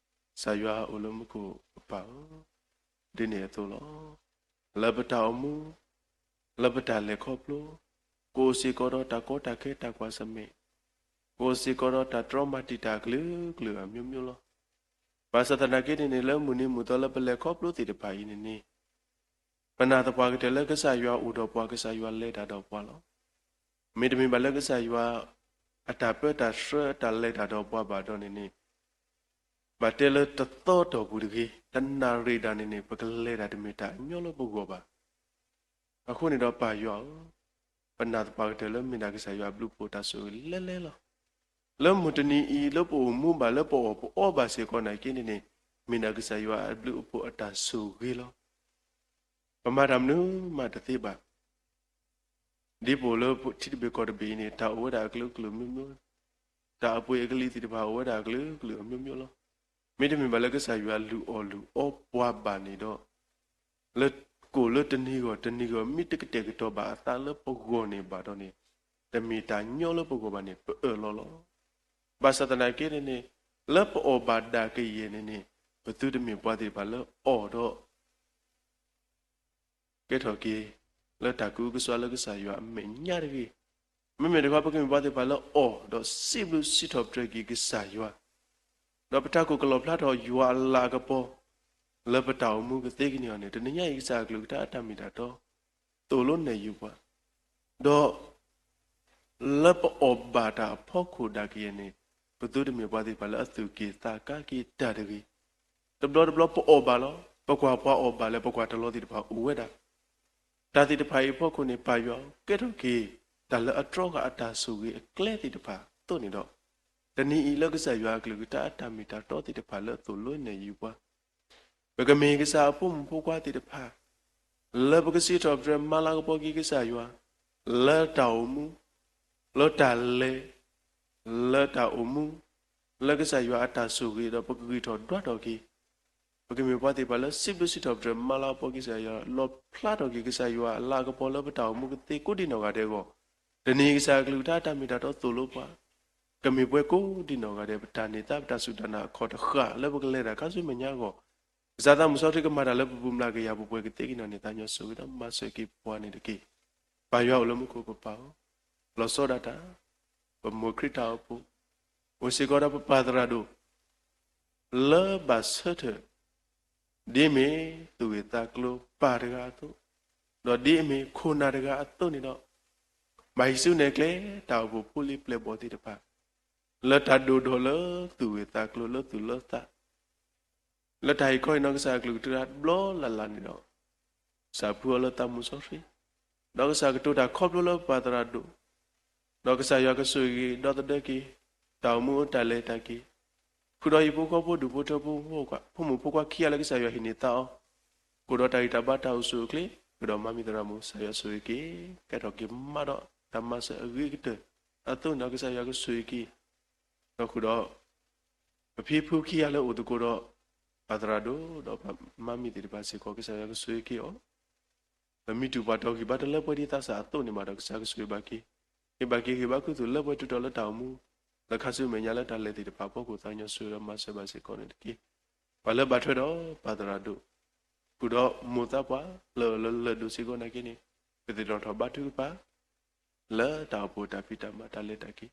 ကစၢ်ယွၤအိၣ်လၢမူခိၣ်ပပၢ်ဧၢ, ဒ်န့ၣ်အသိးလီၤ. လၢပတၢ်အိၣ်မူ, လၢပတၢ်လဲၤခီဖျိ, ကအိၣ်စ့ၢ်ကီးဒီးတၢ်ကီတၢ်ခဲတၢ်ကွၢ်ဆၢၣ်မဲာ်, ကအိၣ်စ့ၢ်ကီးဒီးတၢ်တြီမၤတံာ်တာ်အကလုာ်ကလုာ်အမျိုးမျိုးလီၤ. ဘၣ်ဆၣ်သနာ်က့န့ၣ်န့ၣ် လၢမုၢ်နံၤမုၢ်သီလၢပလဲၤခီဖျိသ့ၣ်တဖၣ်အံၤန့ၣ်န့ၣ်, ပနာ်သပှၢ်ကတၢၢ်လၢကစၢ်ယွၤအိၣ်ဒီးပှၤ ကစၢ်ယွၤလဲၤတၢ်ဒီးပှၤလီၤ. မ့တမ့ၢ်ဘၣ်လၢကစၢ်ယွၤ အတၢ်ပၢတၢ်ဆှၢအတၢ်လဲၤတၢ်ဒီးပှၤဘၣ်ဒီးန့ၣ်န့ၣ်, ဘၣ်တဲလၢတသီတီၢ်ပူၤတဂ့ၤ, တနၣ်ရံၣ်ဒၣ်န့ၣ်န့ၣ် ပကလဲၤတၢ်တမ့ၢ်တၢ်အညီလၢပဂီၢ်ဘၣ်. အဃိန့ၣ်ဒီးပၢ်ယွၤဧၢ, ပနာ်သပှၢ်ကတၢၢ်လၢမ့ၢ်ဒၣ်ကစၢ်ယွၤအဘျုးအဖှိၣ်အတၢ်ဆိၣ်ဂ့ၤလဲၤလဲၤလီၤ. လၢမုၢ်တနံၤအံၤလၢပအိၣ်မူဘၣ်လၢပအီၣ်ပအီဘၣ်စ့ၢ်ကီးနာ်က့န့ၣ်န့ၣ်, မ့ၢ်ဒၣ်ကစၢ်ယွၤအဘျုးအဖှိၣ်အတၢ်ဆိၣ်ဂ့ၤလီၤ. ပမၤတၢ်မနုၤမးတသ့ဘၣ်. ဒ်ပအိၣ်လၢထံတဘ့ၣ်ကီၢ်တဘ့ၣ်အံၤန့ၣ် တၢ်အိၣ်ဝဲဒၣ်အကလုာ်ကလုာ်မျိုးမျိုး, တၢ်အပှ့ၤအကလံၤသ့ၣ်တဖၣ်အိၣ်ဝဲဒၣ်အကလုာ်ကလုာ်အမျိုးမျိုးလီၤ. မ့တမ့ၢ်ဘၣ်လၢကစၢ်ယွၤလုၢ်အီၣ်လုၢ်အီပှၤဘၣ်န့ၣ်ဒီး, လၢကိၣ်လၢတနံၤဂီၢ်တနံၤဂီၢ် မ့ၢ်တကတဲာ်ကတီၤဘၣ်အသးလၢပဂီၢ်န့ၣ်ဘၣ်ဒီးန့ၣ်, တမ့ၢ်တၢ်ညီလၢပဂီၢ်ဘၣ်န့ၣ် ပအၢၣ်လီၤလီၤ. ဘၣ်ဆၣ်သနာ်က့န့ၣ်န့ၣ်, လၢပအီၣ်ဘၣ်ဒၣ်ကယဲၢ်န့ၣ်န့ၣ်, ပသုတမ့ၢ်ပှၤသ့ၣ်တဖၣ်လၢအီၣ်ဒီး ကဲထီၣ်က့ၤ လၢတၢ်ကအုကစွါလၢကစၢ်ယွၤအမဲာ်ညါတဂ့ၤ. မ့မ့ၢ်တခီ ပကမ့ၢ်ပှၤသ့ၣ်တဖၣ်လၢအီၣ်ဒီးစံးဘျုးစံးထီၣ်ပတြၢၤက့ၤကစၢ်ယွၤ, ဒီးပတၢ်ကိၢ်ကလီၣ်ဖျါထီၣ်ယွၤအလၤကပီၤ လၢပတၢ်အိၣ်မူကသ့ကန့ၢ်အီၤန့ၣ်, တနံၤညါအံၤကစၢ်အကလုၢ်ကထါအတၢ်မ့ၢ်တၢ်တီ သိၣ်လိနဲၣ်ယုၤပှၤ, ဒီး လၢပအီၣ်ဘၣ်တၢ်အဖီခိၣ်ဒၣ်ကယဲၢ်န့ၣ်, ပသုတမ့ၢ်ပှၤသ့ၣ်တဖၣ်လၢအသူၣ်က့ၣ်သးကါက့ၤတၢ်တဂ့ၤ. တဘျီတဘျီပအီၣ်ဘၣ်လီၤ. ပကွၢ်ပှၤအီၣ်ဘၣ်လၢပကွၢ်တလီၤသ့ၣ်တဖၣ်အိၣ်ဝဲဒၣ်. တၢ်သ့ၣ်တဖၣ်အံၤအဖီခိၣ်န့ၣ် ပၢ်ယွၤကဲထီၣ်က့ၤ တၢ်လၢအတြီဃာ်အတၢ်ဆိၣ်ဂ့ၤအကျဲသ့ၣ်တဖၣ်အသိးန့ၣ်ဒီး, တနံၤအံၤလၢကစၢ်ယွၤအကလုၢ်ကထါအတၢ်မ့ၢ်တၢ်တီသ့ၣ်တဖၣ်လၢအသိၣ်လိနဲၣ်ယုၤပှၤ ပကမ့ၢ်ကစၢ်အဖိမုၣ်ဖိခွါသ့ၣ်တဖၣ်, လၢပကစံးထီၣ်ပတြၢၤမၤလၤကပီၤက့ၤကစၢ်ယွၤ, လၢတၢ်အိၣ်မူ, လၢတၢ်လဲၤ, လၢတၢ်အိၣ်မူ, လၢကစၢ်ယွၤအတၢ်ဆိၣ်ဂ့ၤဒီးပကဂံၢ်ထီၣ်ဒွးထီၣ်က့ၤ, ပကမ့ၢ်ပှၤသ့ၣ်တဖၣ်လၢစံးဘျုးစံးထီၣ်ပတြၢၤမၤလၤကပီၤက့ၤကစၢ်ယွၤ, လီၣ်ဖျါထီၣ်က့ၤကစၢ်ယွၤအလၤကပီၤလၢပတၢ်အိၣ်မူကသ့ကိးဒံနီၢ်ဂၤဒဲးအဂီၢ်, တနံၤအံၤကစၢ်အကလုၢ်ကထါအတၢ်မ့ၢ်တၢ်တီသိၣ်လိပှၤ ကမ့ၢ်ပှၤကိးဒံနီၢ်ဂၤဒဲး ပတၢ်န့ၢ်သါပတၢ်စူၢ်တၢ်နာ်အခီၣ်တဃၣ်လၢပကလဲၤတၢ်ခါဆူမဲာ်ညါအဂီၢ်, ကစၢ်သးမုၢ်စီဆှံကမၤတၢ်လၢပပူၤမျးကယၤပှဲၤပှဲၤကသ့ကန့ၣ်န့ၣ် သးညီဆိၣ်ဂ့ၤဒီးမၤစၢၤက့ၤပှၤန့ၣ်တက့ၢ်. ပၢ်ယွၤအိၣ်လၢမူခိၣ်ပပၢ်ဧၢ, လီၤဆီဒၣ်တၢ်, ပမိၢ်ခရံာ်တၢ်အိၣ်ဖှိၣ်, အိၣ်စ့ၢ်ကီးဒီးပပၢ်သရၣ်ဒိၣ် လၢဘၣ်ဆၢထၢၣ် ဒ်အမ့ၢ်သူၣ်ဂ့ၢ်သးကျိၤပၢ်တဂၤအသိး, ဒီးဒ်အမ့ၢ်ခိၣ်နၢ်တဂၤအသိးန့ၣ်ဒီး, ဘၣ်ဟံးစုနဲၣ်ကျဲ တၢ်အိၣ်ဖှိၣ်ဖိလံၤပျဲၢ်ဘီၣ်သ့ၣ်တဖၣ် လၢတၢ်ဒိၣ်ထီၣ်လၢသူၣ်ဂ့ၢ်သးကျိၤလၢသူၣ်လၢသး လၢတၢ်ဟ့ၣ်ခီဟ့ၣ်နီၤကစၢ်အကလုၢ်ကထါတဘျီလၢ်လၢ်န့ၣ်ဒီး, ကစၢ်ဖှူအီၤလၢသးမုၢ်စီဆှံ, ဒီးကစၢ်ကတိၤတၢ်ခီဖျိလၢပပၢ်သရၣ်ဒိၣ်, ဒီးကစၢ်ယွၤကဆိၣ်ဂ့ၤဒီသဒၢက့ၤ တၢ်အိၣ်မူတၢ်လဲၤတၢ်က့ၤ, ဃုာ်ဒီးဟံၣ်ဖိဃီဖိဒူၣ်ဖိထၢဖိ ဖိမုၣ်ဖိခွါခံဂၤလၢကစၢ်ယွၤဟ့ၣ်န့ၢ်သးအီၤ, အိၣ်ဒီးတၢ်ဂံၢ်တၢ်ဘါတၢ်အိၣ်ဆူၣ်အိၣ်ချ့, ဃုာ်ဒီးမၤမံၤသရၣ်မုၣ် ကစၢ်ယွၤဆိၣ်ဂ့ၤက့ၤ, ကဲထီၣ်က့ၤမးဒီးတၢ်မၤစၢၤအဂ့ၤကတၢၢ်အသိးန့ၣ်ဒီး ကစၢ်ယွၤကဆိၣ်ဂ့ၤက့ၤ ဒီးဃုာ်ဒီး ပဖံဖုခံဂၤလၢအိၣ်သကိးဒီး ပၢ်သရၣ်ဒိၣ် ဒီးပမၤမံၤသ့ၣ်တဖၣ်စ့ၢ်ကီး ကစၢ်ယွၤကဆိၣ်ဂ့ၤက့ၤအီၤ, ပမ့ၢ်တူၢ်ပှၤတီၢ်ဂံၢ်ဘါတလၢပှဲၤဒ်သးစၢ်အသိးန့ၣ်ဘၣ်ဒီး ကစၢ်ကဆိၣ်ဂ့ၤဘၣ်က့ၤ, ဟ့ၣ်ဘၣ်က့ၤဂံၢ်ဘါခူသူၣ်လၢပှဲၤတုၤထီၣ်လၢတၢ်အိၣ်မူ လၢခါဆူမဲာ်ညါလၢတၢ်လဲၤသ့ၣ်တဖၣ်အဖီခိၣ် သးညီဆိၣ်ဂ့ၤဒီးမၤစၢၤဘၣ်စ့ၢ်ကီးန့ၣ်တက့ၢ်. ပှၤလၢဘၣ်ထွဲဒီးပၢ်သရၣ်ဒိၣ် ဃုာ်ဒီးမိၢ်သးပှၢ်လၢလၢလၢၢ်ဒိၣ်စ့ၢ်ကီးနာ်က့န့ၣ် ပသ့ၣ်နီၣ်ထီၣ်ဘါထုကဖၣ် လၢတၢ်အိၣ်ဖှိၣ်တၢ်ဖံးတၢ်မၤတၢ်လဲၤတၢ်က့ၤ,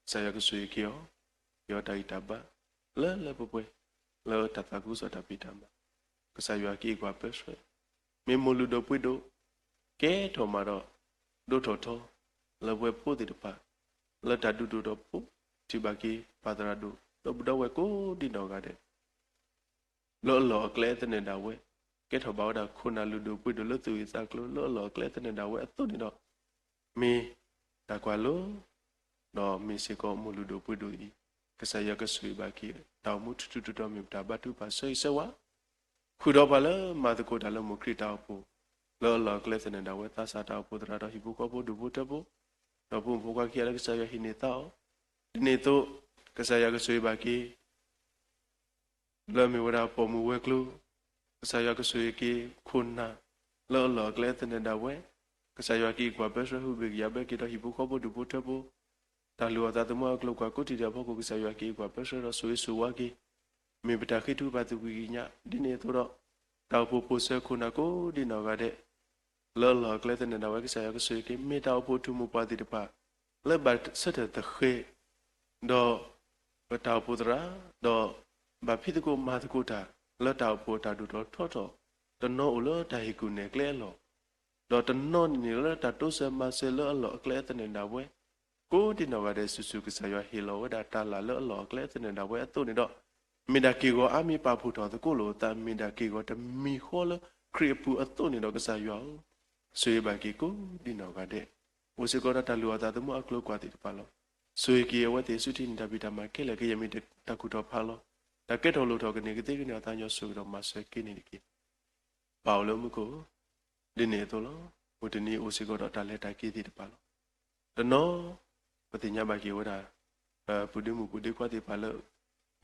ကစၢ်ယွၤကဆိၣ်ဂ့ၤက့ၤအီၤ, က့ၤအီၤတၢ်ဂံၢ်တၢ်ဘါ, လၢလၢပှဲၤပှဲၤ လၢတၢ်သးခုကစီၣ်တၢ်ဖံးတၢ်မၤ, ကစၢ်ယွၤက့ၤကွၢ်ပၢဆှၢ, မ့ၢ်မိၢ်လုၢ်ဒိၣ်ပှ့ၤဒိၣ် ကဲထီၣ်မၤဒီး ဒိၣ်ထီၣ်ထီ လၢပဝဲဖိသ့ၣ်တဖၣ် လၢတၢ်ဒုးဒိၣ်ထီၣ်ဖိ ထံၣ်ဘၣ်က့ၤ ပၢ်သရၣ်ဒိၣ် ဒီပုၢ်ဒီဝဲၢ်ကိးဒံနီၢ်ဂၤဒဲး လၢအလီၢ်အကျဲသန့ၤဒၣ်ဝဲ, ကဲထီၣ်ဘၣ်ဝဲဒၣ်ခိၣ်နၢ်လုၢ်ဒိၣ်ပှ့ၤဒိၣ်လၢသူၣ်ဂ့ၢ်သးကျိၤ လၢအလီၢ်အကျဲသန့ၤဒၣ်ဝဲအသိးန့ၣ်ဒီး, မ့ၢ်တၢ်ကွၢ်လိ, ဒီးမ့ၢ်စ့ၢ်ကီးမိၢ်လုၢ်ဒိၣ်ပှ့ၤဒိၣ်အံၤ, ကစၢ်ယွၤကဆိၣ်ဂ့ၤဘၣ်က့ၤ တၢ်အိၣ်မူထူထူတီတီ မ့ၢ်ပတၢ်ဘါထုကဖၣ်ဆၢဂ့ၤဆၢဝါ ဃုာ်ဒီးပှၤလၢမၤသကိးတၢ်လၢမိၢ်ခရံာ်တၢ်အိၣ်ဖှိၣ်, လၢအလီၢ်အကျဲသန့ၤဒၣ်ဝဲ သးစၢ်တၢ်အိၣ်ဖှိၣ်သရၣ်ဒီးဟံၣ်ဖိဃီဖိဒူၣ်ဖိထၢဖိ, ဒီးဖိမုၣ်ဖိခွါခံဂၤလၢကစၢ်ယွၤဟ့ၣ်န့ၢ်သါအီၤ, ဒ်န့ၣ်အသိး, ကစၢ်ယွၤကဆိၣ်ဂ့ၤဘၣ်က့ၤ လၢအမ့ၢ်ဝဲဒၣ်ပိာ်မုၣ်ဝဲၤကျိၤ, ကစၢ်ယွၤကဆိၣ်ဂ့ၤက့ၤခိၣ်နၢ် လၢအလီၢ်အကျဲသန့ၤဒၣ်ဝဲ, ကစၢ်ယွၤက့ၤကွၢ်ပၢဆှၢဟုဘ့ၣ်ကယၤဘၢက့ၤဒီးဟံၣ်ဖိဃီဖိဒူၣ်ဖိထၢဖိ, တၢ်လုၢ်အီၣ်သးသမူအကျိၤကွၢ်ကိးထံၣ်တၢ်အဖီခိၣ် ကစၢ်ယွၤက့ၤကွၢ်ပၢဆှၢဒီးဆိၣ်ဂ့ၤဆိၣ်ဝါက့ၤ, မ့ၢ်ပတၢ်ဃ့ထုကဖၣ်သူၣ်ကံၢ်ကံၢ်ညါ, ဒ်န့ၣ်အသိးဒီး, တၢ်အိၣ်ဖှိၣ်ဖိစၢၤခိၣ်နၢ်ကိးဒံနီၢ်ဂၤဒဲး လၢအလီၢ်အကျဲသန့ၤဒၣ်ဝဲ ကစၢ်ယွၤကဆိၣ်ဂ့ၤက့ၤ မ့ၢ်တၢ်အိၣ်ဖှိၣ်ထူၣ်မိၢ်ပှၢ်သ့ၣ်တဖၣ် လၢဘၣ်ဆၢထၢၣ်သဃဲၤ ဒီး ပတၢ်အိၣ်ဖှိၣ်သရၣ်, ဒီး ဘၣ်ဖံးသကိးမၤသကိးတၢ် လၢတၢ်အိၣ်ဖှိၣ်အတၢ်ဒိၣ်ထီၣ်ထီထီၣ်, တနီၤအိၣ်လၢတၢ်ဟ့ၣ်ကူၣ်နဲၣ်ကျဲအလီၢ်, ဒီးတနီၤန့ၣ်န့ၣ်လၢတၢ်တိစၢၤမၤစၢၤလၢအလီၢ်အကျဲသန့ၤဒၣ်ဝဲ, ကိးဒံနီၢ်ဂၤဒဲးစုာ်စုာ် ကစၢ်ယွၤဟ့ၣ်လီၤဝဲဒၣ်တၢ်လၢ်လၢအလီၢ်အကျဲသန့ၤဒၣ်ဝဲအသိးန့ၣ်ဒီး, မ့ၢ်ဒၣ်က့ၢ်ဂီၤအါမံၤပာ်ဖှိၣ်ထီၣ်သကိးလိာ်အသး မ့ၢ်ဒၣ်က့ၢ်ဂီၤတမံၤဃီလၢခရံာ်အပူၤအသိးန့ၣ်ဒီး ကစၢ်ယွၤဧၢ, ဆိၣ်ဂ့ၤဘၣ်က့ၤကိးဒံနီၢ်ဂၤဒဲး, အိၣ်စ့ၢ်ကီးဒီးတၢ်လုၢ်အီၣ်သးသမူအကျိၤကွၢ်သ့ၣ်တဖၣ်လီၤ. ဆိၣ်ဂ့ၤက့ၤအဝဲသ့ၣ်ဆူထံၣ်န့ၢ်တၢ်ဖံးတၢ်မၤခဲလၢာ် ကယဲၢ်မ့ၢ်တၢ်ကူၣ်ထီၣ်ဖးလီၤ, တၢ်ကဲထီၣ်လိၣ်ထီၣ်ကန့ၢ်ကသ့ကန့ၢ်အသး ကညီဆိၣ်ဂ့ၤဒီးမၤစၢၤက့ၤန့ၣ်တက့ၢ်. ပၢ်အိၣ်လၢမူခိၣ်, ဒ်န့ၣ်အသိးလီၤ. မုၢ်တနံၤအိၣ်စ့ၢ်ကီးဒီးတၢ်လဲၤတၢ်က့ၤသ့ၣ်တဖၣ်လီၤ. တနီၤ, ပသ့ၣ်ညါဘၣ်က့ၤဝဲဒၣ် ပုၢ်ဒ့မုၣ်ပုၢ်ဒ့ခွါသ့ၣ်တဖၣ်လၢ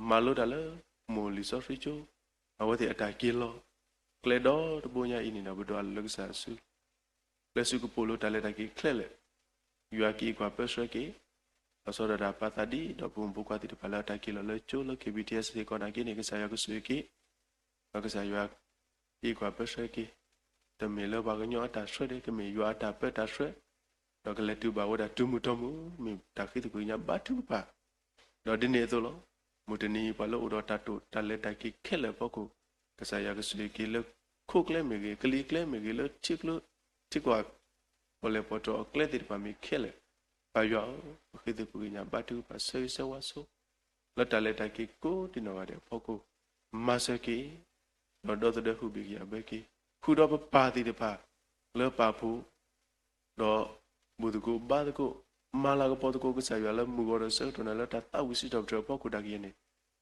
မၤလိတၢ်လၢ မိၢ်လံာ်စီဆှံကၠိ, အဝဲသ့ၣ်အတၢ်က့ၤလီၤ, ကျဲဒီတဘိညါအံၤန့ၣ်ဒီး ပဒိးအလၢကစၢ်စု ကျဲစုကပိာ်လိၤတၢ်လဲၤတၢ်က့ၤခဲလၢာ်, ယွၤက့ၤကွၢ်ပၢဆှၢက့ၤ, လီၤဆီဒၣ်တၢ်ပာ်သးဒ်ဒီး ပုၢ်မုၣ်ဖိခွါသ့ၣ်တဖၣ်လၢအတၢ်က့ၤလီၤလၢကၠိလၢ KBTS စ့ၢ်ကီးနာ်က့န့ၣ် ကစၢ်ယွၤကဆိၣ်ဂ့ၤက့ၤ, ဒီးကစၢ်ယွၤက့ၤကွၢ်ပၢဆှၢက့ၤ, တမ့ၢ်လၢပှၤကညီအတၢ်ဆှၢဒၣ် ကမ့ၢ်ယွၤအတၢ်ပၢတၢ်ဆှၢ, ဒီးကလဲၤတုၤဘၣ်ဝဲဒၣ်တုၤမုၢ်တီမုၢ် မ့ၢ်တၢ်ဃ့သကွံာ်ညါဘါထုကဖၣ်, ဒီးဒ်န့ၣ်အသိးလီၤ. မုၢ်တနံၤအံၤပှၤလၢအိၣ်ဒီးတၢ်တိာ်တၢ်လဲၤတၢ်က့ၤခဲလၢာ်အဖီခိၣ်, ကစၢ်ယွၤကဆိၣ်ဂ့ၤက့ၤလၢခိၣ်ကျဲမ့ၢ်ဂ့ၤ, ကလံၤကျဲမ့ၢ်ဂ့ၤ, လၢထံကျိ, ထံကွၢ် ပီၣ်လဲၣ်ပီၣ်တီအကျဲသ့ၣ်တဖၣ်မ့ၢ်ခဲလၢာ်, ပၢ်ယွၤဧၢ, ပဃ့သကွံာ်ကညးဘါထုကဖၣ်ဆၢဂ့ၤဆၢဝါဆိ, လၢတၢ်လဲၤတၢ်က့ၤကိးဒံနီၢ်ဂၤဒဲးအဖီခိၣ်, မၤစၢၤက့ၤ, ဒီးဒီသဒၢဟုဘ့ၣ်ကယၤဘၢက့ၤ, ဃုာ်ဒီးပပၢ်သ့ၣ်တဖၣ်, လၢပာ်ဖှိၣ် ဒီး ဘူၣ်သကိးဘါသကိး, မၤလၤကပီၤသကိးကစၢ်ယွၤလၢမုၢ်ဂီၤဒီးဆၢကတီၢ်နၤလၢတၢ်သးဝံၣ်စံးထီၣ်ပတြၢၤအဖီခိၣ်ဒၣ်ကယဲၢ်န့ၣ်,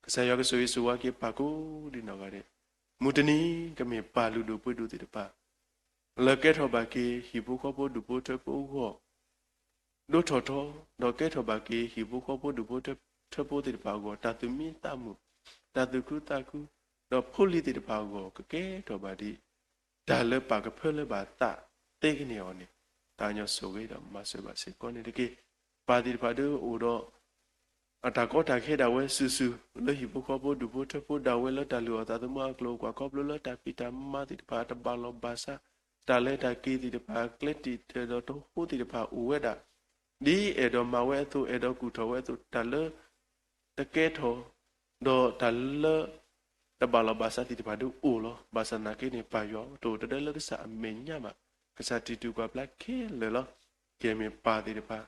ကစၢ်ယွၤကဆိၣ်ဂ့ၤဆိၣ်ဝါက့ၤပၢ်ကိးဒံနီၢ်ဂၤဒဲး, မုၢ်တနံၤကမ့ၢ်ပၢ်လုၢ်ဒိၣ်ပှ့ၤဒိၣ်သ့ၣ်တဖၣ် လၢကဲထီၣ်ဘၣ်က့ၤဟံၣ်ဖိဃီဖိဒူၣ်ဖိထၢဖိအဂီၢ် ဒိၣ်ထီၣ်ထီ, ဒီးကဲထီၣ်ဘၣ်က့ၤဟံၣ်ဖိဃီဖိဒူၣ်ဖိထၢဖိသ့ၣ်တဖၣ်အဂီၢ် တၢ်သူၣ်မံသးမုာ်, တၢ်သူၣ်ခုသးခု, ဒီးဖိလံၤသ့ၣ်တဖၣ်အဂီၢ် ကကဲထီၣ်ဘၣ်ဒ် တၢ်လၢပၢ်ကဖၢလၢဘၣ်သးသ့ကန့ၢ်အီၤန့ၣ်, သးကညီၤဆိၣ်ဂ့ၤဒီးမၤစၢၤဘၣ်စ့ၢ်ကီးန့ၣ်တက့ၢ်. ပၢ်သ့ၣ်တဖၣ်ဒုးအိၣ်ဒီး အတၢ်ကီတၢ်ခဲဒၣ်ဝဲစုာ်စုာ် လၢဟံၣ်ဖိဃီဖိဒူၣ်ဖိထၢဖိဒၣ်ဝဲလၢတၢ်လုၢ်အီၣ်သးသမူအကျိၤအကွာ်ခီဖျိလၢတၢ်ဖံးတၢ်မၤသ့ၣ်တဖၣ်တဘၣ်လီၢ်ဘၣ်စး, တၢ်လဲၤတၢ်က့ၤသ့ၣ်တဖၣ် ကျဲတံာ်တၢ်ဒီးတဟိသ့ၣ်တဖၣ်အိၣ်ဝဲဒၣ်, ဒ်အဲၣ်ဒိးမၤဝဲအသိး အဲၣ်ဒိးကူၣ်ထီၣ်ဝဲအသိး တၢ်လၢ တကဲထီၣ် ဒီးတၢ်လၢ တဘၣ်လီၢ်ဘၣ်စးသ့ၣ်တဖၣ်ဒုးအိၣ်လီၤ. ဘၣ်ဆၣ်နာ်က့န့ၣ် ပၢ်ယွၤ တအိၣ်တဒၢလၢကစၢ်အမဲာ်ညါဘၣ်. ကစၢ်တံၤတူၢ်ကွၢ်ဖျါခဲလၢာ်လီၤ. ကဲမ့ၢ်ပၢ်သ့ၣ်တဖၣ်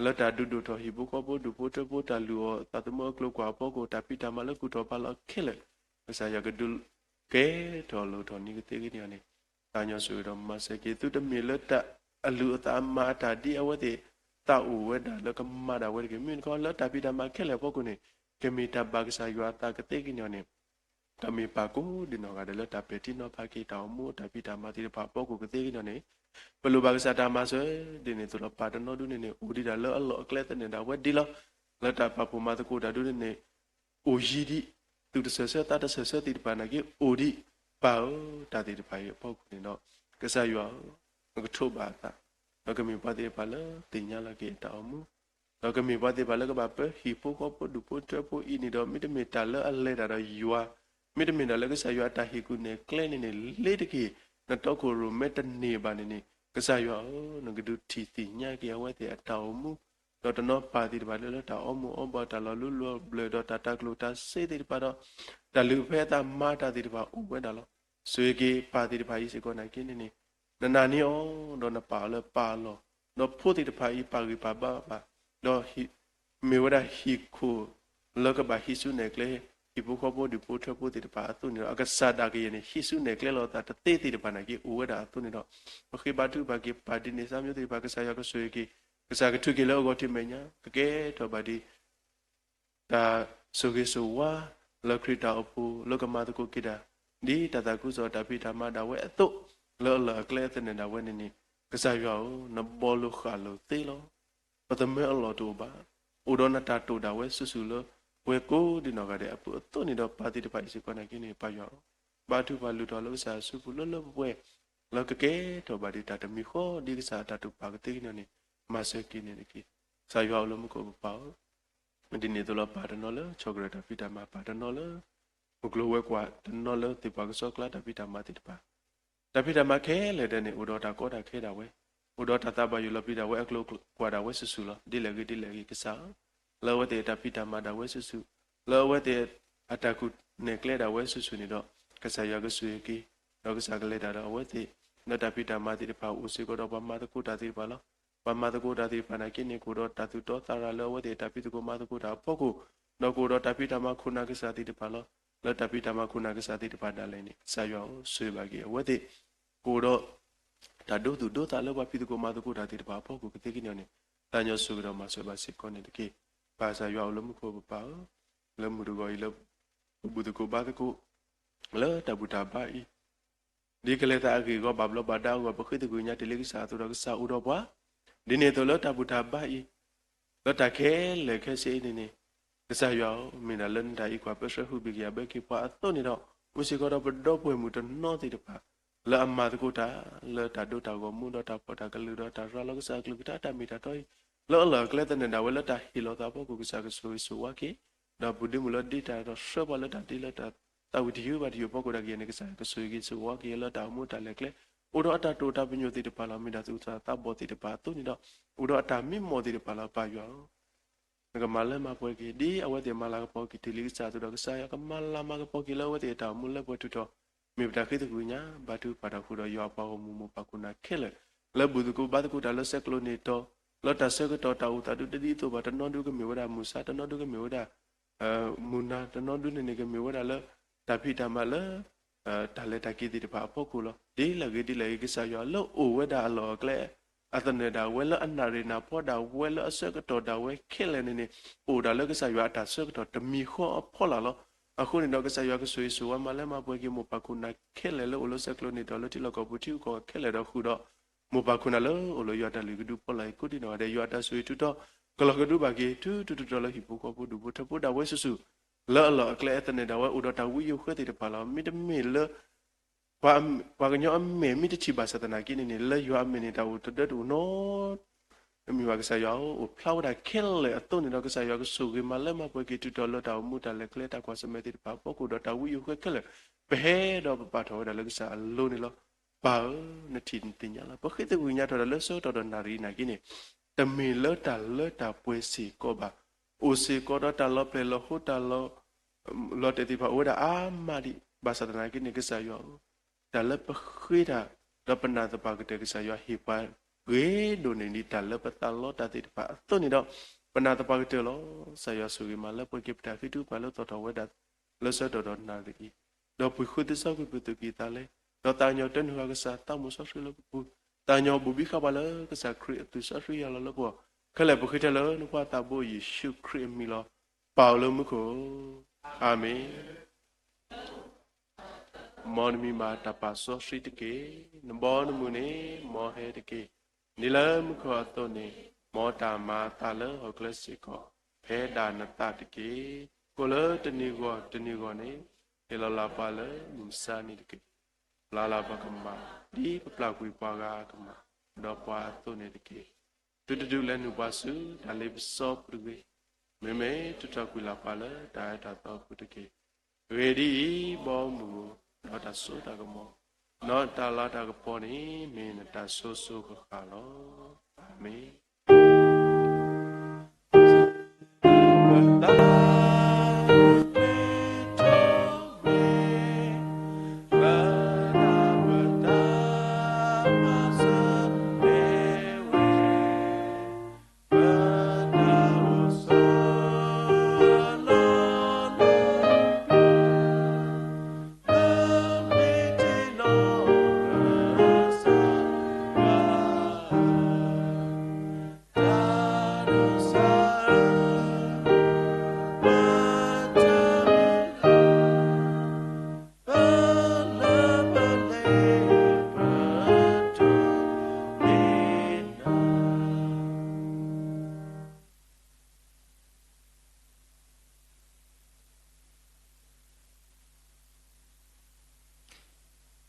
လၢတၢ်ဒုးဒိၣ်ထီၣ်ဟံၣ်ဖိဃီဖိဒူၣ်ဖိထၢဖိတၢ်လုၢ်အီၣ်သးသမူအကျိၤကွာ်အဖီခိၣ် တၢ်ဖံးတၢ်မၤလၢကူၣ်ထီၣ်ပာ်လီၤခဲလၢာ် ကစၢ်ယွၤကဒုးကဲထီၣ်လိၣ်ထီၣ်န့ၢ်ကသ့ကန့ၢ်အီၤန့ၣ် သးကညီၤဆိၣ်ဂ့ၤဒီးမၤစၢၤက့ၤ သုတမ့ၢ်လၢတၢ်အလုၢ်အသးအမၤအတၢ်ဒ်အဝဲသ့ၣ် သးအိၣ်ဝဲဒၣ်လၢကမၤဒၣ်ဝဲတဂ့ၤ. မ့မ့ၢ်တခီ လၢတၢ်ဖံးတၢ်မၤခဲလၢာ်အဖီခိၣ်န့ၣ် ကမ့ၢ်တၢ်ဘၣ်ကစၢ်ယွၤအသးကသ့ကန့ၢ်အီၤန့ၣ် ကမ့ၢ်ပၢ်ကိးဒံနီၢ်ဂၤဒဲးလၢတၢ်ပဲာ်ထံနီၤဖးက့ၤ တၢ်အိၣ်မူတၢ်ဖံးတၢ်မၤသ့ၣ်တဖၣ်အဖီခိၣ်ကသ့ကန့ၢ်အီၤန့ၣ် ပလိၣ်ဘၣ်ကစၢ်တၢ်မၤစၢၤ ဒ်န့ၣ်အသိးဒီး ပၢ်တနီၤဒုန့ၣ်န့ၣ် အိၣ်ဒံးဒၣ်လၢအလီၢ်အကျဲသန့ၤဒၣ်ဝဲဒ်လီၤ. လၢတၢ်ပာ်ဖှိၣ်မၤသကိးတၢ်ဒုန့ၣ်န့ၣ် အိၣ်ယံၤဒံး, သူၣ်တစၢၢ်ဆၢသးတစၢၢ်ဆၢသ့ၣ်တဖၣ်နာ်က့အိၣ်ဒံး. ပၢ်ဧၢ, တၢ်သ့ၣ်တဖၣ်အံၤအဖီခိၣ်န့ၣ်ဒီး ကစၢ်ယွၤဧၢ, နကထိးဘၣ်အသး, ဒီးကမ့ၢ်ပှၤသ့ၣ်တဖၣ်လၢသ့ၣ်ညါလီၤက့ၤအတၢ်အိၣ်မူ, ဒီးကမ့ၢ်ပှၤသ့ၣ်တဖၣ်လၢကဘၣ်ပၢဟံၣ်ဖိဃီဖိဒူၣ်ဖိထၢဖိအံၤန့ၣ်ဒီး မ့တမ့ၢ်တၢ်လၢအလဲၤတၢ်ဒီးယွၤ, မ့တမ့ၢ်ဒီးလၢကစၢ်ယွၤအတၢ်ဟ့ၣ်ကူၣ်နဲၣ်ကျဲန့ၣ်န့ၣ် လ့ၤတက့ၢ် နတီခိၣ်ရိၣ်မဲတန့ၢ်ဘၣ်န့ၣ်န့ၣ် ကစၢ်ယွၤဧၢ, နကဒုးထံၣ်သ့ၣ်ညါက့ၤအဝဲသ့ၣ်အတၢ်အိၣ်မူ ဒီးတနီၤပၢ်သ့ၣ်တဖၣ်လၢ လၢတၢ်အီမူၤအီဘှံး တၢ်လီၤလူလီၤဘျၢၣ် ဒီးတၢ်တၢ်ကျိၣ်တၢ်စ့သ့ၣ်တဖၣ်ဒီး တၢ်လုၢ်ဖဲအသးမၤတၢ်သ့ၣ်တဖၣ်အိၣ်ဝဲဒၣ်လီၤ. ဆိၣ်ဂ့ၤက့ၤပၢ်သ့ၣ်တဖၣ်အံၤစ့ၢ်ကီးနာ်က့န့ၣ်န့ၣ် နနာ်န့ၢ်အီၤ ဒီးနပာ်အီၤလၢပၢ်အလီၢ်, ဒီးဖိသ့ၣ်တဖၣ်အံၤ ပာ်ဂံၢ်ပာ်ဘါဘၣ်, ဒီး မ့ၢ်ဝဲဒၣ်ဟံၣ်ခိၣ်လၢကဘၣ်ဟံးစုနဲၣ်ကျဲ ဟံၣ်ဖိဃီဖိဒူၣ်ဖိထၢဖိသ့ၣ်တဖၣ်အသိးန့ၣ်ဒီး အကစၢ်ဒၣ်ကယဲၢ်န့ၣ် ဟံးစုနဲၣ်ကျဲလီၤအသးတသ့သ့ၣ်တဖၣ်နာ်က့အိၣ်ဝဲဒၣ်အသိးန့ၣ်ဒီး ပဃ့ဘါထုကဖၣ်က့ၤပၢ်ဒ်န့ၣ် သးမျိုးသ့ၣ်တဖၣ် ကစၢ်ယွၤကဆိၣ်ဂ့ၤက့ၤ, ကစၢ်ကထုးက့ၤလၢအဂီၢ်ထံးမဲာ်ညါ ကကဲထီၣ်ဘၣ်ဒ် တၢ်ဆိၣ်ဂ့ၤဆိၣ်ဝါ လၢခရံာ်တၢ်အိၣ်ဖှိၣ် လၢကမၤသကိးက့ၤတၢ် ဒ်တၢ်သးခုကစီၣ်တၢ်ဖံးတၢ်မၤဒၣ်ဝဲအသိး လၢအလီၢ်အကျဲအသနၢၣ်ဒၣ်ဝဲန့ၣ်န့ၣ် ကစၢ်ယွၤဧၢ, နဘီလိာ်ဃၣ်လိာ်သ့လီၤ. ပသးမၢအလီၢ်တအိၣ်ဘၣ်. အိၣ်ဒီးနတၢ်တိာ်ဒၣ်ဝဲစုာ်စုာ်လၢ ပှၤကိးဒံနီၢ်ဂၤဒဲးအပူၤအသိးန့ၣ်ဒီး ပၢ်သ့ၣ်တဖၣ်အံၤစ့ၢ်ကီးနာ်က့န့ၣ် ပၢ်ယွၤဧၢ, ဘါထုကဖၣ်လုၢ်ထီၣ်လၢကစၢ်အစုပူၤလၢလၢပှဲၤပှဲၤ လၢကကဲထီၣ်ဘၣ်ဒ်တၢ်တမံၤဃီ ဒ်ကစၢ်အတၢ်တိာ်ပာ်ကသ့ကန့ၣ်န့ၣ် မၤစၢၤက့ၤန့ၣ်တက့ၢ်. ကစၢ်ယွၤအိၣ်လၢမူခိၣ်ပပၢ်ဧၢ, ဒ်န့ၣ်အသိးလီၤ ပၢ်တနီၤလၢ ဆီၣ်ကရၢၢ်တၢ်ဖံးတၢ်မၤ, ပၢ်တနီၤလၢ မုၢ်ကျိၤဝဲၤကွာ်, တနီၤလၢသ့ၣ်ပှၤကဆှီကျါတၢ်ဖံးတၢ်မၤသ့ၣ်တဖၣ်, တၢ်ဖံးတၢ်မၤခဲလၢာ်ဒဲးန့ၣ် အိၣ်ဒီးတၢ်ကီတၢ်ခဲဒၣ်ဝဲ, အိၣ်ဒီးတၢ်သးဘၣ်ယိၣ်လီၤပျံၤဒၣ်ဝဲအကျိၤကွာ်ဒၣ်ဝဲစုာ်စုာ်လီၤ. ဒ်လဲၣ်ဂ့ၤဒ်လဲၣ်ဂ့ၤ ကစၢ်ဧၢ, လၢအဝဲသ့ၣ်အတၢ်ဖံးတၢ်မၤဒၣ်ဝဲစုာ်စုာ်, လၢအဝဲသ့ၣ်အတၢ်ကူၣ်နဲၣ်ကျဲဒၣ်ဝဲစုာ်စုာ်န့ၣ်ဒီး ကစၢ်ယွၤကဆိၣ်ဂ့ၤက့ၤ, ဒီးကစၢ်ကလဲၤတၢ်ဒီးအဝဲသ့ၣ်, လၢတၢ်ဖံးတၢ်မၤသ့ၣ်တဖၣ်အိၣ်စ့ၢ်ကီးဒီးပှၤမၤသကိးတၢ်သ့ၣ်တဖၣ်လီၤ. ပှၤမၤသကိးတၢ်သ့ၣ်တဖၣ်နာ်က့န့ၣ် ကအိၣ်ဒီးတၢ်သူၣ်တီသးရၤလၢအဝဲသ့ၣ်အတၢ်ဖံးသကိးမၤသကိးတၢ်အဖီခိၣ်, ဒီးကအိၣ်ဒီးတၢ်ဖံးတၢ်မၤခိၣ်နၢ်ကစၢ်သ့ၣ်တဖၣ်လီၤ. လၢတၢ်ဖံးတၢ်မၤခိၣ်နၢ်ကစၢ်သ့ၣ်တဖၣ်ဒၣ်လဲာ်န့ၣ် ကစၢ်ယွၤဧၢ, ဆိၣ်ဂ့ၤဘၣ်က့ၤအဝဲသ့ၣ်, ကအိၣ်ဒီး တၢ်ဒိသူၣ်ဒိသးလၢပှၤဖံးသကိးမၤသကိးတၢ်သ့ၣ်တဖၣ်အဖီခိၣ်ကသ့ကန့ၣ်န့ၣ် သးကညီၤဆိၣ်ဂ့ၤဒီးမၤစၢၤဘၣ်စ့ၢ်ကီးန့ၣ်တက့ၢ်. ပၢ်ကစၢ်ယွၤအိၣ်လၢမူခိၣ်ပပၢ်ဧၢ, လၢမုၢ်တဂီၤအံၤလၢ ပဘူၣ်သကိးဘါသကိး လၢတၢ်ဘူၣ်တၢ်ဘါအံၤ ဒ်ကလဲၤသးအဂ့ၢ်အဂီၢ် ဘၣ်ဘျီးဘၣ်ဒါအဂီၢ် ပဃ့သကွံာ်ညါတ့ၢ်လံကစၢ်အသိးဒီး ကစၢ်အိၣ်ဒီးပှၤ, ဒ်န့ၣ်အသိးလၢတၢ်ဘူၣ်တၢ်ဘါအံၤ လၢတၢ်ခဲလၢာ်ခဲဆ့အံၤန့ၣ်န့ၣ် ကစၢ်ယွၤဧၢ, မ့ၢ်ဒၣ်လၢနတၢ်အံးကွၢ်ပၢဆှၢဟူးဘံၣ်ကယာ်ဘၢက့ၤပှၤအသိးန့ၣ်ဒီး အိၣ်စ့ၢ်ကီးဒီးပဒီပုၢ်ဝဲၢ်မုၣ်တနီၤသ့ၣ်တဖၣ် လၢအမၤသကိးတၢ် လၢတၢ်ဒိတၢ်ဂီၤမူဒီးတၢ်ဖှီၣ်တၢ်ကလုာ်ဒီးတၢ်ရၤလီၤကစၢ်အကလုၢ်ကထါတၢ်မ့ၢ်တၢ်တီအံၤ လၢအလီၢ်အကျဲသနၢၣ်ဒၣ်ဝဲလၢတၢ်ဟ့ၣ်လီၤသးအဖီခိၣ် ကစၢ်ကဆိၣ်ဂ့ၤဆိၣ်ဝါက့ၤ ဒီးပဒုးမုၢ်လၢဒ့တၢ်ဒီးဆှၢပှၤလၢတၢ်ဒ့လၢတၢ်သးဝံၤတယုၢ်ဘၣ်တယုၢ်အဖီခိၣ်ဒၣ်ကယဲၢ်န့ၣ် ကစၢ်ကဆိၣ်ဂ့ၤက့ၤဆိၣ်ဝါက့ၤလၢတၢ်အိၣ်မူတၢ်လဲၤကျဲ အိၣ်ဒီးအတၢ်တိာ်တၢ်ပညိၣ်သ့ၣ်တဖၣ်လီၤ. မ့ၢ်ဒၣ်သူၣ်သးသးဘီၣ်သ့ၣ်တဖၣ်အသိးန့ၣ်ဒီး အိၣ်ဒီးအတၢ်မံမီၢ်သ့ၣ်တဖၣ်လီၤ. ပၢ်ယွၤဧၢ, နကမၤလၢမၤပှဲၤက့ၤ ဒ်အဝဲသ့ၣ်မၤလၤကပီၤက့ၤတ့ၢ်လံကစၢ်အသိးဒီး ကစၢ်ယွၤကမၤလၤမၤကပီၤက့ၤလၢအဝဲသ့ၣ်အတၢ်အိၣ်မူလၢပှဲၤထူၣ်ထီၣ် မ့ၢ်ပတၢ်ဃ့သကွံာ်ညါ ဘါထုကဖၣ်တၢ်ဃုာ်ဒီးယွၤအပှၤဂီၢ်မုၢ်မိၢ်ပၢ်ခိၣ်နၢ်ခဲလၢာ် လၢဘူၣ်သကိးဘါသကိးတၢ်လၢဆဲးကျိးန့ၣ်တီၤ လၢတၢ်ဆၢကတီၢ်တၢ်အိၣ်သးဒုတဒ်သိးဘၣ် တနီၤဒုကမ့ၢ်ဝဲဒၣ်မုၢ်ဆါ တနီၤဒုကမ့ၢ်ဝဲဒၣ် မုၢ်နၤ တနီၤဒုန့ၣ်န့ၣ် ကမ့ၢ်ဝဲဒၣ်လၢ တၢ်ဖံးတၢ်မၤလၢ တၢ်လဲၤတၢ်က့ၤသ့ၣ်တဖၣ်အဖီခိၣ်လီၤ. ဒ်လဲၣ်ဂ့ၤဒ်လဲၣ်ဂ့ၤ ကစၢ်ယွၤလၢအိၣ်ဝဲဒၣ်အလီၢ်အကျဲ အသနၢၣ်ဒၣ်ဝဲလၢအနၣ်ရံၣ်နၢ်ဖီဒၣ်ဝဲလၢအဆၢကတီၢ်ဒၣ်ဝဲခဲလၢာ်န့ၣ်န့ၣ် အိၣ်ဒၣ်လၢကစၢ်ယွၤအတၢ်ဆၢကတီၢ်တမံၤဃီအဖီလာ်လီၤ. အဃိန့ၣ်ဒီး ကစၢ်ယွၤကဆိၣ်ဂ့ၤဆိၣ်ဝါမၤလၢမၤပှဲၤက့ၤမိၢ်ပၢ်ခိၣ်နၢ်ခဲလၢာ်လၢအိၣ်လၢဆဲးကျိးန့ၣ်တီၤ လၢထံလီၢ်ကီၢ်ပူၤထံဂုၤကီၢ်ဂၤခဲလၢာ်ဒီးဃုာ်ဒီး မိၢ်ပၢ်ခိၣ်နၢ်လၢအိၣ်လၢယွၤတၢ်လုၢ်ကဒုအဖီလာ်အံၤ ကိးဒံနီၢ်ဂၤဒဲး ယွၤအတၢ်ဆိၣ်ဂ့ၤထူးထီၣ် ကလီၤကဒုဘၣ်က့ၤ ထူထူတီၤတီၤလၢဟံၣ်ဖိဃီဖိဒူၣ်ဖိထၢဖိဒၣ်ဝဲစုာ်စုာ် လၢအလီၢ်အကျဲအသနၢၣ်ဒၣ်ဝဲအိၣ်ဒီးတၢ်ဝံယိၤဃၢသ့ၣ်တဖၣ်လီၤ. မ့တမ့ၢ်လၢ ပှၤကညီအမဲာ်မ့ၢ်တထံၣ်ဘၣ်ဆၣ်သနာ်က့န့ၣ်န့ၣ် လၢယွၤအမဲာ်န့ၣ် တၢ်အိၣ်တဒၢတအိၣ်နီတမံၤဘၣ်. ကစၢ်ယွၤဧၢ, အိၣ်ဖျါဝဲဒၣ်ခဲလၢာ်အသိးန့ၣ်ဒီး ကစၢ်ယွၤကဆိၣ်ဂ့ၤမၤလၢမၤပှဲၤက့ၤ ထူးတီၤလၢတၢ်အိၣ်မူတၢ်လဲၤကျဲတၢ်ကွၢ်ဆၢၣ်မဲာ်သ့ၣ်တဖၣ်အဖီခိၣ်ဒီး တၢ်ဝံယိၤဃၢခဲလၢာ် ပဟဲဒီးပပာ်ထီၣ်ဝဲဒၣ်လၢကစၢ်အလိၤန့ၣ်လီၤ. ပၢ်ဧၢ, နထံၣ်နသ့ၣ်ညါလီၤ. ပဃ့သကွံာ်ညါထီၣ်ဒၣ်လၢဆၢကတီၢ်ဒီးနၣ်ရံၣ်နာ်က့န့ၣ် တမ့ၢ်လၢတၢ်လၢတၢ်ပှဲၤစ့ၢ်ကီးဘၣ်. အိၣ်စ့ၢ်ကီးဒီးတၢ်လီၤပျဲၢ်လီၤဟိ တၢ်လီၤ လီၤတဲာ်သ့ၣ်တဖၣ်အိၣ်ဝဲဒၣ်အါမးဒံး ဘၣ်ဆၣ်သနာ်က့န့ၣ် ကစၢ်ယွၤဧၢ, တၢ်လၢပဃ့တၢ် ဒီးပနာ်သပှၢ်ကတၢၢ် ကစၢ်ယွၤဟ့ၣ်ပှၤ ဂ့ၤဒိၣ်န့ၢ်ဒံးတၢ်လၢပသးလီတၢ်သ့ၣ်တဖၣ်အသိးန့ၣ်ဒီး ပနာ်သပှၢ်ကတၢၢ်လီၤ. ကစၢ်ယွၤဆိၣ်ဂ့ၤမၤလၢပှဲၤက့ၤပတၢ်ဃ့ထုကဖၣ်လၢသီၣ်ထီၣ်ဝဲဒၣ် လၢဆၢကတီၢ်ဒီးနၣ်ရံၣ်အံၤ, ဒီးပှ့ၤဃုသ့စီကွံာ်ပသူၣ်ကံၢ်သးလဲ ဒီးသးကညီၤတၢ်နုာ်လီၤကစၢ် သးမိၣ်စီဆှံလၢပပူၤ, သးကညီၤဘူးဘံဃာ်ပှၤလၢကစၢ်ခရံာ်အသွံၣ်စီဆှံယွၤလီၤလၢပဂီၢ်, ခဲလၢာ်ပဃ့ထဲလၢနဖိသးဘိယ့ၣ်ၡူးခရံာ်အမံၤလီၤ. ပၢ်အိၣ်လၢမူခိၣ်, အၤမ့ၣ်. မ်နမံၤဘၣ်တၢ်ပာ်စီဆှံတက့ၢ်. နဘီနမုၢ်န့ၣ် မ်ဟဲတက့ၢ်. ဒ်လၢမူခိၣ်အသိးန့ၣ် မ်တၢ်မၤအသးလၢဟီၣ်ခိၣ်ချၢစ့ၢ်ကီး ဖဲဒၣ်နသးတက့ၢ်. ကိၣ်လၢတနံၤဂီၢ်တနံၤဂီၢ်န့ၣ် ဟ့ၣ်လီၤလၢပှၤလၢမုၢ်မဆါန့ၣ်တက့ၢ်. ပျၢ်လၢပကမၤ ဒ်ပပျၢ်ကွံာ်ပှၤဂၤအကမၤ ဒီးပှၤအသိးန့ၣ်တက့ၢ်. သုတဒုးလဲၤနုာ်ပှၤဆူတၢ်လ့ပစီပူၤတဂ့ၤ. မ့မ့ၢ်ထုးထီၣ်ကွံာ်လၢ်ပှၤလၢတၢ်အၢတၢ်သီပူၤတက့ၢ်. အဂ့ၢ်ဒ်အံၤ, ဘီမုၢ်ဧၢ, ဒီးတၢ်စိတၢ်ကမီၤ, ဒီးတၢ်လၤတၢ်ကပီၤန့ၣ် မ့ၢ်နတၢ်စိစိဃၣ်ဃၣ်လီၤ. အၤမ့ၣ်.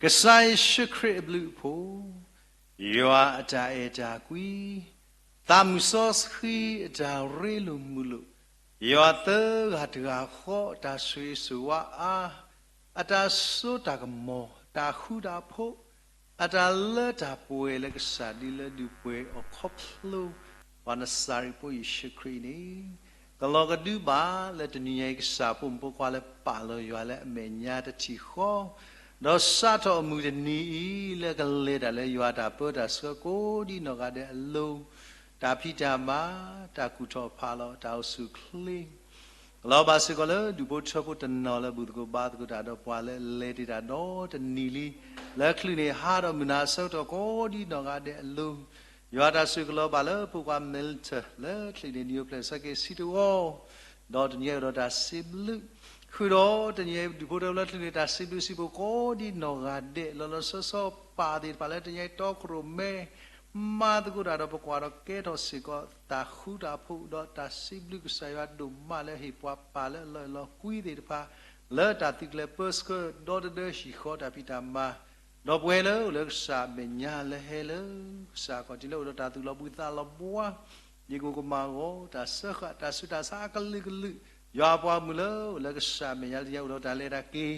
ကစၢ်ယ့ၣ်ၡူးခရံာ်အဘျုးအဖှိၣ်, ယွၤအတၢ်အဲၣ်တၢ်ကွံ, သးမုၢ်စီဆှံအတၢ်ရ့လိာ်မုာ်လိာ်, ယွၤသၢဂၤတဂၤဃီအတၢ်ဆိၣ်ဂ့ၤဆိၣ်ဝါအါ, အတၢ်စိတၢ်ကမီၤ, တၢ်ဃူတၢ်ဖိး, အတၢ်လၢတၢ်ပှဲၤလၢကစၢ်ဒုလၢဒုးပှဲၤအီၤခီဖျိ ပှၤနစၤရ့းဖိယ့ၣ်ၡူးခရံာ်န့ၣ်, ကလီၤကဒုဘၣ်လၢတနံၤညါအံၤကစၢ်ဖိမုၣ်ဖိခွါလၢပာ်လီၤယွၤလၢအမဲာ်ညါတထံၣ်ဃီ, ဒီးစးထီၣ်အမုၢ်တနံၤအံၤလၢကလဲၤတၢ်လၢယွၤတၢ်ပၢတၢ်ဆှၢကိးဒ်နီၢ်ဂၤဒဲးအလိၤ, တၢ်ဖံးတၢ်မၤ, တၢ်ကူၣ်ထီၣ်ဖးလီၤ, တၢ်အိၣ်ဆူၣ်အိၣ်ချ့ ကလီၤဘၣ်စ့ၢ်ကီးလၢဒူၣ်ဖိထၢဖိတနီၤလၢဘူၣ်သကိးဘါသကိးတၢ်ဒီးပှၤလၢအလဲၤတ့ၢ်တၢ်ဒီတနံၤလံ, လၢချုးန့ၣ်ဟးဒီးမုၢ်နၤအဆၢကတီၢ်ကိးဒ်နီၢ်ဂၤဒဲးအလိၤ, ယွၤတၢ်ဆိၣ်ဂ့ၤကလီၤဘၣ်လၢဖိခွါ Milton လၢချုးန့ၣ်နံၤအိၣ်ဖျဲၣ်ဆၢက့ၤဆံတဝီ ဒီးတနံၤအံၤအိၣ်ဒီးတၢ်စံးဘျုး, ဃုာ်ဒီးတနံၤအံၤဒူၣ်ဖိထၢဖိလၢချုးန့ၣ် တၢ်စံးဘျုးစံးဖှိၣ်ကိးဒ်နီၢ်ဂၤဒဲး လီၤလီၤဆီဆီပၢ်သ့ၣ်တဖၣ်လၢတနံၤအံၤတီခိၣ်ရိၣ်မဲ မၤသကိးတၢ်ဒီးပကွၢ်ဒီးကဲထီၣ်စ့ၢ်ကီး တၢ်ဃူတၢ်ဖိး ဒီးတၢ်စံးဘျုးကစၢ်ယွၤဒိၣ်မးလၢဟ့ၣ်ပှၤပၢ်လၢအလီၢ်လီၤကွံသ့ၣ်တဖၣ် လၢတၢ်သုးကျဲၤပၢဆှၢဒီတဒၢဟံၣ်ဃီတၢ်ဖံးတၢ်မၤ, ဒီပုၢ်ဝဲၢ်လၢအိၣ်လၢကစၢ်အမဲာ်ညါလၢဟဲလၢ ကစၢ်ခီၣ်ထံးလၢအိၣ်ဒီးတၢ်သူၣ်လီၤဘှံးသးလီၤဘှါ, ယကအိၣ်ကမၢ်ဂီၤ တၢ်စၢဃာ်တၢ်ဆူးတၢ်ဆါအကလုာ်ကလုာ်, ယွၤအပှၤမုၣ်လၢအိၣ်လၢကစၢ်အမဲာ်ညါလၢတနံၤအံၤအိၣ်ဒီးတၢ်လဲၤတၢ်က့ၤ ဒီး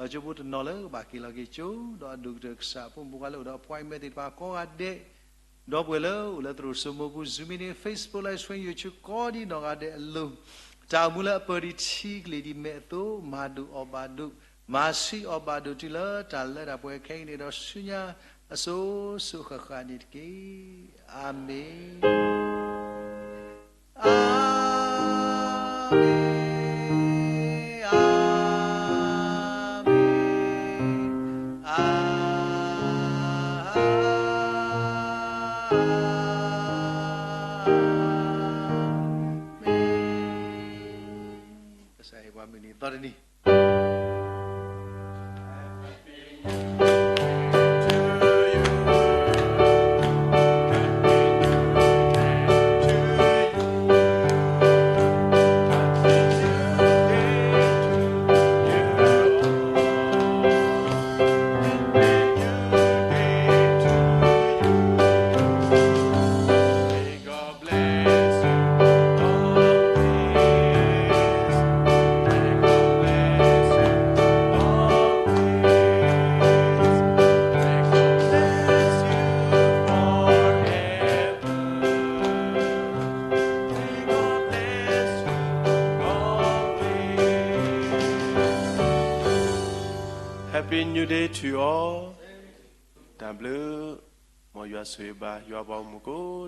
ကၠိဖိတနီၤလၢကဘၣ်က့ၤလီၤက့ၤကၠိ, ဒီးအဒိၣ်ကတၢၢ်ကစၢ်အဖိမုၣ်ဖိခွါလၢအိၣ်ဒီး appointment သ့ၣ်တဖၣ်ကိးဂၤဒဲး, ဒီပုၢ်ဝဲၢ်လၢအိၣ်လၢသရိာ်စိမိပူၤ Zoom meeting, Facebook live stream, YouTube ကိးဒ်နီၢ်ဂၤဒဲးအလိၤ, တၢ်အိၣ်မူလၢအပၢၢ်ဒံးထံကလ့ၢ်ဒ်မဲာ်အသိး မၤဒိၣ်အီၣ်ဘၣ်ဒိၣ်, မၤဆှံအီၣ်ဘၣ်ဒိၣ်တုၤလၢတၢ်လၢတၢ်ပှဲၤခဲအံၤန့ၣ်ဒီးဆူညါ အစိၤစိၤဃၣ်ဃၣ်န့ၣ်တက့ၢ်. အၤမ့ၣ်, အၤမ့ၣ်, အၤမ့ၣ်, အၤမ့ၣ်. ကစၢ်ဟ့ၣ်ပှၤမုၢ်နံၤသီတနံၤHappy New Day to all. တၢ်ဘျုး, မ်ယွၤဆိၣ်ဂ့ၤဘၣ်ယွၤပှၤဂီၢ်မုၢ်ကိး